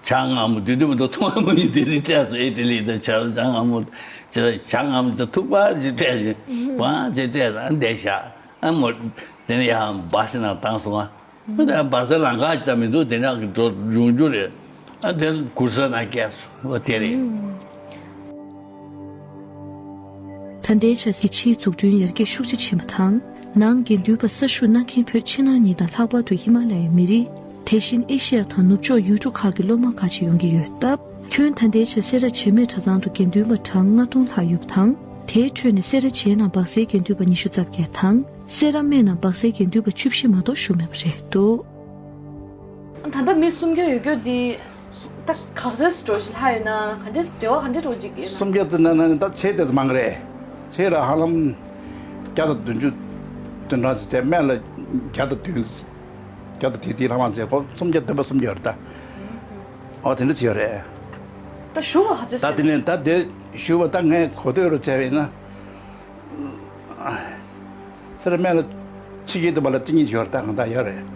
ཇ་མངར་མོ་དུས་དུས་མ་གཏོགས་ཐུང་མ་མོ་ཡིན་དེ་དུས་སྤྲད་སོང་། ཨི་ཊ་ལི་དང་ཇ་ཇ་མངར་མོ་ཇ་ཇ་མངར་མོ་དེ་ཐུག་པ་ཅིག་སྤྲད་ཅིག་བང་ཅིག་སྤྲད་ཨ་འདས་ཤག་ཨ་མོ་དེ་ནི་ཡང་སྦ་སེ་ནང་བཏང་སོང་ཨ། ད་བ་ས་རང་ཁ་ཅི་ད་མི་འདུག་དེ་འདྲ་གི་འགྲོ་འབྱུང་རྒྱུ་རེད། ཨ་དེ་གུར་ས་ན་སྐྱེས་སོ་དེ་རེད། ད་ལྟའི་ཆ་སྲིད་ཕྱིའི་འཛུགས་སྐྲུན་ཡར་རྒྱས་ཤུགས་ཆེ་ཕྱིན་པ་དང་། ནང་དགེ་འདུན་པ་གསར་ཞུགས་གནང་མཁན་བོད་ཕྱི་ནང་གཉིས་དང་ལྷག་པར་དུ་ཧི་མ་ལ་ཡའི་མི་རིགས། དེ་བཞིན་ཨེ་ཤི་ཡ་དང་ནུབ་ཕྱོགས་ཡུལ་གྲུ་ཁག་གི་སློབ་མ་ཁག་ཅིག་ཡོང་གི་ཡོད་སྟབས། ཁྱོན་ད་ལྟའི་ཆ་སེ་ར་བྱེས་སྨད་གྲྭ་ཚང་དུ་དགེ་འདུན་པ་གྲངས་ལྔ་སྟོང་ལྷག་ཡོད་པ་དང་། དེའི་ཁྲོད་ནས་སེ་ར་བྱེས་ནང་སྦག་སའི་དགེ་འདུན་པ་ཉི་ཤུ་རྩ་བརྒྱད་དང་། སེ་ར་སྨད་ནང་སྦག་སའི་དགེ་འདུན་པ་བཅུ་བཞི་མ་གཏོགས་བཞུགས་མེད་པ་རེད་འདུག་ད་ལྟ་མི་སུམ་བརྒྱ་ཡོད་རྒྱུ་འདི་ད་ག་ཚོད་འགྲོ་ཞིག་ལྷག་ཡོད་ན་ག་འདྲས་འབྲེལ་བ་ག་འདྲས་འགྲོ་ཅིག་ཡོད་ན། སུམ་བརྒྱ་ཙམ་ན་ན་ད་ཆེ་དེ་ཙམ་མང་གི་རེད། ཆེ་ལ་ཧ་ལམ་བརྒྱ་དང་བདུན་ཅུ་དོན་གྲངས་ཅིག་བྱས་སྨད་ལ་བརྒྱ་དང་བདུན་བརྒྱ་དང་དེ་དེའི་ལྷག་མ་བྱས་ཁོ་སུམ་བརྒྱ་བདུན་པ་སུམ་བརྒྱ་རེད་ད། ཨོ་དེ་འདྲ་ཅིག་ཡོད་རེད། ད་ཞུ་བ་ག་ཚོད་ད་དེ་ནས་ད་དེ་ཞུ་བ་ད་ངས་གོ་ཐོས་རུ་བྱས་པ་ཡིན་ན། སེ་ར་སྨད་ལ་ཕྱི་རྒྱལ་དུ་མ་ལ་སྤྲིང་ཉིན་ཡོད་རེད་ད་གང་ལྟར་ཡོད་རེད།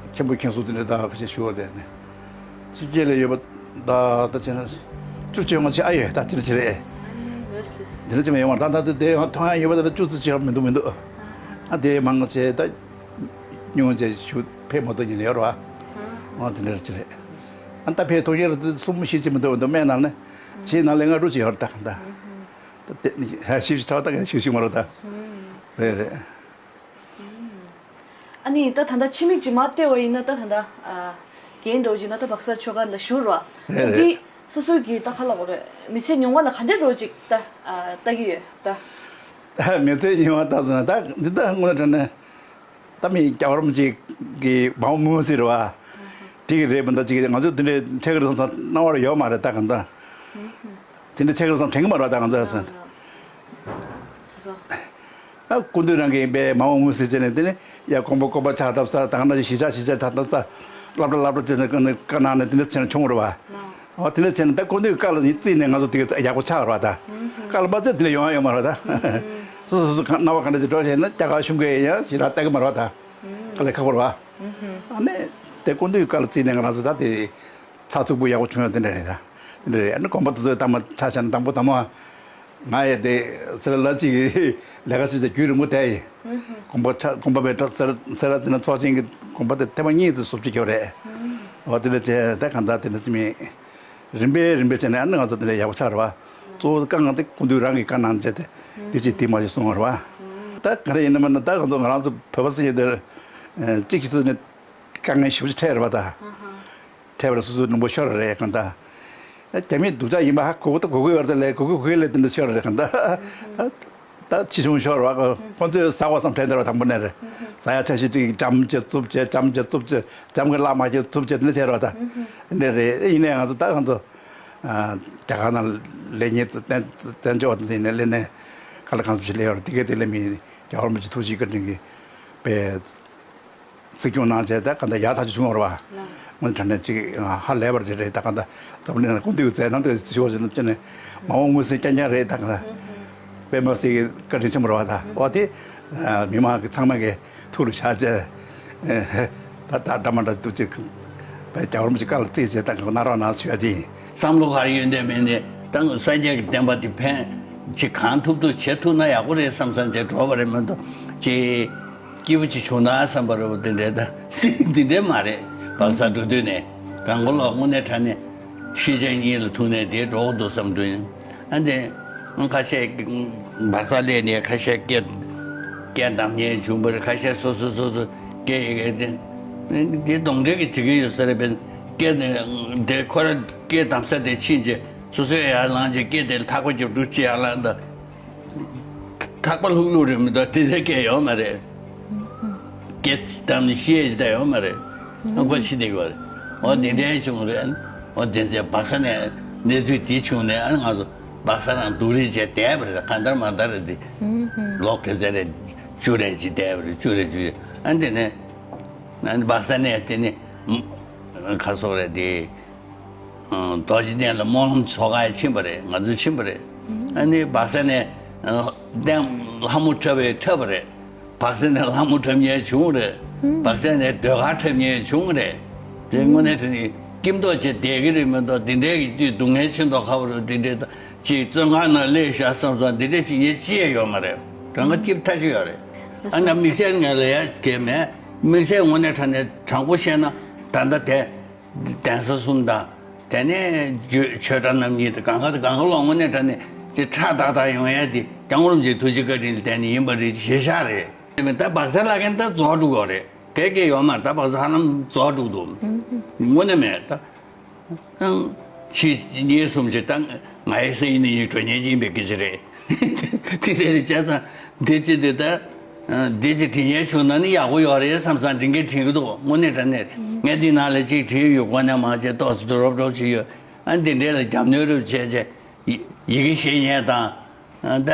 མཁན་པོ་མཁན་ཟུར་དེ་འདྲ་ད་ག་ཅེས་ཞུ་བ་དེ་ནི། ཕྱི་རྒྱལ་ལ་ཡོད་པ་ད་ད་བྱས་ན་བཅུ་བཅོ་ལྔ་ཅིག་ཨ་ཡོད་ད་དེ་འདྲ་ཅིག་རེད། དེ་འདྲ་ཅིག་མ་ཡོང་བར་ད་ད་དེ་དེ་ཡང་མཐོང་ཡ་ཡོད་པ་ད་བཅུ་ཙམ་ཅིག་མི་འདུག་མི་འདུག་ཨ་དེ་མང་ཆེ་ད་ཉུང་ཆེ་ཞུ་ཕེབས་མ་ཐུབ་ཉིན་ཡོད་རེད་བ། ཨ་དེ་འདྲ་ཅིག་རེད། ཨ་ད་ཕེབས་ཐུབ་ཉིན་རེད་དེ་གསུམ་བཞི་ཅིག་མི་འདུག་མི་འདུག་སྨད་ནང་ནས་ཕྱིའི་ནང་ལས་ལྔ་དྲུག་ཅིག་ཡོད་རེད་ད་གང་ལྟར། ད་དེ་ཧ་ཤིབ་ཤིབ་ཁྲ་བ་ད་ག་ཤིབ་ཤིབ་མ་རོ་ད། རེད་རེད། ཨ་ནི་ད་ད་ལྟ་ཕྱི་མིག་ཅིག་མ་བལྟས་པ་ཡིན་ན་ད་ད་ལྟ་ཨ་རྒན་འདྲ་བོ་ཅིག་ན་ད་སྦག་ས་ཆོས་སྒར་ལ་བཞུགས་རོགས། རེད་ད་འདི་རེད། སོ་སོའི་གི་ད་ག་ལ་གོ་རེད་མི་ཚེ་མྱོང་བ་ལ་ག་འདྲ་འདྲ་བོ་ཅིག་ད་ཨ་ལྟ་གི་ཡོད་ད། མི་ཚེ་མྱོང་བ་ད་སོང་ན་ད་འདི་ད་དངོས་གནས་དྲང་གནས། ད་མི་རྒྱལ་བ་རིན་པོ་ཆེ་གི་མ་འོངས་མི་འོང་ཟེར་བ། དེ་གི་རེད་མི་འདུག་ཅིག་ང་ཚོ་དེ་འདྲའི་འཕྲད་ཀྱི་རེད་བསམ་སྣང་བ་ཡོད་མ་རེད་ད་གང་ལྟར། དེ་འདྲའི་འཕྲད་ཀྱི་རེད་བསམ་དྲན་གྱི་མ་རེད་ད་གང་ལྟར་ཟེར། སོ་སོ། ཨ་སྐུ་མདུན་རང་གིས་ཡིན་པས་མ་འོངས་མངོན་གསལ་བྱས་ནས་དེ་ནི་ཡ་དགོན་པ་དགོན་པ་ཆགས་ཐབས་ས་ད་ག་ན་ཞིག་གཞིས་ཆགས་གཞིས་ཆགས་ཆགས་ཐབས་ས་སློབ་གྲྭ་སློབ་གྲྭ་བྱས་ནས་བཀའ་གནང་ནས་དེ་འདྲ་བྱས་ནས་བྱུང་བ་རེད་བ། ཨོ་དེ་འདྲ་བྱས་ནས་ད་སྐུ་མདུན་གྱི་བཀའ་ལ་བརྩིས་ནས་ང་ཚོ་དེ་ག་ཡག་པོ་ཆགས་རེད་བ་ད། བཀའ་ལ་མ་བརྩིས་དེ་འདྲ་ཡོང་ཡ་ཡོད་མ་རེད་བ་ད། སོ་སོ་སོ་སོ་གང་སྣང་བ་གང་འདྲ་ཞིག་འགྲོ་བྱས་ན་རྒྱ་གར་གཞུང་གིས་ཡང་ཞིག་ར་ལྟ་གི་མ་རེད་བ་ད། དཀའ་ལས་ཁག་པོ་རེད་བ། ཨ་ནི་དེ་སྐུ་མདུན་གྱི་བཀའ་ལ་བརྩིས་ནས་ང་རང་ཚོ་ད་དེ་ཚགས་ཚུད་པོ་ཡག་པོ་བྱུང་ཡོད་དེ་འདྲ་རེད་ད། དེ་འདྲ་རེད། ཨ་ནི་དགོན་པ་དེ་ཚོའི་ཐ་མ་ཆ་བཞག་ན་དང་པོ་དང་པོ། ང་ཡི་དེ་ཚེ་རབས་གཅིག་གི་ལས་ཀ་བྱེད་ཚེ་རྒྱུན་རིང་པོ་བསྡད་ཡིན། དགོན་པ་ཆ་དགོན་པ་པའི་ཚེ་རབས་ཚེ་རབས་ཚེ་ན་ཚོགས་ཆེན་གྱི་དགོན་པ་དེ་ཐེངས་མ་གཉིས་དེ་བསུབ་ཅིག་ཁྱོད་རེད། འོ་དེ་འདྲ་བྱས་ད་གང་ལྟར་དེ་འདྲ་ཅི་མིན། རིམ་པས་རིམ་པས་བྱས་ནས་ཨ་ནི་ང་ཚོ་དེ་འདྲ་ཡག་པོ་ཆགས་རེད་བ། གཙོ་བོ་དཀའ་ངལ་དེ་སྐུ་མདུན་རང་གིས་བཀའ་གནང་བྱས་ཏེ་དེ་ཅིག་དེ་མ་ཞིག་གསུངས་པ་རེད་བ། ད་ག་རེ་ཡིན་ན་མིན་ན་ད་ང་ཚོ་ང་རང་ཚོ་བོད་པ་ཟེར་མཁན་དེ་གཅིག་གིས་ཟེར་ནས་དཀའ་ངལ་ཞེ་པོ་ཅིག་འཕྲད་རེད་བ་ད། འཕྲད་པར་སོ་སོའི་ནུས་པ་ཤོར་བ་རེད་གང་ལྟར། རྒྱ་མིའི་སྡུག་ཅག་ཡིན་པ་ཧ་གོ་གི་ད་གོ་གི་ཡོད་རེད་ལས་གོ་གི་གོ་གི་ལས་དེ་འདྲ་ཤོར་བ་རེད་གང་ལྟར། ད་ཕྱིས་བྱུང་ཤོར་བ་ཁོ་ཚོས་ཟ་བ་བསམ་དྲན་དེ་ར་དང་པོ་ནས་རེད། ཟ་ཡ་ཆ་ཤས་ཅིག་ཇམ་བྱས་རྩུབ་བྱས་ཇམ་བྱས་རྩུབ་བྱས་ཇམ་གྱི་བླ་མ་བྱས་རྩུབ་བྱས་དེ་འདྲ་བྱས་རེད་བ་ད། འདྲ་རེད་ཡིན་ནའི་ང་ཚོ་ད་ང་ཚོ་རྒྱ་གར་ནང་ལས་ཉེན་བཙན་བཙན་བྱོལ་བ་དེ་ནས་སླེབས་ནས་ག་ལ་གང་འཚམ་ཞིག་སླེབས་ཡོད་རེད། དེ་གས་དེ་སླེབས་མི་རྒྱལ་བ་རིན་པོ་ཆེ་ཐུགས་རྗེ་བཀའ་དྲིན་གྱིས་པའི། སྲིད་སྐྱོང་གནང་བྱས་ད་ག་འདྲ་ཡག་ཐག་ཆོད་བྱུང་བ་རེད་བ། དངོས་གནས་དྲང་གནས་ཅིག་ཧ་ལས་པར་ཅིག་རེད། ད་ག་འདྲ་འཛམ་གླིང་ལ་སྐུ་མདུན་གྱི་མཛད་རྣམ་དེ་ཞུ་བ་ཞུ་ན་ཅི་ནས་མ་འོངས་མངོན་གསལ་རྐྱང་རྐྱང་རེད། ད་ག་འདྲ་དཔེ་མ་སྲིད་ཀྱི་བཀའ་དྲིན་ཆེན་པོ་རེད་བ། ད་འོ་དེ་མི་མང་གི་ཚང་མ་གི་ཐུགས་ལ་བཞག་བྱས་ད་ད་འདྲ་མ་འདྲ་འདུག་ཅིག་བའི་རྒྱལ་བ་རིན་པོ་ཆེ་བཀའ་ལ་བརྩིས་བྱས་ད་ག་གནང་རོགས་གནང་ཞུ་ཡ་དེ་ཡིན། བསམ་བློ་ག་རེ་ཡོད་འདོད་མེད་ནས་ད་སངས་རྒྱས་ཀྱི་བསྟན་པ་དེ་ཕན་ཅིག་གང་ཐུབ་ཐུབ་བྱེད་ཐུབ་ན་ཡག་པོ་རེད་བསམ་བསམ་བྱས་འགྲོ་བ་རེད་མ་གཏོགས་ཅིག་སྐྱིད་པོ་ཅིག་བྱུང་ན་བསམ་པ་རེད་བ། དེ་འདྲའི་ད་དེ་འདྲའི་མ་རེད། བག་ཚ་འགྲོ་དུས་ནས་གང་གོ་ལོག་དངོས་གནས་དྲང་གནས་ཤེས་བྱ་གཉིས་ལ་ཐུག་ནས་དེ་འགྲོ་གི་འདུག་བསམ་འདུག་ཨ་འདི་ཁ་ཤས་བག་ཚ་སླེབས་ནས་ཁ་ཤས་སྐད་སྐད་བསྡམ་མཁན་བྱུང་བ་རེད། ཁ་ཤས་སོ་སོ་སོ་སོ་སྐད་ཡི་གེ་དེ་དེ་གདོན་འདྲེ་གི་བྱེད་ཀྱི་ཡོད་ས་རེད། པས་སྐད་དེ་ཁོ་ར་སྐད་བསྡམ་ས་དེ་ཕྱིན་རྗེས་སོ་སོས་ཡར་ལངས་རྗེས་སྐད་དེ་ལ་ཐག་པ་རྒྱབ་འདུག་ཅི་ཡར་ལངས་ད། ཐག་པ་ལྷུག་ལྷུག་རེད་མི་འདུག་དེ་འདྲའི་སྐད་ཡོད་མ་རེད། སྐད་བསྡམས་ནས་ཤེས་ཡ་ཞིག་ད་ཡོད་མ་རེད། ཨ་ཁོ་ཤི་བསྡད་ཡོད་རེད། འོ་དེ་འདྲའི་བྱུང་རེད། འོ་དེ་ཚེ་བག་ཚ་ནས་གནས་ཚུལ་དེ་བྱུང་ནས་ཨ་ང་ཚོ་བག་ཚ་རང་སྡུག་རུས་བྱས་བསྡད་པ་རེད། གང་ལྟར་མ་ལྟར་རེད་དེ། ལོ་ག་ཚོད་རེད། བཅུ་རེད་ཅིག་བསྡད་པ་རེད། བཅུ་རེད་བཅུ་རེད། ཨ་འདི་ནས་ཨ་བག་ཚ་ནས་དེ་ནས་ཁ་སོག་རེད་དེ། རྡོ་རྗེ་གདན་ལ་སྨོན་ལམ་ཚོགས་ཁ་ཕྱིན་པ་རེད། ང་ཚོ་ཕྱིན་པ་རེད། ཨ་ནི་བག་ཚ་ནས་གདན་ལྷ་མོ་འཁྲབ་པའི་འཁྲབ་པ་རེད། བག་ཚ་ནས་ལྷ་མོ་འཁྲབ་མཁན་བྱུང་རེད། བག་ཚ་ནས་ཟློས་གར་འཁྲབ་མཁན་བྱུང་རེད། དེ་དངོས་གནས་དྲང་གནས་སྐྱིད་མདོག་བྱས་བསྡད་ཀྱི་རེད་མ་གཏོགས་དེ་འདྲའི་གི་དུས་སྡུག་བསྔལ་ཆེ་མདོག་ཁ་པོ་རེད། དེ་འདྲའི་ཅིག་བཙོན་ཁང་ནང་སླེབས་ཤག་བསམ་སོང་། དེ་འདྲའི་ཅིག་ངས་ཅི་ཡང་ཡོད་མ་རེད། གང་ག་སྐྱིད་ཐག་ཆོད་ཡོད་རེད། ཨ་ནི་དམིགས་བསལ་ངས་ལ་ཡ་གས་མེད། དམིགས་བསལ་དངོས་གནས་དྲང་གནས་དྲང་པོ་བཤད་ན་ད་ལྟ་དེ། གདན་ས་གསུམ་དང་། དེ་ནས་ཆོས་གྲྭ་རྣམ་གཉིས་དང་། གང་ག་དང་གང་ག་ལོག་དངོས་གནས་དྲང་གནས་ཅིག་ཁྲ་ཏག་ཏག་ཡོང་ཡ་དེ་རྒྱལ་བ་རིན་པོ་ཆེའི་ཐུགས་རྗེ་བཀའ་དྲིན་ལ་བརྟེན་ནས་ཡིན་པ་རེད། ཞེ་ཤ་རེད། དེ་མིན་ད་བག་ཚ་ལབ་མཁན་ད་རྫོགས་འགྲོ་གི་རེད། གས་གས་ཡོད་མ་རེད། ད་བག་ཚ་ཧ་ལམ་རྫོགས་འགྲོ་གི་འདུག་དངོས་གནས་མེད་ད། ཨང་། ཕྱི་ཉིན་གསུམ་ཞིག་ད་ང་ཡི་སེ་ཡིན་ནི་ཡིན་འགྲོ་ཉན་གྱི་ཡིན་པའི་སྐད་ཆ་རེད། དེ་རེད་རེད་བྱས་ཙང་འདི་ཅི་འདི་ད། འདི་ཅི་དྲན་ཡས་བྱུང་ན་ནི་ཡག་པོ་ཡོད་རེད་བསམ་བསམ་དྲན་གྱི་དྲན་གྱི་འདུག་དངོས་གནས་དྲང་གནས་ངས་འདི་ནང་ལ་ཅིག་བྲིས་ཡོད། གོ་གནས་མང་ཆེ་ཏོག་ཙམ་རོབ་རོབ་བྱས་ཡོད། ཨ་འདི་འདྲས་ལ་རྒྱབ་གནོན་རུབ་བྱས་བྱས་ཡི་གེ་ཤེས་མཁན་དང་། ད་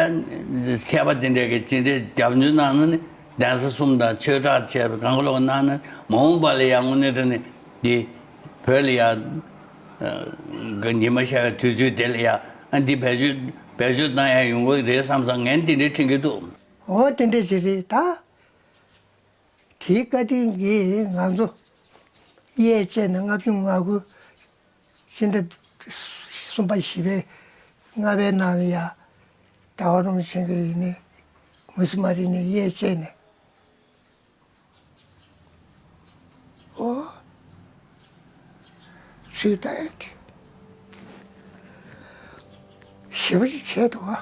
མཁས་པ་འདི་འདྲས་ཀྱི་ཅི་འདྲས་རྒྱབ་གནོན་གནང་ན་ནི་གདན་ས་གསུམ་དང་ཆོས་གྲྭ་བྱས་པའི་གང་ག་ལོག་གནང་ན་མ་འོངས་པ་ལ་ཡང་དངོས་གནས་དྲང་གནས་འདི། བོད་ལ་ཡ། གི་ཉི་མ་ཤར་བའི་དུས་ཚོད་དེ་ལ་ཡ། ཨ་འདི་བེད་སྤྱོད་བེད་སྤྱོད་གཏོང་ཡ་ཡོང་གི་རེད་བསམ་བསམ་ངས་འདི་འདྲའི་དྲན་གྱི་འདུག་འོ་དེ་འདྲ་ཞིག་རེད་ད། དེའི་བཀའ་དྲིན་གྱིས་ང་ཚོ་གཡས་བཅད་ནས་ལྔ་བཅུ་ང་དགུ་ཕྱི་ཟླ་གསུམ་པ་བཞི་པའི་ལྔ་པའི་ནང་ལ་ཡ། རྒྱལ་བ་རིན་པོ་ཆེ་གི་ཡིན་ནི་མུ་སི་མ་རི་ནི་གཡས་བཅད་ནས། ཨོ། ཚུལ་ལྟ་ཡག་གི་ཞེ་པོ་ཅིག་བྱས་འདུག་ཨ།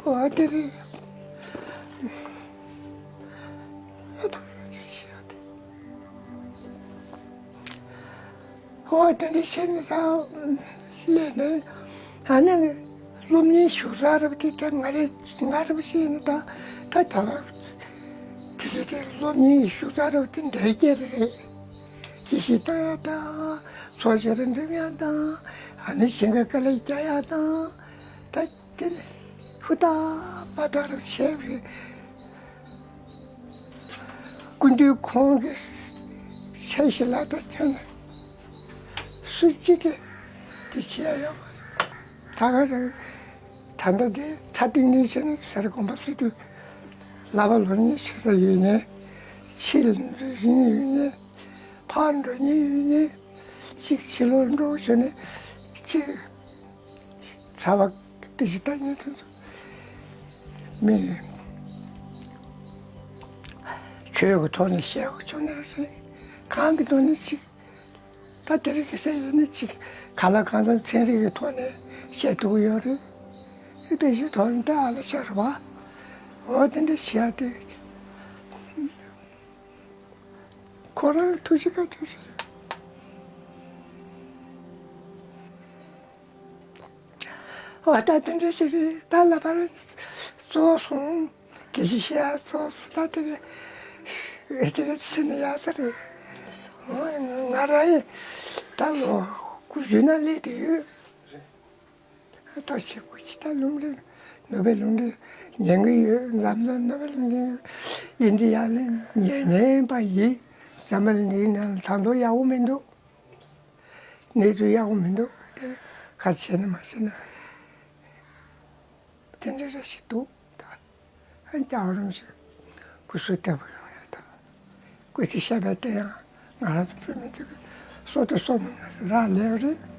ཨོ་དེ་རེད། ཨོ་དེ་འདྲ་བྱས་ནས་ད་སླེབས་ནས། ཨ་ནི་སློབ་གཉེར་ཞུགས་ས་རབ་དེ་ད་ང་རེ་ང་རབ་བྱས་ནས་ད་ད་ད་དེ་གི་དེ་སློབ་གཉེར་ཞུགས་ས་རབ་དེ་འདས་རྒྱུ་རེད། ཅི་ཞིག་བཏང་ཡག་དང་། ཚོགས་བཅར་འགྲིམ་ཡག་དང་། ཨ་ནི་ཞིང་ཁ་དཀའ་ལས་རྒྱག་ཡག་དང་། ད་དེ་ནས་ཧུར་ཐག་པ་ཐག་རུ་བྱས་པ་རེད། སྐུ་མདུན་ཁོང་གི་ཆ་ཤས་ལ་ད་ཁྱོད་སུ་གཅིག་གིས་དེ་བྱེད་ཡག་ཡོད་མ་རེད། ད་ག་རེ། ད་ལྟ་དེ་ད་ཏིང་ངེ་འཛིན་ཟེར་དགོངས་པ་ཟེར་དུས། བསླབ་པ་སློབ་གཉེར་བྱེད་ས་ཡོད་ནའི། ཕྱི་ལ་འགྲོ་མཁན་ཡོད་ནའི། ཕར་འགྲོ་མཁན་ཡོད་ནའི། གཅིག་ཕྱི་ལོགས་འགྲོ་བྱས་ནས་གཅིག་གྲྭ་པ་དེ་ཅི་ལྟ་ཉན་དུ་འདུག་མི་ཆོས་ཀྱི་ཐོག་ནས་བཤད་དགོས་བྱུང་ན་རེད། གང་གི་ཐོག་ནས་གཅིག་ད་དེ་རིང་ཁ་སང་ཡིན་ན་གཅིག་ག་ལ་གང་འཚམ་ཚན་རིག་གི་ཐོག་ནས་བཤད་ཐུབ་ཀྱི་ཡོད་རེད། དེ་བཞིན་ཐོག་ནས་ད་ཨ་ལ་ཤར་བ། འོ་དེ་འདྲ་བྱས་ཏེ། ཁོ་རང་ཐུགས་རྗེ་བཀའ་དྲིན་ཆེ། འོ་ད་དེ་འདྲ་ཞིག་རེད། ད་ལ་བར་རྫོགས་སོང་། སྐད་ཆ་བཤད་ཡག་རྫོགས་སོང་། ད་དེ་ག་དེ་ག་ཕྱིན་ན་ཡག་ས་རེད། ང་རང་ཡིན་ད་ལོ་དགུ་བཅུ་ན་སླེབས་བསྡད་ཡོད། ད་ཆེ་དགུ་ཅི་ད་ལུང་འདྲེན་ནོ་བེལ་ལུང་འདྲེན་ཉན་གི་ཡོད། འཛམ་གླིང་ནོ་བེལ་ལུང་འདྲེན་ཡིན་དེ་ཡག་ལས་ཉན་ཉན་པ་ཡིན། འཛམ་བུ་གླིང་འདིའི་ནང་ལ་ད་དུང་ཡག་པོ་མི་འདུག་གནས་ཚུལ་ཡག་པོ་མི་འདུག་དེ་ག་བྱས་ན་མ་བྱས་ན་དེ་འདྲ་རེ་ཞིག་འདུག་ད་ཨ་རྒྱལ་བ་རིན་པོ་ཆེ་སྐུ་གཟུགས་བདེ་པོ་ཡོང་ཡག་ད། སྐུ་ཚེ་ཞབས་པད་བརྟན་ཡག་ང་རང་ཚོ་བོད་མི་ཚོ་གི་སྲོག་དང་སྲོག་མིན་ན་རག་ལས་པ་རེད།